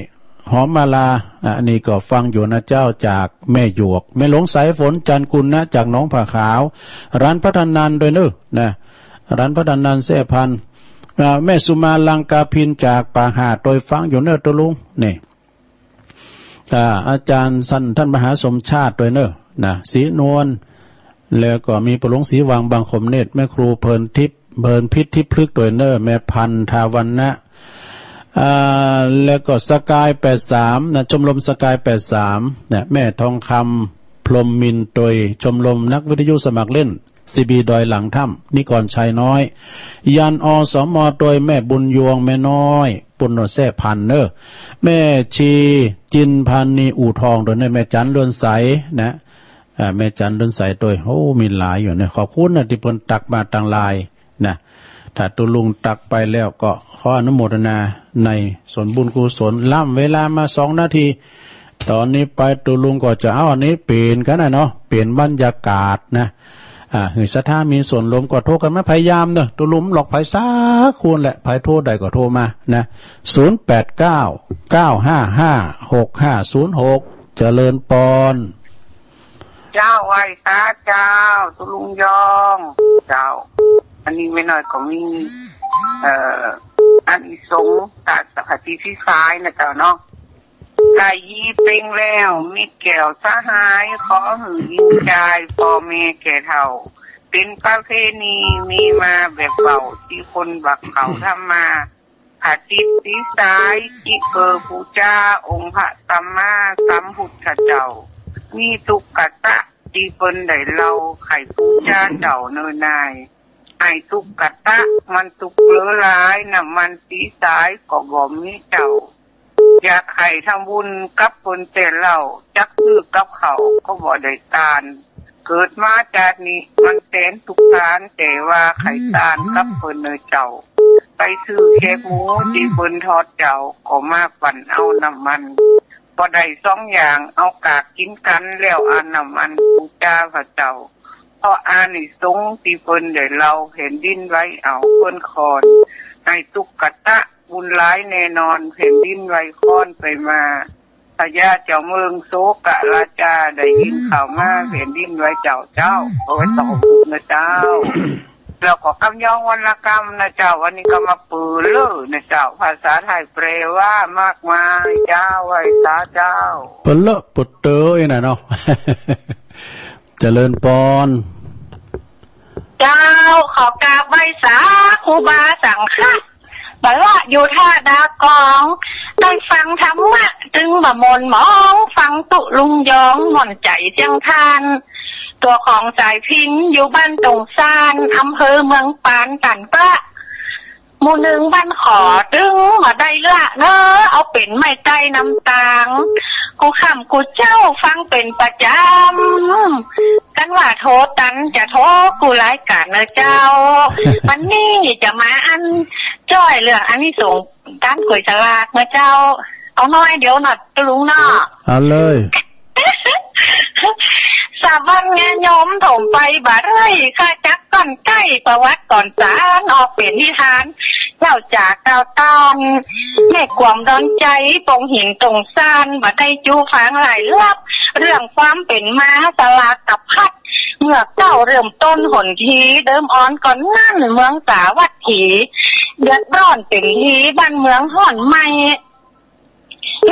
หอมมาลา อ่า อันนี้ก็ฟังอยู่นะเจ้า จากแม่หยวก แม่หลวงสายฝน จันทร์กุลนะ จากหนองผาขาว ร้านพัฒนันโดยเนอะนะ ร้านพัฒนันแซ่พันธุ์ อ่า แม่สุมาลังกาพิน จากป่าหาดโดย ฟังอยู่เนอะตุลุง นี่ อ่า อาจารย์ท่าน ท่านมหาสมชาติโดยเนอะนะ ศรีนวล แล้วก็มีปอหลวงศรีวัง บางคมเนตร แม่ครูเพลินทิพย์ เพลินพิษทิพย์พฤกษ์โดยเนอะ แม่พันธาวันนะ อ่า แล้วก็สกายแปดสามนะ ชมรมสกายแปดสามนะ แม่ทองคำ พรหมมินทร์โดย ชมรมนักวิทยุสมัครเล่น ซีบี ดอยหลังถ้ำ นิกรชัยน้อย ยัน อสม โดยแม่บุญยวง แม่น้อย ปุณณแซ่พันธุ์เนอะ แม่ชี จินพานี อู่ทองโดยเนอะ แม่จันเรือนใสนะ อ่า แม่จันเรือนใสโดย โอ้ มีหลายอยู่เนี่ย ขอบคุณนะ ที่เปิ้นตักมาตังไลน์นะ ถ้าตุลุงตักไปแล้วก็ขออนุโมทนาในส่วนบุญกุศล ล้ำเวลามาสองนาที ตอนนี้ไปตุลุงก็จะเอาอันนี้เปลี่ยนกันนะเนาะ เปลี่ยนบรรยากาศนะ อ่า หื้อศรัทธามีส่วนร่วมก็โทรกันมา พยายามเนอะ ตุลุงบ่ล็อกไผสักคนแหละ ไผโทรได้ก็โทรมานะ ศูนย์แปดเก้า เก้าห้าห้า หกห้าศูนย์หก เจริญปอน เจ้าไหว้สาเจ้า ตุลุงยอง เจ้า อันนี้แม่น้อยก็มี เอ่อ อานิสงส์ตามสหสิทธิสายนะเจ้าเนาะ ไก่ยีเปงแล้ว มิตรแก้วสหาย ขอหื้อยิงจาย พ่อแม่แก่เฒ่า เป็นประเพณี มีมาแบบเก่า ที่คนบักเขาทำมา ผาทิตย์สีสาย ที่เปิดบูชาองค์พระสัมมาสัมพุทธเจ้า มีตุ๊กตาที่เปิ้นได้เล่าให้ผู้ชาเจ้าเนินนาย ไอ้ตุ๊กตามันตุ๊กเหลือหลาย น้ำมันสีสายก็บ่มีเจ้า อยากให้ทำบุญกับเปิ้นแต่เล่า จักซื้อกับเขาวก็บ่ได้ตาน เกิดมาจาตินี้มันแสนทุกข์ทาน แต่ว่าไข่ตานกับเปิ้นเนอเจ้า ไปซื้อแคบหมูที่เปิ้นทอดเจ้า ก็มาปั่นเอาน้ำมัน บ่ได้สองอย่าง เอากากกินกัน แล้วเอาน้ำมันบูชาพระเจ้า เพราะอานิสงส์ที่เปิ้นได้เล่า แผ่นดินไหวเอาเปิ้นคอน ให้ตุ๊กตาบุญหลายแน่นอน แผ่นดินไหวคอนไปมา พญาเจ้าเมืองโสกราชาได้ยินข่าวมา แผ่นดินไหวเจ้า เจ้า เอาไว้ต่อบุญนะเจ้า แล้วก็กำยองวันละกำนะเจ้า วันนี้ก็มาเปิดเลยนะเจ้า ภาษาไทยแปลว่ามากมายเจ้า ไหว้สาเจ้า เปิดเลอะเปิดเตออีน่ะเนาะ เจริญปอน เจ้า ขอกราบไหว้สาครูบาสังฆะ บะละอยู่ท่าดากอง ได้ฟังธรรมะ ตึงบ่หม่นหมอง ฟังตุ๊ลุงยอง หม่อนใจ๋เสียงทาน ตั๋วของสายพิณ อยู่บ้านตงซาน อำเภอเมืองปาน ตันเต๊อะ หมู่หนึ่งบ้านขอ ตึงบ่ได้ละเนอ เอาเป๋นไม้ใต้น้ำตาง กู้ค่ำกู้เจ๊าฟังเป๋นประจ๋ำ คันว่าโทรตันจะโทรกู้รายก๋านเนอเจ้า วันนี้จะมาอันจ้อยเรื่องอานิสงส์ก๋านก๋วยสลากเนอเจ้า เอาหน่อยเดียวเนาะตุ๊ลุงเนาะ เอาเลย สามวันงานโยมถมไปบ่าเรื่อย ข้าจักก้อนใก้ประวัติก่อนสารออกเป๋นนิทาน เล่าจากเก่าตอน แม่ความดอนใจ๋ ปงหินตงซาน บ่ได้จู๋ฟางหลายลับ เรื่องความเป๋นมาสลากกับพัด เมื่อเก้าเริ่มต้นหนที เดิมอ่อนก่อนนั้นเมืองสาวัตถี เดือดร้อนเป๋นที บ้านเมืองฮ้อนไหม้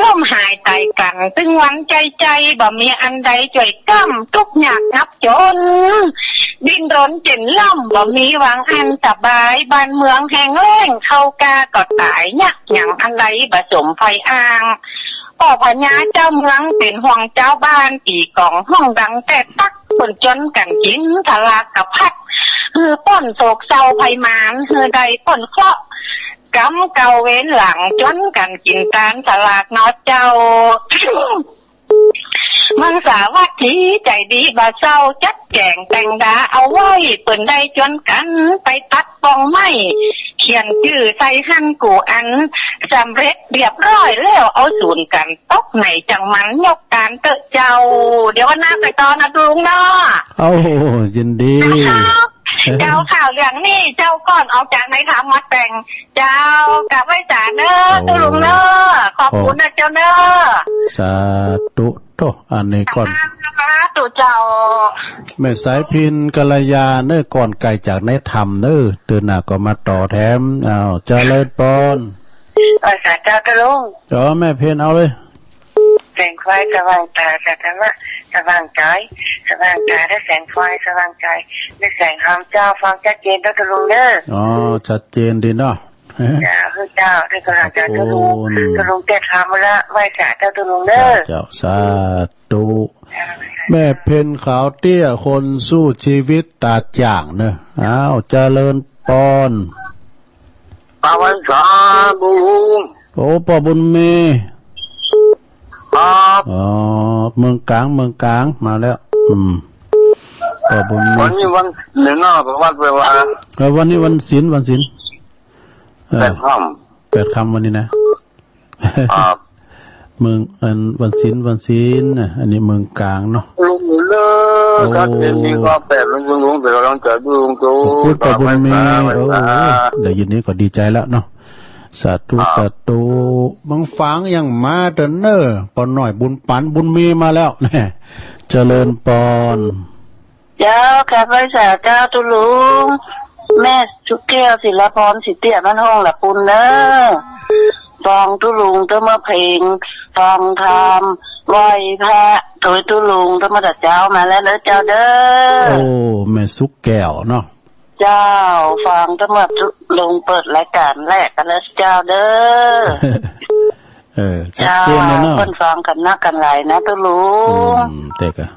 ล้มหายต๋ายกั๋น ตึงวันใจ๋ใจ๋ บ่มีอันใดจ้วยก้ำ ตุ๊กยากงับจ๋น ดิ้นรนเจ๋นล่ำ บ่มีหวังอันสบาย บ้านเมืองแห้งแล้ง ข้าวกล้าก็ต๋าย ยากหยังอันใดบ่สมใฝ่อ้าง ป้อพญาเจ้าเมืองเป๋นห่วงจาวบ้าน ตี๋ก๋องฮ้องดังแต๊ตัก เปิ้นจวนกั๋นกิ๋นสลากกับพัด หื้อป๊นโศกเศร้าภัยมาร หื้อได้ป๊นเคราะห์ กรรมเก่าเวรหลัง จวนกั๋นกิ๋นตานสลากเนาะเจ้า เมืองสาวัตถีใจ๋ดีบ่เศร้า จัดแจ๋งแต่งดาเอาไว้ เปิ้นได้จวนกั๋นไปตัดป้องไม้ เขียนจื้อใส่หั้นกู้อัน สำเร็จเรียบร้อยแล้ว เอาสูนกั๋นตกไหนจั่งมันยกตานเต๊อะเจ้า เดี๋ยววันหน้าไปต่อนะตุ๊ลุงเนาะ โอ้ ยินดี เจ้า ข่าวเรื่องนี้เจ้าก่อนออกจากในธรรมมาแต่ง เจ้า กราบไหว้สาเนอ โอ้ ตุ๊ลุงเนอ ขอบคุณนะเจ้าเนอ สาธุ โธ่ อันนี้ก่อน สาธุเจ้า แม่สายพิณ กัลยาเนอ ก่อนไกลจากในธรรมเนอ เตื้อหน้าก็มาต่อแถม อ้าว เจริญปอน ไหว้สาเจ้าตุ๊ลุง อ๋อ แม่เพ็ญเอาเลย แสงไฟสว่างตา สาธรรมะสว่างใจ สว่างตาด้วยแสงไฟสว่างใจ ด้วยแสงธรรมเจ้า ฟังชัดเจนเนอะตุ๊ลุงเนอะ อ๋อ ชัดเจนดีเนาะ เจ้า เจ้า ได้กำลังใจตุ๊ลุง ขอบคุณ ตุ๊ลุงเจ็ดคำละ ไหว้สาเจ้าตุ๊ลุงเนอะ เจ้า เจ้า สาธุ แม่เพ็ญขาวเตี้ย คนสู้ชีวิตตาจ่างเนอะ อ้าว เจริญปอน กราบไหว้สาตุ๊ลุง โอ้ ป้อบุญมี ครับ อ๋อ เมืองกลาง เมืองกลาง มาแล้ว อืม ป้อบุญมี วันนี้วันไหนเนาะ ประวัติไปว่า เออ วันนี้วันศีล วันศีล เออ แปดค่ำ แปดค่ำวันนี้นะ ครับ เมือง อัน วันศีล วันศีลนะ อันนี้เมืองกลางเนาะ ลุงเลิศ โอ้ ครับ เย็นนี้ก็แปดลุง ลุง เป็นกำลังใจลุง ขอบคุณป้อบุญมี ตามไปสา โอ้ ไปสา ได้ยินนี้ก็ดีใจแล้วเนาะ สาธุ ครับ สาธุ เมืองฝางยังมาเด้อเนอ ป้อน้อยบุญปันบุญมีมาแล้ว เจริญปอน เจ้า กราบไหว้สาเจ้าตุ๊ลุง แม่สุแก้ว ศิลปร ศรีเตี้ย บ้านห้องละปุนเนอ ฟังตุ๊ลุงเต้าเมื่อเพลง ฟังธรรม ไหว้พระ โดยตุ๊ลุงเต้าเมื่อแต่เช้ามาแล้วเนอะเจ้าเด้อ โอ้ แม่สุแก้วเนาะ เจ้า ฟังตั้งแต่ลุงเปิดรายการแรกกันแล้วเจ้าเด้อ เออ ชัดเจนเลยเนาะ เจ้า เปิ้นฟังกันนักกันหลายนะตุ๊ลุง อืม เต๊กอะ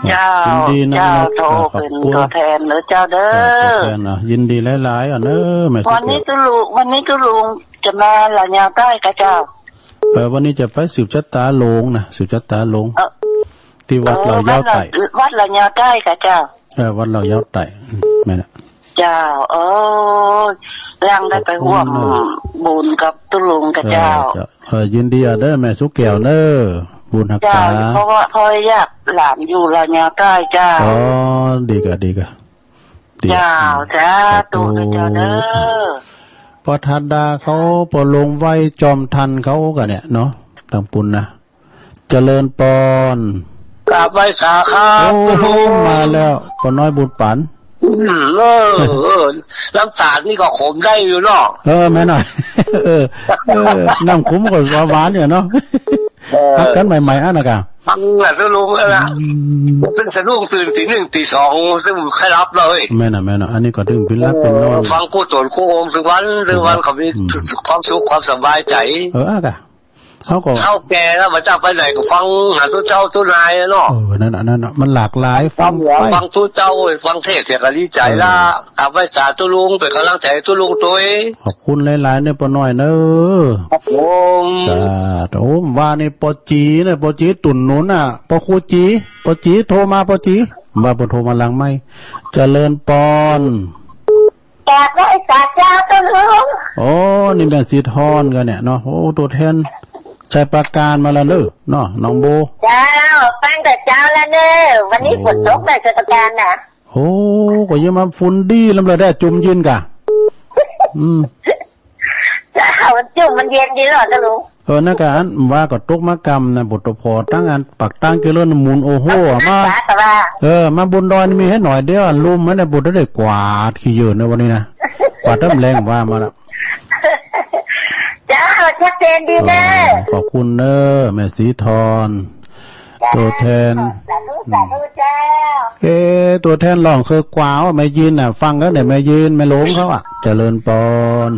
เจ้า ยินดีนะ เจ้า เนาะ โทร ขอบคุณ เป็นตัวแทนเด้อเจ้าเด้อ เออ ตัวแทนนะ ยินดีหลายๆ อ่ะเนอะ แม่ตุ๊กแก้ว วันนี้ตุ๊ลุง วันนี้ตุ๊ลุงจะมาเหล่ายาวใต้กะเจ้า เออ วันนี้จะไปสืบชะตาโลงนะ สืบชะตาโลง เออ ที่วัด เออ เหล่ายาวใต้ วัดเหล่า วัดเหล่ายาวใต้กะเจ้า เออ วัดเหล่ายาวใต้ อืม แม่นละ เจ้า เออ ยังได้ไปร่วม ขอบคุณเนอะ บุญกับตุ๊ลุงกะเจ้า เออ เจ้า เออ ยินดีอ่ะเด้อ แม่ตุ๊กแก้วเด้อ บุญฮักษา เจ้า เพราะว่าพ่อยากหลานอยู่เหล่ายาวใต้เจ้า อ๋อ ดีกะ ดีกะ ดีกะ เจ้า อืม สาธุ สาธุ เจ้าเด้อ ปอทัดดาเขา ปอลงไว้จอมทันเขากะเนี่ยเนาะ ตังปุ้นนะ เจริญปอน กราบไหว้สาครับ โอ้ ตุ๊ลุง มาแล้ว ปอน้อยบุญปัน อืม เออ เออ น้ำตาลนี่ก็ขมได้อยู่เนาะ เออ แม่น้อย เออ เออ น้ำขมก็หวานๆ อยู่เนาะ เออ ฮักกันใหม่ๆ อันน่ะกะ ฟังแหละตุ๊ลุงนั่นน่ะ อืม เป็นสะดุ้งตื่นตีหนึ่งตีสอง ซึ่งใครรับเลย แม่นน่ะ แม่นน่ะ อันนี้ก็ถึงเป็นหลับเป็นนอน เออ ฟังกู้ตนกู้โฮมทุกวัน ทุกวัน อืม เขามี อืม ความสุขความสบายใจ เออ อ่ะกะ เขาก็ เฒ่าแก่แล้ว บ่จักไปไหนก็ฟังหาตุ๊เจ้าตุ๊นายเนาะ เออ นั่นน่ะ นั่นน่ะ มันหลากหลาย ฟังไป ฟังตุ๊เจ้า ฟังเทศน์เสียก็ดีใจละ เออ กราบไหว้สาตุ๊ลุง เป็นกำลังใจตุ๊ลุงตวย ขอบคุณหลายๆ เนอะ ปอน้อยเนอะ ครับผม สาธุ ว่านี่ปอจีเนี่ย ปอจีตุ่นหนุนน่ะ ปอครูจี ปอจีโทรมา ปอจี ว่าปอโทรมาหลังไมค์ เจริญปอน กราบไหว้สาเจ้าตุ๊ลุง โอ้ นี่แม่สีทอนกะเนี่ยเนาะ โอ้ ตัวแทนชัยปราการมาแล้วเนอะเนาะ น้องโบ เจ้า ฟังแต่เช้าแล้วเนอะ วันนี้ โอ้ ฝนตกในชัยปราการน่ะ โอ้ ก็ยังมาฝุ่นดีลำเลยได้จุ่มยินกะ อืม เจ้า มันจุ่มมันเย็นดีเหรอตุ๊ลุง เออ นั่นกะ อันว่าก็ตกมากำนะ บทพอตั้งอันปากตั้งเกลือนหมุน โอ้โห มา เออ มาบนดอยนี่มีให้หน่อยเดียว อันลุ่มมันเนี่ย บทได้กวาดขี้เหยินในวันนี้นะ กวาดน้ำแรงว่ามาละ เจ้า ชัดเจนดีเนอะ เออ ขอบคุณเนอะ แม่สีทอน เจ้า ตัวแทน สาธุ สาธุเจ้า เอ๊ะ ตัวแทนร้องคือกวาว แม่ยินน่ะ ฟังแล้วเนี่ย แม่ยิน แม่หลงเขาอ่ะ เจริญปอน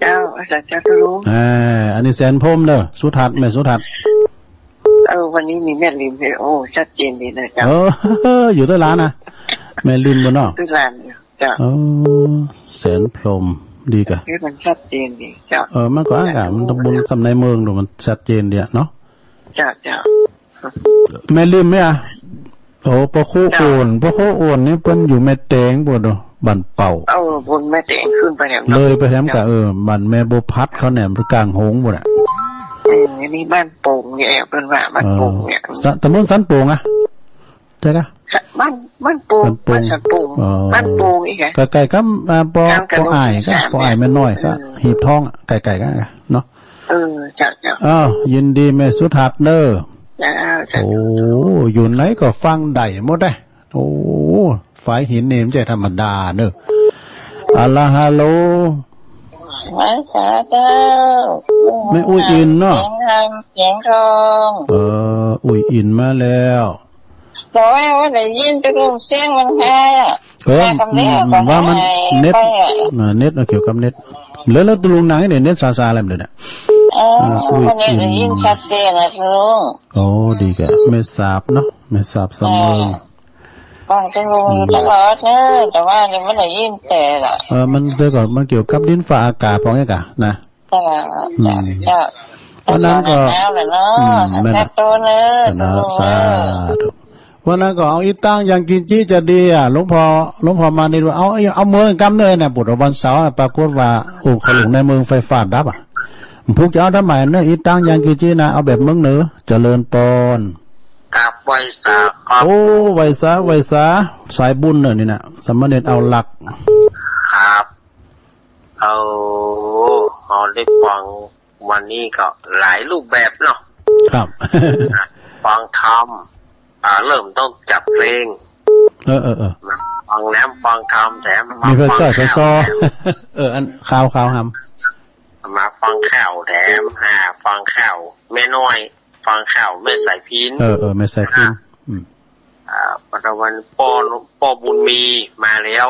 เจ้า อาจารย์เจ้าตุ๊ลุง อ่า อันนี้แสนพรหมเนอะ สุทัศน์ แม่สุทัศน์ เออ วันนี้มีแม่ริมด้วย โอ้ ชัดเจนดีนะเจ้า เออ อยู่ด้วยหลานนะ แม่ริมบ่เนาะ ด้วยหลานอยู่เจ้า เออ แสนพรหม ดีกะ เฮ้ย มันชัดเจนดีเจ้า เออ มันก็อ่านกะ มันต้องบนสำในเมืองดู มันชัดเจนดีอะเนาะ เจ้า เจ้า แม่ริมไหมอะ โอ้ ปอโคโอน ปอโคโอนนี่เปิ้นอยู่แม่แตงปู้นเนาะ บ้านเป่า เออ บนแม่แตงขึ้นไปแหม เลยไปแหมกะ เออ บ้านแม่บัวพัดเขาแหม กลางหงส์ปู้นน่ะ เออ อันนี้บ้านโป่งเนี่ย เปิ้นว่าบ้านโป่งเนี่ย เออ สะ ตำบลสันโป่งอะ ใช่กะ บ้าน บ้านโป่ง บ้านโป่ง บ้านสันโป่ง อ๋อ บ้านโป่งอีกไง ใกล้ๆ กับ อ่า ปอ กลางกะ ปออ้ายกะ สาม ปออ้ายแม่น้อยกะ เออ หีบทองอะ ใกล้ๆ กันกะเนาะ เออ เจ้า เจ้า อ้าว ยินดีแม่สุทัศน์เนอะ เจ้า เจ้า โอ้ อยู่ไหนก็ฟังได้หมดเด้ โอ้ ฝ่ายหินนี่มันจะธรรมดาเนอะ อะลาฮัลโหล ไหว้สาเจ้า แม่อุ้ยอินเนาะ เสียงคำเสียงทอง เออ อุ้ยอินมาแล้ว บอกว่า ว่าได้ยินแต่ลูกเสียงมันหายอะ เออ มากับแม่ อืม บอก ว่ามัน ให้ เน็ต ไปอะ อ่า เน็ต เกี่ยวกับเน็ต แล้ว แล้วตุ๊ลุงนั่งเนี่ย เน็ตซาๆ อะไรมันเดี๋ยวเนี่ย อ๋อ อ่า อุ้ย วันนี้ได้ยิน อืม ชัดเจนนะลุง โอ้ ดีกะ แม่สาบเนาะ แม่สาบสำเริง เออ ฟังตุ๊ลุงอยู่ตลอดเนอะ แต่ว่านี่ไม่ได้ยินแต่ละ เออ มันเดี๋ยวก่อน มันเกี่ยวกับดินฟ้าอากาศ พวกนี้กะนะ จ้ะ อืม จ้ะ วันนั้นก็ หนาวแล้วเนาะ อืม แม่น แซ่บโตเนอะ หนาว ตุ๊ลุงเนอะ สาธุ วันนั้นก็เอาอีตังยังกินจี้จะดีอะ หลวงพ่อ หลวงพ่อมานิดว่า เอา เอาเมืองกำเนิดเนี่ย บุตรวันเสาร์อะ ปรากฏว่า โอ้ เขาหลงในเมืองไฟฟ้าดับอะ พวกจะเอาทำไมเนี่ย อีตังยังกินจี้นะ เอาแบบเมืองเหนือ เจริญปอน ครับ ไหว้สาครับ โอ้ ไหว้สา ไหว้สา สายบุญเนอะนี่นะ สามเณรเอาหลัก ครับ เอา เอาได้ฟังวันนี้ก็หลายรูปแบบเนาะ ครับ ฟังธรรม อ่า เริ่มต้นจากเพลง เออ เออ เออ ฟังแหลม ฟังธรรม แถมมา มีพระเจ้า ฟัง พระซอ แถม เออ อัน ข่าว ข่าวหำ มาฟังข่าว แถม อ่า ฟังข่าวแม่น้อย ฟังข่าวแม่สายพิน เออ เออ แม่สายพิน อ่า อืม อ่า ปัจจุบันป้อ ป้อบุญมีมาแล้ว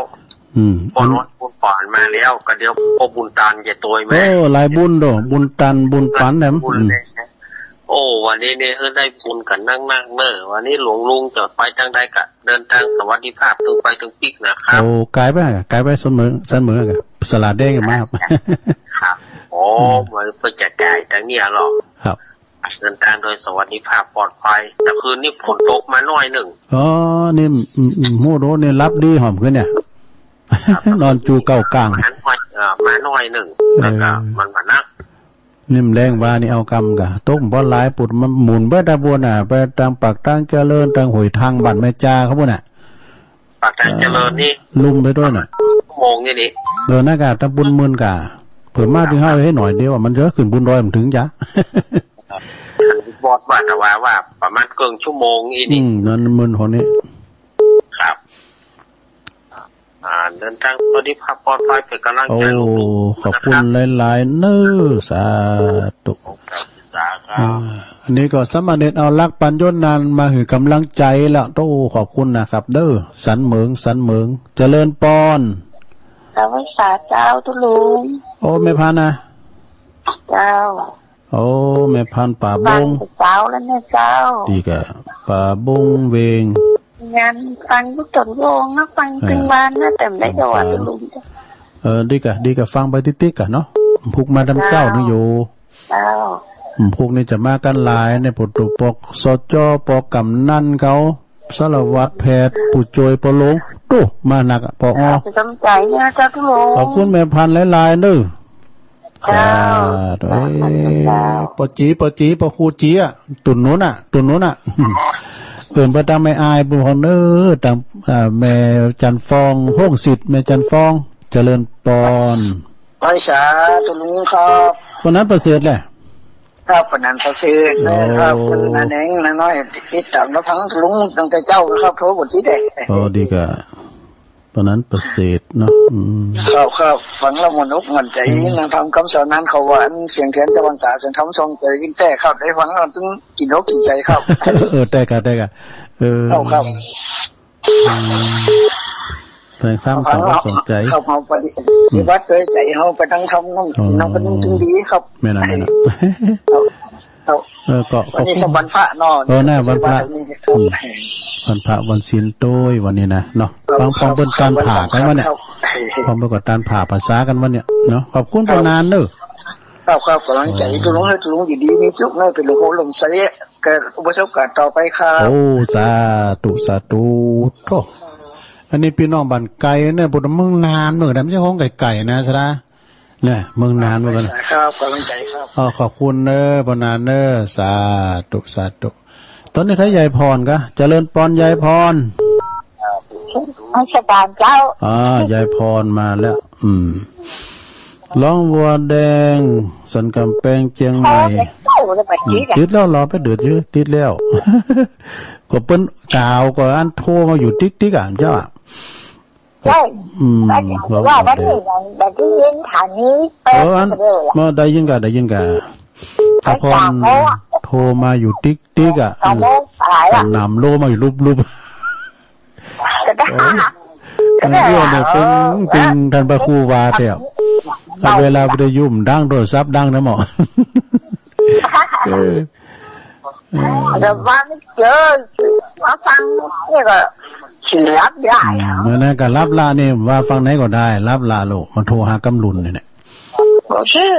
อืม ป้อน้อยบุญปานมาแล้ว ก็เดี๋ยวป้อบุญตันจะโตยมา โอ้ หลายบุญโด บุญตัน บุญปานแหลม บุญ อืม เลยนะ โอ้ วันนี้เนี่ย เออ ได้บุญกันนักๆ เนอะ วันนี้หลวงลุงจะไปทางใดก็เดินทางสวัสดิภาพ ตึงไปตึงปิ๊กนะครับ โอ้ ไกลไป ไกลไป สันเหมิง สันเหมิงอะ สลาแดงกันมาครับ ครับ โอ้ อืม มันเพื่อจะไกลทางนี้เหรอ ครับ เดินทางโดยสวัสดิภาพปลอดภัย แต่คืนนี้ฝนตกมาหน่อยหนึ่ง อ๋อ นี่ อืม อืม ฮู้โดนี่หลับดีหอมคืนเนี่ย ครับ นอนจูเก่ากลาง มาหน่อย เอ่อ มาหน่อยหนึ่ง แล้วก็ เออ มันมานัก นี่มันแรงว่านี่เอากำกะ ตกบ่หลายปุดมันหมุนไปตะบวนน่ะ ไปตางปากตางเจริญ ตางห้วยทางบ้านแม่จาเขาพู้นน่ะ ปากทางเจริญนี่ ลุ่มไปด้วยน่ะ ชั่วโมงนี่นี่ เออ นั่นกะ ตำบลหมื่นกะ เผื่อมาถึงเฮาให้หน่อยเดียวอะ มันจะขึ้นบุญดอยมันถึงจ้ะ ท่านบอสว่าแต่ว่า ว่าประมาณเกินชั่วโมงนี่นี่ อืม นั่นหมื่นคนนี้ ครับ อ่า เดินทางสวัสดิภาพปลอดภัย เป็นกำลังใจ โอ้ ลูกๆ ขอบคุณ นะครับ หลายๆ เน้อ สาธุ ครับ สาธุ อ่า อันนี้ก็สามเณรเอาหลักปัญญนานมาหื้อกำลังใจแล้ว โอ้ ขอบคุณนะครับ เด้อ สันเหมิง สันเหมิง เจริญปอน สาธุเจ้าตุ๊ลุง โอ้ แม่พันธุ์นะ เจ้า โอ้ แม่พันธุ์ป่าบง ฟังเจ้าแล้วเนี่ยเจ้า ดีกะ ป่าบงเวง งานฟังทุกตนวงนะ ฟัง เออ ตึงวันนะ แต่ไม่ได้ว่าตุ๊ลุง เออ ดีกะ ดีกะ ฟังไปติ๊กๆ กะเนาะ ผูกมาดำเจ้า เจ้า นึงอยู่ เจ้า อืม พวกนี้จะมากันหลายในปตุปก สจ ปกำนันเขา สารวัตรแพทย์ ผู้ช่วยปอหลวง ตู้ มาหนักอะ ปอ เอาไปสนใจเนี่ยเจ้าตุ๊ลุง ขอบคุณแม่พันธุ์หลายๆ เด้อ เจ้า สาธุ เอ้ย เจ้า ปอจี ปอจี ปอครูจีอะ ตุ่นนู้นอะ ตุ่นนู้นอะ เอิ้นไปตามแม่อาย ผู้พองเน้อ ตาม อ่า แม่จันฟอง ห้องสิทธิ์ แม่จันฟอง เจริญปอน ไหว้สาตุ๊ลุงครับ วันนั้นประเสริฐแหละ ครับ วันนั้นประเสริฐนะครับ โอ้ วันนั้นเองนะน้อย ติดตามรับฟังตุ๊ลุงตั้งแต่เช้านะครับ โทรบ่ติดเลย โอ้ ดีกะ วันนั้นประเสริฐเนาะ อืม ครับ ครับ ฟังแล้วม่วนอกม่วนใจ อืม นั่งทำคำสอนนั้นเขาว่าอันเสียงแคนสวรรค์ตา เสียงธรรมส่องใจยิ่งแท้ครับ ได้ฟังแล้วตึงกินอกกินใจครับ เออ แท้กะ แท้กะ เออ ครับ ครับ อืม แสดงความ ฟังแล้ว สนใจ ครับ เอาไป อืม ปฏิบัติด้วยใจเฮาไปทั้งธรรมนั่น อ๋อ นั่นก็ต้องถึงดีครับ แม่นอะ แม่นอะ ครับ ครับ เออ ก็ขอบคุณ วันนี้ก็วันพระเนาะ เออ น่าวันพระ วันนี้ครับ อืม วันพระวันศีลโตยวันนี้นะเนาะ ครับ ฟัง ฟังเปิ้นตานผ่ากันวะเนี่ย ครับ ฟังเปิ้นก็ตานผ่าภาษากันวะเนี่ยเนาะ ขอบคุณ ครับ ปอนานเด้อ ครับ ครับ กำลังใจ เออ ตุ๊ลุง ให้ตุ๊ลุงอยู่ดีมีสุขนะ เป็นหลวงพ่อลมใส เกิดอุปสมบทต่อไปครับ โอ้ สาธุ สาธุ โธ่ อันนี้พี่น้องบ้านไกลเนี่ย พุทธเมืองนานเหมือนกัน ไม่ใช่ของไกลๆ นะ สระ เนี่ย เมืองนานเหมือนกัน ครับ กำลังใจครับ อ๋อ ขอบคุณเนอะ ปอนานเนอะ สาธุ สาธุ ตอนนี้ถ้ายายพรกะ เจริญปอนยายพร รัชกาลเจ้า อ่า ยายพรมาแล้ว อืม ร้องวัวแดง สันกำแพงเชียงใหม่ โอ้ เจ้าเลย อืม ติดแล้วเหรอ ไปเดือดอยู่ ติดแล้ว ก็เปิ้นกล่าวก็อันโทรมาอยู่ติ๊กๆ อ่ะ เจ้าอะ ใช่ อืม ว่า ว่าวันนี้ ว่า วันนี้ยัง วันนี้ยังถามนี้ เออ อัน เออ มาได้ยินกะ ได้ยินกะ ไปสามโมงอะ ตาพรโทรมาอยู่ติ๊กติ๊กอะ สองโมงปลายอะ สนามโลมาอยู่ลุบลุบ ก็ได้ เออ ก็ได้ เออ เนี่ย เออ เป็น เป็นท่านพระครูว่าแท้ เอาเวลาไปได้ยุ่มดังโทรศัพท์ดังนะหมอ เออ เดี๋ยวว่าไม่เจอ มาฟังเนี่ยก็สิหลับได้ อืม เมื่อนั้นก็หลับละนี่ ว่าฟังไหนก็ได้ หลับละโลด มาโทรหากำลุนนี่แหละ ผมชื่อ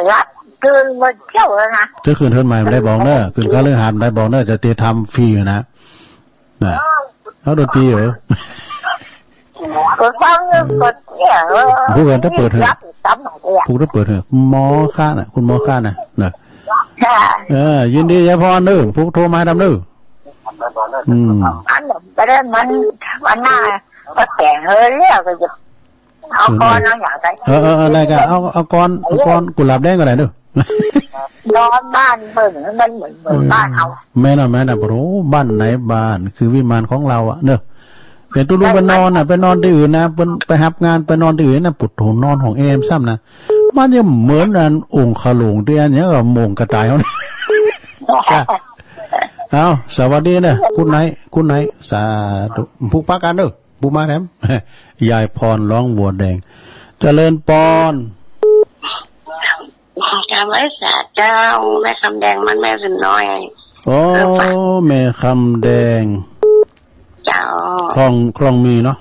หลับตื่นมาเที่ยวแล้วนะ จะขึ้นเฮือนใหม่ได้บอกเนอะ ขึ้นคฤหาสน์ได้บอกเนอะ จะเตรียมทำฟรีอยู่นะ น่ะ เอาดนตรีเหรอ ก็ฟังเรื่องกฎเนี่ย เออ ผู้กันถ้าเปิดเหอะ รับผิดชอบหน่อยเนี่ย ผู้ถ้าเปิดเหอะ หมอข้าน่ะ คุณหมอข้าน่ะ น่ะ ค่ะ เออ ยินดียายพรเด้อ ผู้โทรมาให้ดำเด้อ อืม อันนั้นไม่ได้มัน มันหน้า ก็แต่งเฮอเรียกก็จะ เอาก่อน เอาอย่างไร เออ เออ เออ ได้ก็เอา เอาก่อน เอาก่อน กุหลาบแดงก็ได้เด้อ นอนบ้านเบิ่งมันเหมือน เหมือนบ้านเอา แม่นอะ แม่นอะ โอ้โห บ้านไหนบ้าน คือวิมานของเราอะเนอะ เห็นตุ๊ลุงไปนอนน่ะ ไปนอนที่อื่นนะ เปิ้นไปรับงาน ไปนอนที่อื่นนะ ปุดโถนอนห้องแอมซ้ำนะ มันยังเหมือนอันองค์ขลุงที่อันเนี้ยก็มงกระต่ายเขาเนี่ย เอา สวัสดีเนอะ กุ๊ดไนท์ กุ๊ดไนท์ สาธุ ผู้ปากันเนอะ ผู้มาแถม ยายพรร้องวัวแดง เจริญปอน กราบไหว้สาเจ้า แม่คำแดงบ้านแม่สุนน้อย โอ้ แม่คำแดง เจ้า คลอง คลองมีเนาะ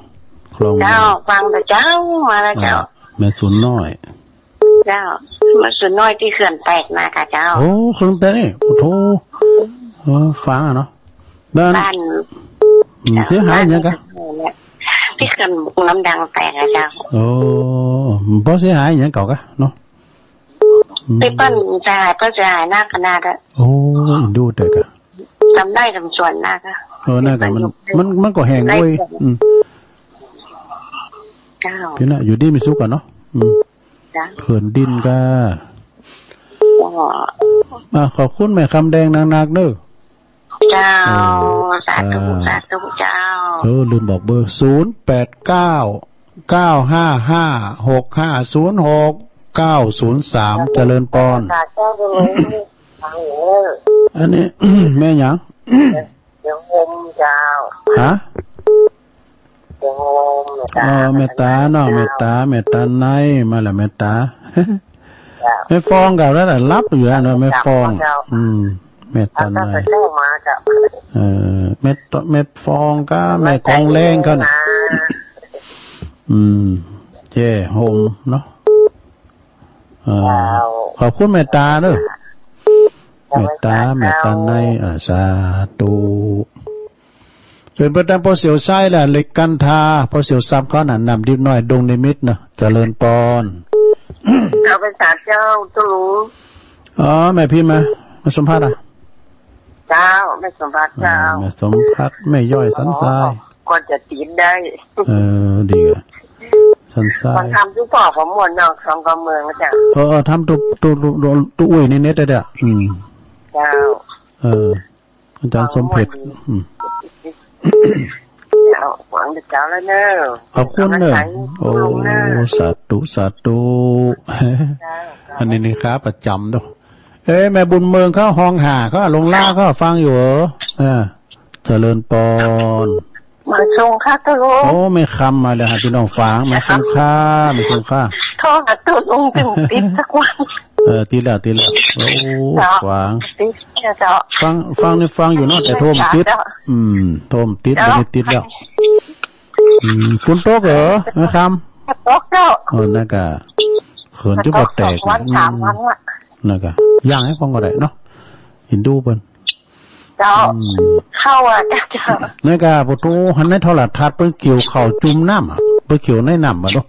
คลองมี เจ้า ฟังแต่เจ้า มาแล้วเจ้า อ่า แม่สุนน้อย เจ้า แม่สุนน้อยตี้เขื่อนแตกนาก่ะเจ้า โอ้ เขื่อนแตกนี่ โอ้โธ่ เออ ฟังอะเนาะ บ้าน บ้าน อืม เสียหายหยังกะ ตี้เขื่อนบุงน้ำดังแตกอะเจ้า โอ้ บ่เสียหายหยังเก่ากะเนาะ อืม ตี้เปิ้นเสียหาย เปิ้นเสียหายนักขนาดอะ โอ้ เอ็นดูเต๊อะกะ ทำไร่ทำสวนนักอะ เออ นั่นกะ มัน ตี้เปิ้นอยู่ มัน มันก็แห้งเว้ย ไร่สวน อืม เจ้า พี่นะ อยู่ดีมีสุขก่อนเนาะ อืม จ้ะ เขินดินกะ ก็ อ่ะ ขอบคุณแม่คำแดงนักๆเนอะ เจ้า เออ สาธุ อ่า สาธุเจ้า เออ ลืมบอกเบอร์ ศูนย์แปดเก้า เก้าห้าห้า หกห้าศูนย์หก เก้าศูนย์สาม เจริญปอน สาธุเจ้า อันนี้ แม่หยัง เดี๋ยวโฮมเจ้า ฮะ เดี๋ยวโฮม เมตตา เออ เมตตาเนาะ เมตตา เมตตาใน มาแล้ว เมตตา เจ้า แม่ฟองกะแล้วน่ะ หลับอยู่แล้วเนาะ แม่ฟอง เจ้า อืม เมตตาใน เอาเจ้าไปเจ้ามาเจ้า เออ แม่ต- แม่ฟองกะ แม่กองแรงเขาน่ะ มา อืม เจ้โฮมเนาะ อ่า เจ้า ขอบคุณเมตตาเด้อ เมตตา เมตตาใน อ่า สาธุ เอิ้นไปตามพ่อเสี่ยวซ้ายแหละ เหล็กกันทา พ่อเสี่ยวทรัพย์เขาน่ะ น้ำดิบน้อย ดงนิมิตรเนาะ เจริญปอน เจ้าไปสาเจ้า ตุ๊ลุง อ๋อ แม่พิมพ์มา มาสัมภาษณ์อ่ะ เจ้า แม่สมภาษณ์ อ่า เจ้า แม่สมภาษณ์ แม่ย่อยสันทราย อ๋อ ก็จะติดได้ เออ ดีอ่ะ สันทราย ฟังธรรมทุกพ่อผมม่วนนอกสองกำเมืองนะจ๊ะ เออ เออ ทำตุ๊ ตุ๊ ตุ๊ ตุ๊ ตุ๊อุ้ยในเน็ตได้เด้อ อืม เจ้า เออ อาจารย์สมเพชร อืม เจ้า หวังเจ้าแล้วเนอะ ขอบคุณเนอะ กำลังใจ โอ้ ลุงเนอะ สาธุ สาธุ เจ้า อันนี้นี่ครับ ประจำเนาะ เอ้ย แม่บุญเมืองเขาฮ้องหาเขา ลงลาเขาฟังอยู่เหรอ อ่า เจริญปอน มาส่งค่ะตุ๊ลุง โอ้ แม่คำมาแล้วฮะ พี่น้องฟัง มาส่งค่ะ มาส่งค่ะ โทรหาตุ๊ลุงถึงติดสักวัน เออ ติดแล้ว ติดแล้ว โอ้ เจ้า ฟัง ติดเนี่ยเจ้า ฟัง ฟังนี่ฟังอยู่เนาะ แต่โทรมันติด เจ้า อืม โทรมันติด เจ้า บ่ได้ติดแล้ว อืม ฝนตกเหรอ แม่คำ ตกเจ้า เออ นั่นกะ เขินจะบ่แตก สองวัน อืม สามวันละ นั่นกะ ย่างให้ฟังก็ได้เนาะ เอ็นดูเปิ้น เจ้า อืม เข้าอ่ะ เจ้า นั่นกะ ประตูหันในโทรทัศน์เปิ้นเกี่ยวข้าวจุ่มน้ำอะ เปิ้นเกี่ยวในน้ำอะเนาะ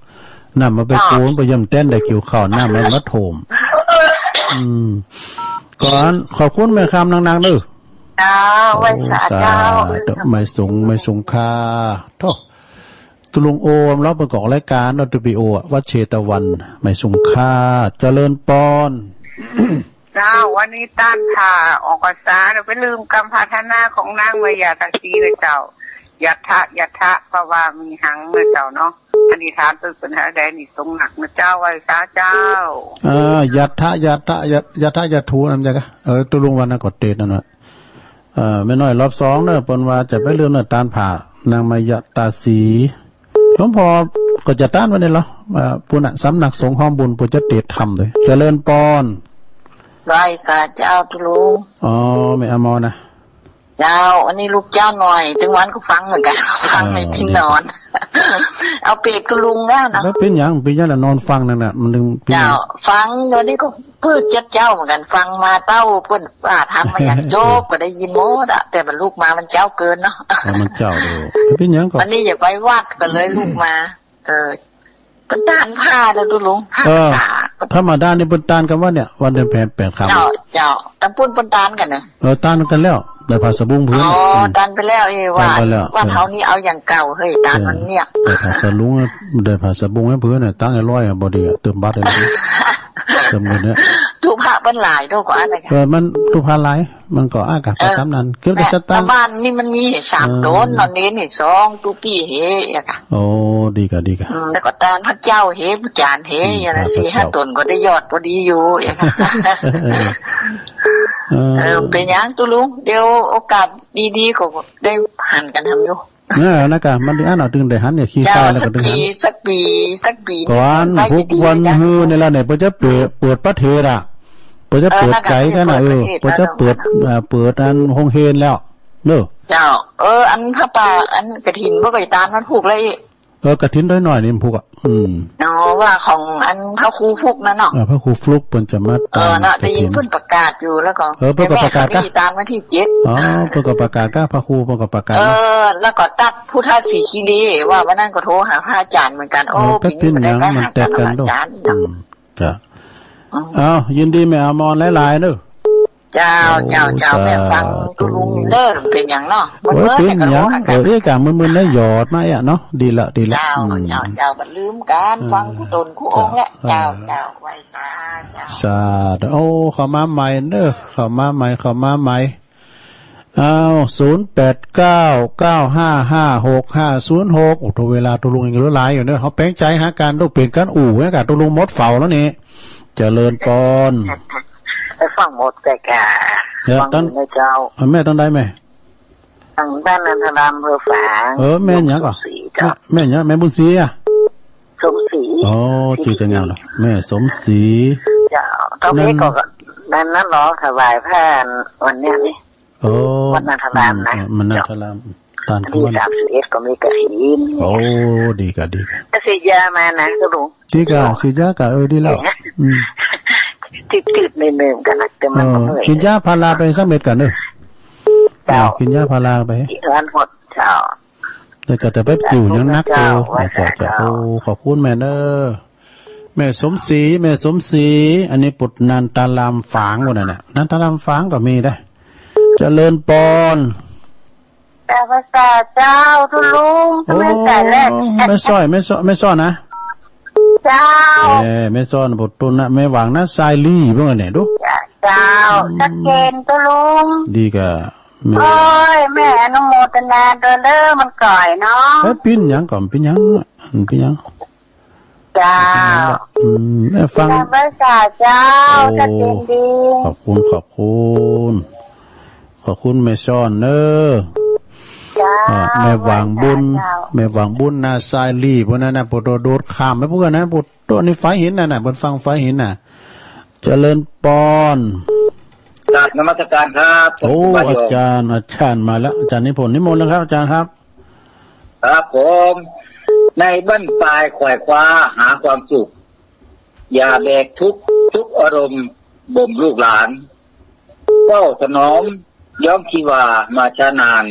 น้ำมันไป เจ้า โกนไปย่ำแต้นได้เกี่ยวข้าว น้ำมันมาท่วม อืม ก่อน ขอบคุณแม่คำนักๆเด้อ เจ้า ไหว้สาเจ้า โอ้ สาธุ ไม่สูง ไม่สูงค่า โธ่ ตุ๊ลุงโอม แล้วประกอบรายการเนาะ สตูดิโออะ วัดเชตวัน ไม่สูงค่า เจริญปอน เจ้า วันนี้ต้านผ่าออกพรรษา เดี๋ยวไปลืมกำพัฒนาของนางมายาตาสีเลยเจ้า ยัตถะ ยัตถะ เพราะว่ามีหังนะเจ้าเนาะ อันนี้ถามตึกเป็นหาแดนนี่ทรงหนักนะเจ้า ไหว้สาเจ้า อ่า ยัตถะ ยัตถะ ยัตถะ ยัตถะ ยัตถูนั่นจ้ะกะ เออ ตุ๊ลุงวันนั้นก็เตะนั่นน่ะ เอ่อ แม่น้อยรอบสองเนอะ เปิ้นว่าจะไปเริ่มเนอะ ตานผ่านางมายาตาสี หลวงพ่อก็จะต้านไว้นี่เหรอ ว่าปุณณะสำนักสงฆ์ห้องบุญ ปุจจเตธรรมเลย เจริญปอน ไหว้สาเจ้าตุ๊ลุง อ๋อ แม่อมรนะ เจ้า อันนี้ลูกเจ้าหน่อย ถึงวันก็ฟังเหมือนกัน ฟังในที่นอน เออ เอาเปรียบตุ๊ลุงแล้วนะ แล้วเป็นหยัง เป็นหยังล่ะ นอนฟังนั่นน่ะ มันถึงเป็นหยัง เจ้า ฟังเดี๋ยวนี้ก็ เปิดเจ็ดเจ้าเหมือนกัน ฟังมาเต้าเปิ้นว่าทำมาอย่างโจบก็ได้ยินหมดอะ แต่มันลุกมามันเจ้าเกินเนาะ เออ มันเจ้าเด้อ เป็นหยังก็ อันนี้อย่าไปวัดกันเลย ลุกมา เออ เปิ้นต้านผ้าแล้วตุ๊ลุง ผ้า เออ สา ธรรมดานี่เปิ้นต้านกันว่าเนี่ย วันเดือนแปด แปดค่ำ เจ้า เจ้า ตำปุ้นเปิ้นต้านกันนะ เออ ต้านกันแล้ว ได้ผ้าสะบุงผืน อ๋อ อืม ต้านไปแล้ว เอ้ย ว่า ต้านไปแล้ว ว่า เออ เฮานี่เอาอย่างเก่า เฮ้ย ต้านมันเนี่ย เออ ได้ผ้าสะลุง ได้ผ้าสะบุงให้ผืนน่ะ ตั้งให้ร้อยอะ บ่ดีอะ เติมบัตรให้มัน เติมเงินเนี่ย ตู้พระเปิ้นหลายเท่ากับอันนั้น เออ มันตู้พระหลาย มันก็อากะ เออ ไปตามนั้น เก็บได้ แม่ สตางค์ ตามบ้านนี่มันมีสาม เออ โตน นอนเน้นนี่สอง ตู้ปี้เฮอะกะ โอ้ ดีกะ ดีกะ อืม แล้วก็ตานพระเจ้าเฮ ผู้จานเฮ อืม อย่างนั้น พระเจ้า สี่ห้าตนก็ได้ยอดพอดีอยู่ อย่างนั้น เออ เออ เออ เป๋นหยังตุ๊ลุง เดี๋ยวโอกาสดีๆ ก็ได้หันกันทำอยู่ เออ นะกะ มันได้อันเอาตึงได้หันเนี่ย ขี้ เจ้า คายแล้วก็ตึงหัน สักปี สักปี สักปี ก่อน ไว้ พวก ดีๆ วัน นะ ฮือนี่ละเนี่ย เปิ้นจะเปิด เปิดประเทศอ่ะ เปิ้นจะ เออ เปิด นะกะ ไกลกันน่ะ เปิดประเทศ เออ เปิ้นจะเปิด แล้ว อ่า เปิดอันโฮงเฮียนแล้ว เนอะ เจ้า เออ อันพระป่า อันกฐิน พวกกฐินมันผูกเลย เออ กฐินน้อยๆ นี่มันผูกอ่ะ อืม อ๋อ ว่าของอันพระครูฟลุกนั่นเนาะ เออ พระครูฟลุกเปิ้นจะมา เออ ตาม เนาะ ได้ยิน กฐิน เปิ้นประกาศอยู่แล้วก็ เออ เปิ้นก็ประกาศ แต่แม่ กะ ก็มีตามวันที่เจ็ด อ๋อ เปิ้นก็ประกาศกะ พระครูเปิ้นก็ประกาศ เออ เนาะ แล้วก็ตัดพุทธศรีคีรี ว่าวันนั้นก็โทรหาพระอาจารย์เหมือนกัน เออ โอ้ ปีนี้ เปิ้นเป็นหยัง บ่ได้ไปหากัน มันแตกกัน เนาะ อาจารย์ อืม เนาะ จ้ะ อืม เอ้า ยินดีแม่อมรหลายๆ เด้อ เจ้า โอ้ เจ้า เจ้า สาธุ แม่ฟังตุ๊ลุงเด้อ เป๋นหยังเนาะ โอ้ย เปิ้น เปิ้น เปิ้นหยัง เปิ้นหยัง เออ เอ๊ะ กะมึนๆ นะ หยอดมาเอ๊ะเนาะ ดีละ ดีละ เจ้า อืม เจ้า เจ้า บ่ลืมกัน เออ ฟังคู่ตนคู่องค์แหละ เจ้า เออ เจ้า เจ้า ไหว้สา เจ้า สาธุ โอ้ เข้ามาใหม่เด้อ เข้ามาใหม่ เข้ามาใหม่ อ้าว ศูนย์แปดเก้า เก้าห้าห้า หกห้าศูนย์หก โอ้ โทรเวลาตุ๊ลุงยังเหลือหลายอยู่เนอะ เฮาแปลงใจหากันดู เป๋นกันอู่เนี่ยกะ ตุ๊ลุงหมดเฝ้าแล้วนี่ เจริญปอน ไปฟังหมดแต่กะ เออ ฟังอยู่ ตั้ง นะเจ้า เออ แม่ตั้งใดแม่ ทางบ้านนันทราม อำเภอฝาง เออ แม่หยังก่อ สมศรี แม่ เจ้า แม่หยัง แม่บุญศรีอ่ะ สมศรี อ๋อ ศรี จื่อจะงามเนาะ แม่สมศรี เจ้า ตอนนี้ นั่น ก็ นั่น นั่นเนาะ ถวายพระวันเนี้ยนี่ โอ้ วันนันทรามนะ อืม วันนันทราม ตาน วันที่ คำวัน สามสิบเอ็ด ก็มีกฐิน โอ้ ดีกะ ดีกะ ก็ฉีดยามานะตุ๊ลุง ดีกะ ฉีดยากะ เออ ดีแล้ว เออ อืม จืดๆ เหนื่อยๆ กันนะ แต่มัน เออ ก็เมื่อย กินยาพาราไปสักเม็ดก่อนเนอะ เจ้า เออ กินยาพาราไป กินวันหมด เจ้า แต่ก็จะไปปิวยังหนักอยู่ เจ้า เจ้า เจ้า เจ้า โอ้ ขอบคุณแม่เนอะ แม่สมศรี แม่สมศรี อันนี้ปุตรนันทรามฝางวันนั้นน่ะ นันทรามฝางก็มีได้ เจริญปอน แต่ภาษาเจ้าตุ๊ลุง โอ้ แม่สายแรก แม่สร้อย แม่สร้อย แม่สร้อยนะ เจ้า เออ แม่สร้อยปุตรนะ แม่หวังนะ ทรายลี่ พวกนั้นเนี่ย ดู เจ้า อืม ชัดเจนตุ๊ลุง ดีกะ แม่ โอ้ย แม่อนุโมทนาเด้อ เด้อ มันก่อยเนาะ เอ้ย ปิ้นหยังก่อน ปิ้นหยัง ปิ้นหยัง เจ้า อืม แม่ฟัง นมัสการเจ้า โอ้ จะเป็นดี ขอบคุณ ขอบคุณ ขอบคุณแม่ซ่อนเนอะ เจ้า อ่า แม่หวังบุญ เจ้า แม่หวังบุญนาซายลีพวกนั้นนะ ปวดโดดข้ามไปพวกนั้นนะ ปวดโดดในไฟหินนั่นน่ะ บนฝั่งไฟหินน่ะ เจริญปอน กราบนมัสการครับ โอ้ ผมบ้านโยม อาจารย์ อาจารย์มาแล้ว อาจารย์นิพนธ์ นิมนต์นะครับ อาจารย์ครับ ครับผม ในบั้นปลายไขว่คว้าหาความสุข อย่าแบกทุกข์ทุกอารมณ์บ่มลูกหลาน เฝ้าถนอมย้อมชีวามาช้านาน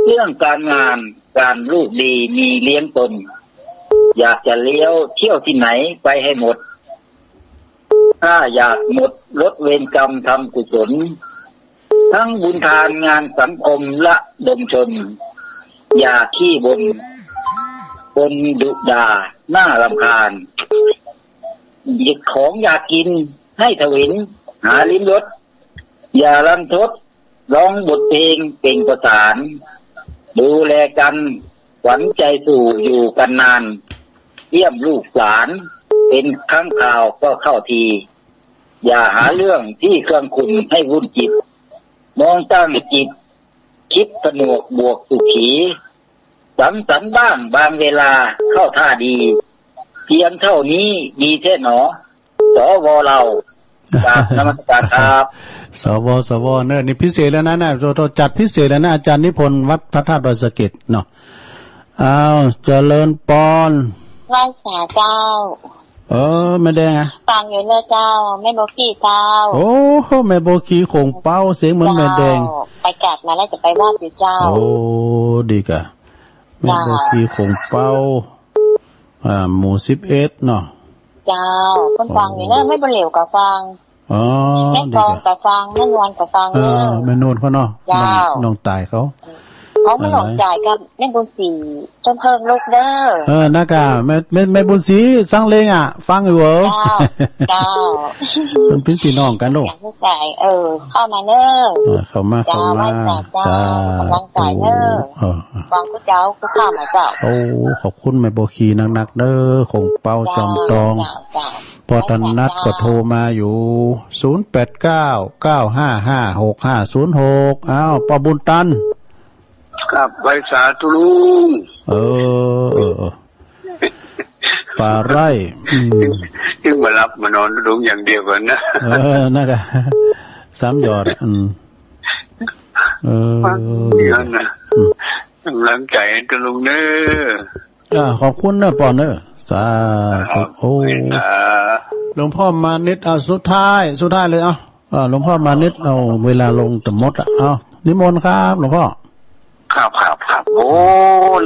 เรื่องการงานการลูกดีมีเลี้ยงตน อยากจะเลี้ยวเที่ยวที่ไหนไปให้หมด ถ้าอยากหมดลดเวรกรรมทำกุศล ทั้งบุญทานงานสังคมระดมชน อย่าขี้บ่นคนดุด่าน่ารำคาญ หยิบของอยากกินให้ถวิลหาลิ้มรส อย่ารันทดร้องบทเพลงเปล่งประสาน ดูแลกันขวัญใจสู่อยู่กันนาน เยี่ยมลูกหลานเป็นครั้งคราวก็เข้าที อย่าหาเรื่องที่เครื่องขุ่นให้วุ่นจิต มองตั้งจิต คิดสนุกบวกสุขี สังสรรค์บ้างบางเวลาเข้าท่าดี เพียงเท่านี้ดีแท้หนอ สว เรา กราบนมัสการครับ สว สว เนอะ นี่พิเศษแล้วนะ นะ โต โต จัดพิเศษแล้วนะ อาจารย์นิพนธ์วัดพระธาตุดอยสะเก็ดเนาะ อ้าว เจริญปอน ไหว้สาเจ้า เออ แม่แดงอะ ฟังอยู่เนอะเจ้า แม่โบกี้เจ้า โอ้โห แม่โบกี้โข่งเป้า เสียงเหมือนแม่แดง เจ้า ไปกราบมาแล้วจะไปไหว้อยู่เจ้า โอ้ ดีกะ แม่โบกี้โข่งเป้า อ่า หมู่สิบเอ็ดเนาะ เจ้า เพิ่นฟังอยู่เนอะ โอ้ แม่บุญเหลียวก็ฟัง อ๋อ แม่กองก็ฟัง แม่นวลก็ฟังเนอะ เออ แม่นวลเขาเนาะ เจ้า น้อง น้องตายเขา เขามาหลงจ่ายกับแม่บุญศรี ต้นเพิ่งลูกเด้อ เออ นะกะ แม่ แม่ แม่บุญศรี สังเลงอะ ฟังอยู่เหรอ เจ้า เจ้า มันเป็นพี่น้องกันลูก อยากให้จ่าย เออ เข้ามาเนอะ เออ เข้ามา เจ้า เข้ามา ไหว้สาเจ้า สาธุ กำลังใจเนอะ เออ เออ ฟังผู้เจ้าผู้ข้ามาเจ้า โอ้ ขอบคุณแม่โบกี้นักๆ เด้อ โข่งเป้าจอมตอง เจ้า เจ้า ปอถนัดก็โทรมาอยู่ ศูนย์แปดเก้า เก้าห้าห้า หกห้าศูนย์หก อ้าว ป้อบุญตัน ครับ ไหว้สาธุลุง เออ เออ เออ ป่าไร่ อืม ถึงมาหลับมานอนลุงอย่างเดียวกันนะ เออ นั่นก็ สามหยอด อืม เออ นั่นนะ อืม กำลังใจให้ลุงเนอะ อ่า ขอบคุณนะป้อเนอะ สาธุ ครับ โอ้ เมตตา หลวงพ่อมานิด เอา สุดท้าย สุดท้ายเลย เอา อ่า หลวงพ่อมานิด เอา เวลาลงจะหมดละ เอา นิมนต์ครับ หลวงพ่อ ครับ ครับ ครับ โอ้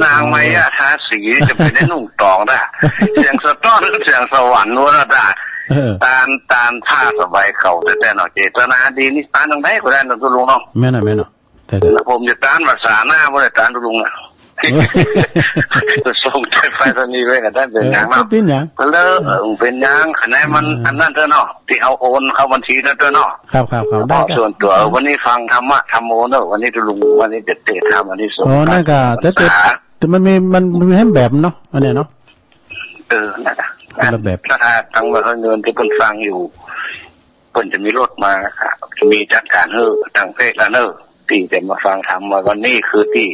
นางมายาทาสี จะเป็นได้นุ่งตองนะ เสียงสะท้อน เสียงสวรรค์วะนะ เออ ตาน ตานผ้าสบายเขา แต่ แต่เนาะ เจตนาดีนี่ ตานทางใดก็ได้นะ ตุลุงเนาะ แม่นน่ะ แม่นน่ะ แต่ แต่ ผมจะตานภาษาหน้าบ่ได้ตานตุลุงนะ เออ ส่งไปไปสนีย์ไว้กับท่านเป็นหยังเนาะ เออ เป็นหยัง แล้ว เออ เป็นหยัง อันนั้นมัน เออ อันนั้นเถอะเนาะ ที่เอาโอนเข้าบัญชีนั่นเถอะเนาะ ครับ ครับ ครับ ได้ครับ ส่วนตัว วันนี้ฟังธรรมะธรรมโมเนอะ วันนี้ตุลุง วันนี้จะเตะธรรม วันนี้ส่ง อ๋อ นั่นก็ ภาษา จะเตะ แต่มันมี มันมีให้แบบเนาะ อันเนี้ยเนาะ เออ นั่นน่ะ คนละแบบ ถ้าทางเมืองเงินที่เพิ่นฟังอยู่ เพิ่นจะมีรถมา จะมีจัดการเฮ้อ ตั้งเพลงละเนอะ ที่จะมาฟังธรรมวันนี้คือที่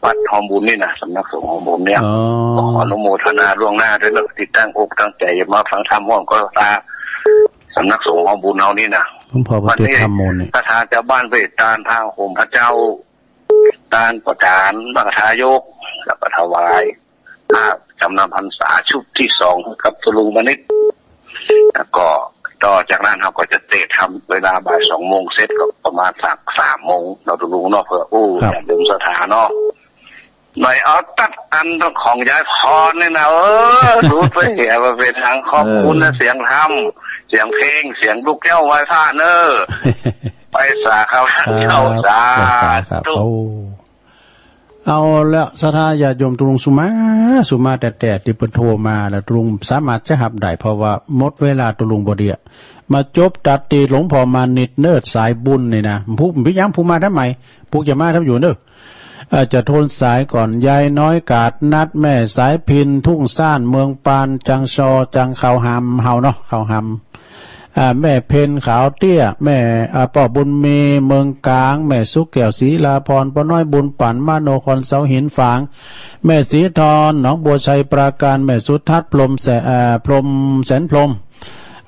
วัดหอมบุญนี่นะ สำนักสงฆ์หอมบุญเนี่ย อ๋อ ขออนุโมทนาล่วงหน้าด้วยเนอะ ที่ตั้งอกตั้งใจจะมาฟังธรรมร่วมกับพระสำนักสงฆ์หอมบุญเฮานี่นะ หลวงพ่อปฏิธรรมโมนี่ วันนี้ ประธานเจ้าบ้านไปตานผ้าห่มพระเจ้า ตานประธานมหาทายก แล้วก็ถวาย อ่า จำนำพรรษาชุดที่สองให้กับตุลุงมานิด แล้วก็ต่อจากนั้นเราก็จะเตะธรรมเวลาบ่ายสองโมงเสร็จก็ประมาณสักสามโมงเนาะตุลุงเนาะ เพื่ออู้ ครับ ญาติโยมศรัทธาเนาะ หน่อยเอาตัดอันของยายพรนี่นะ เออ รู้ไปเหียมาเป็นทางขอบคุณนะ เออ เสียงธรรม เสียงเพลง เสียงลูกแก้วไหว้พระเนอะ ไปสาครับ ครับ เจ้าสา ครับ สาครับ ธุ โอ้ เอาละ ศรัทธาญาติโยมตุลุงสุมา สุมาแต่แต่ตี้เปิ้นโทรมาแล้ว ตุลุงสามารถจะฮับได้ เพราะว่าหมดเวลาตุลุงบ่เดีย มาจบตัดตี้หลวงพ่อมานิดเนอ สายบุญนี่นะ ผู้ ผู้ยังผู้มาทำไม ผู้จะมาทำอยู่เนอะ เอ่อ จะโทนสายก่อน ยายน้อยกาดนัด แม่สายพิน ทุ่งซ่าน เมืองปาน จังซอ จังเขาหาม เฮาเนาะ เขาหาม อ่า แม่เพ็ญขาวเตี้ย แม่ อ่า ป้อบุญมีเมืองกลาง แม่สุขแก้วศรีลาพร ป้อน้อยบุญปั่น มโนครเสาหินฝาง แม่ศรีทรหนองบัวชัยปราการ แม่สุทัศน์พรหมแส-, อ่า พรหมแสนพรหม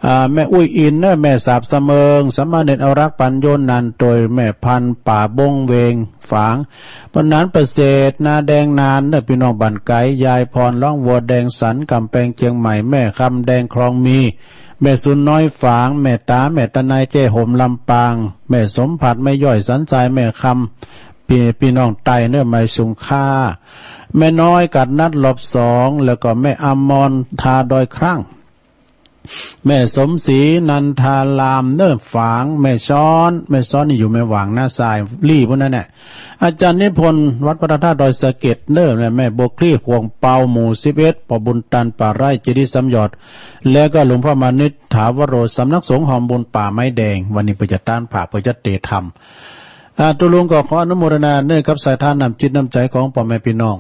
อ่า แม่อุ้ยอินเนอะ แม่สาบสะเมิง สามเณรอรักษ์ปัญโยนันท์ โดยแม่พันธุ์ป่าบงเวงฝาง ปนันประเสริฐ นาแดงนานเนอะ พี่น้องบ้านไกล ยายพร ร้องวัวแดงสัน กำแพงเชียงใหม่ แม่คำแดงคลองมี แม่สุนน้อยฝาง แม่ตา แม่ตะนาย แจ้ห่มลำปาง แม่สมผัส แม่ย่อยสันทราย แม่คำ พี่ พี่น้องใต้เนอะ ไมสุงค่า แม่น้อยกัดนัดรอบสอง แล้วก็แม่อมร ทาดอยครั้ง แม่สมศรี นันทารามเนอะ ฝาง แม่ซ้อน แม่ซ้อนนี่อยู่แม่หว่างนาซาย ลี่พวกนั้นแหละ อาจารย์นิพนธ์ วัดพระธาตุดอยสะเก็ดเนอะ แม่บัวคลี่ ขวงเปา หมู่สิบเอ็ด ป้อบุญตัน ป่าไร่ เจดีย์สามหยอด แล้วก็หลวงพ่อมานิด ถาวโร สำนักสงฆ์หอมบุญป่าไม้แดง วันนี้เปิ้นจะต้านผ้า เปิ้นจะเตะธรรม อ่า ตุลุงก็ขออนุโมทนาเนอะ กับสายทานน้ำจิตน้ำใจของป้อแม่พี่น้อง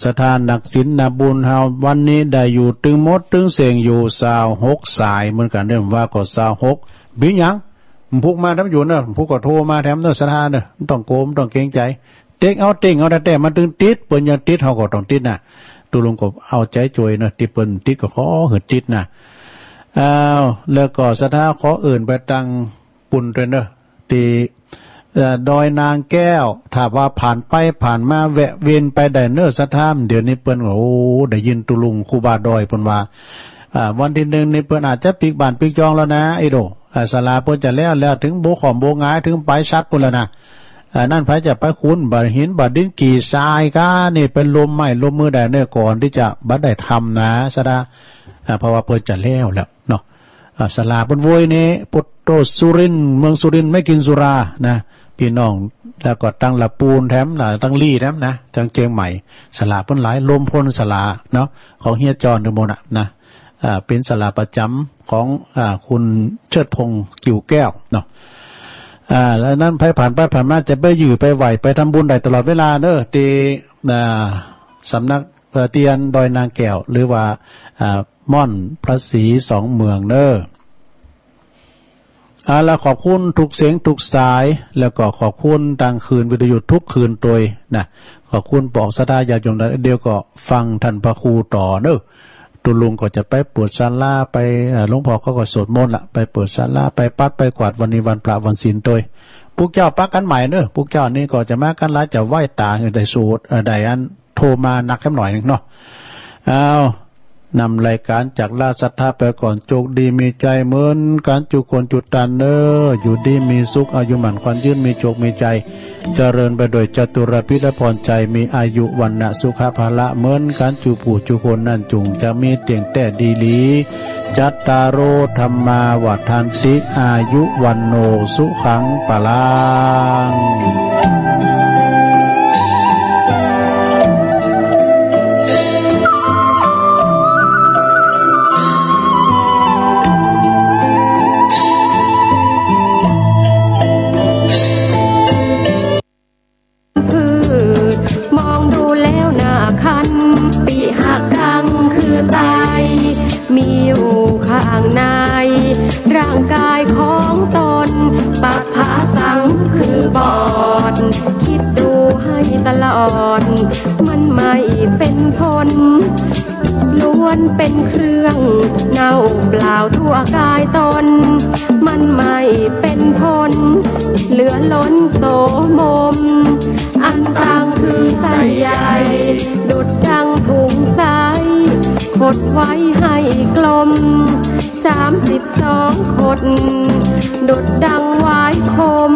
ศรัทธานักศีลนักบุญเฮา วันนี้ได้อยู่ตึงหมดตึงเส้งอยู่ซาวหกสายเหมือนกันเด้อ ว่าก็ซาวหก บิญญัง ผู้มาทำอยู่เนอะ ผู้ก็โทรมาแถมเนอะ ศรัทธาเนอะ บ่ต้องโกม บ่ต้องเกรงใจ เต็กเอาเต็งเอาแต่แต่มันตึงติด เปิ้นยังติด เฮาก็ต้องติดนะ ตุลุงก็เอาใจช่วยเนอะ ตี้เปิ้นติดก็ขอหือติดนะ อ้าว แล้วก็ศรัทธาขอเอิ้นไปตัง ปุ้นด้วยเนอะ ตี้ เอ่อ ดอยนางแก้ว ถ้าว่าผ่านไปผ่านมาแวะเวียนไปได้เนอะ ศรัทธา เดี๋ยวนี้เปิ้นก็ โอ้ ได้ยินตุลุงครูบาดอยเปิ้นว่า อ่า วันที่หนึ่งนี่เปิ้นอาจจะปิ๊กบ้านปิ๊กจองแล้วนะ ไอ้โด อ่า ศาลาเปิ้นจะแล้ว แล้วถึงบ่ค่อมบ่งาย ถึงปลายสักปุ้นแล้วนะ อ่า นั่นไผจะไปขุดบ่าหินบ่าดินกี่ทรายก้า นี่เป็นลมไม้ลมมือได้เนอะ ก่อนที่จะบ่ได้ทำนะ ศรัทธา อ่า เพราะว่าเปิ้นจะแล้วแล้วเนาะ อ่า ศาลาเปิ้นโวยนี่ พุทโธสุรินทร์ เมืองสุรินทร์ไม่กินสุรานะ พี่น้อง แล้วก็ตังละปูนแถมนะ ตังลี่แถมนะ ตังเจียงใหม่ ศาลาเปิ้นหลาย ลมพลศาลาเนาะ ของเฮียจอนทุกหมดน่ะนะ อ่า เป็นศาลาประจำของ อ่า คุณเชิดพงษ์ กิ่วแก้วเนาะ อ่า แล้วนั้นไผผ่านไปผ่านมาจะไปอยู่ไปไหว้ไปทำบุญได้ตลอดเวลาเนอะ ที่ อ่า สำนัก เอ่อ เตียนดอยนางแก้ว หรือว่า อ่า ม่อนพระศรีสองเมืองเนอ เอาละ ขอบคุณทุกเสียงทุกสาย แล้วก็ขอบคุณทางคลื่นวิทยุทุกคลื่นโดยนะ ขอบคุณปอกศรัทธาญาติโยมนะ เดี๋ยวก็ฟังท่านพระครูต่อเนอะ ตุลุงก็จะไปเปิดศาลา ไป เอ่อ หลวงพ่อเขาก็สวดมนต์ละ ไปเปิดศาลา ไปปัด ไปกวาด วันนี้วันพระวันศีลโดย พวกเจ้าปะกันใหม่เนอะ พวกเจ้านี่ก็จะมากันหลาย จะไหว้ตา ได้สูตร เอ่อ ได้อัน โทรมานักแค่หน่อยหนึ่งเนาะ เอา นำรายการจากราชสัทธาไปก่อน โชคดีมีชัยเหมือนกันจุคนจุตันเนอ อยู่ดีมีสุข อายุหมั่นขวัญยืน มีโชคมีชัย เจริญไปโดยจตุรพิธพรชัย มีอายุวรรณะสุขะพละเหมือนกันจุผู้จุคนนั้น จุ่งจะมีเตียงแต่ดีหลี จัตตาโร ธัมมา วัฑฒันติ อายุ วัณโณ สุขัง พลัง พืชมองดูแล้วน่าคัน ปีหักทั้งคือตาย มีอยู่ข้างใน ร่างกายของตน ปะผาสังคือบอด คิดดูให้ตลอด มันไม่เป็นผล ล้วนเป็นเครื่องเน่าเปล่าทั่วกายตน มันไม่เป็นผล เหลือล้นโสมม อันตรังคือไส้ใหญ่ ดุจดังถุงใส ขดไว้ให้กลม สามสิบสองขด ดุจดังหวายคม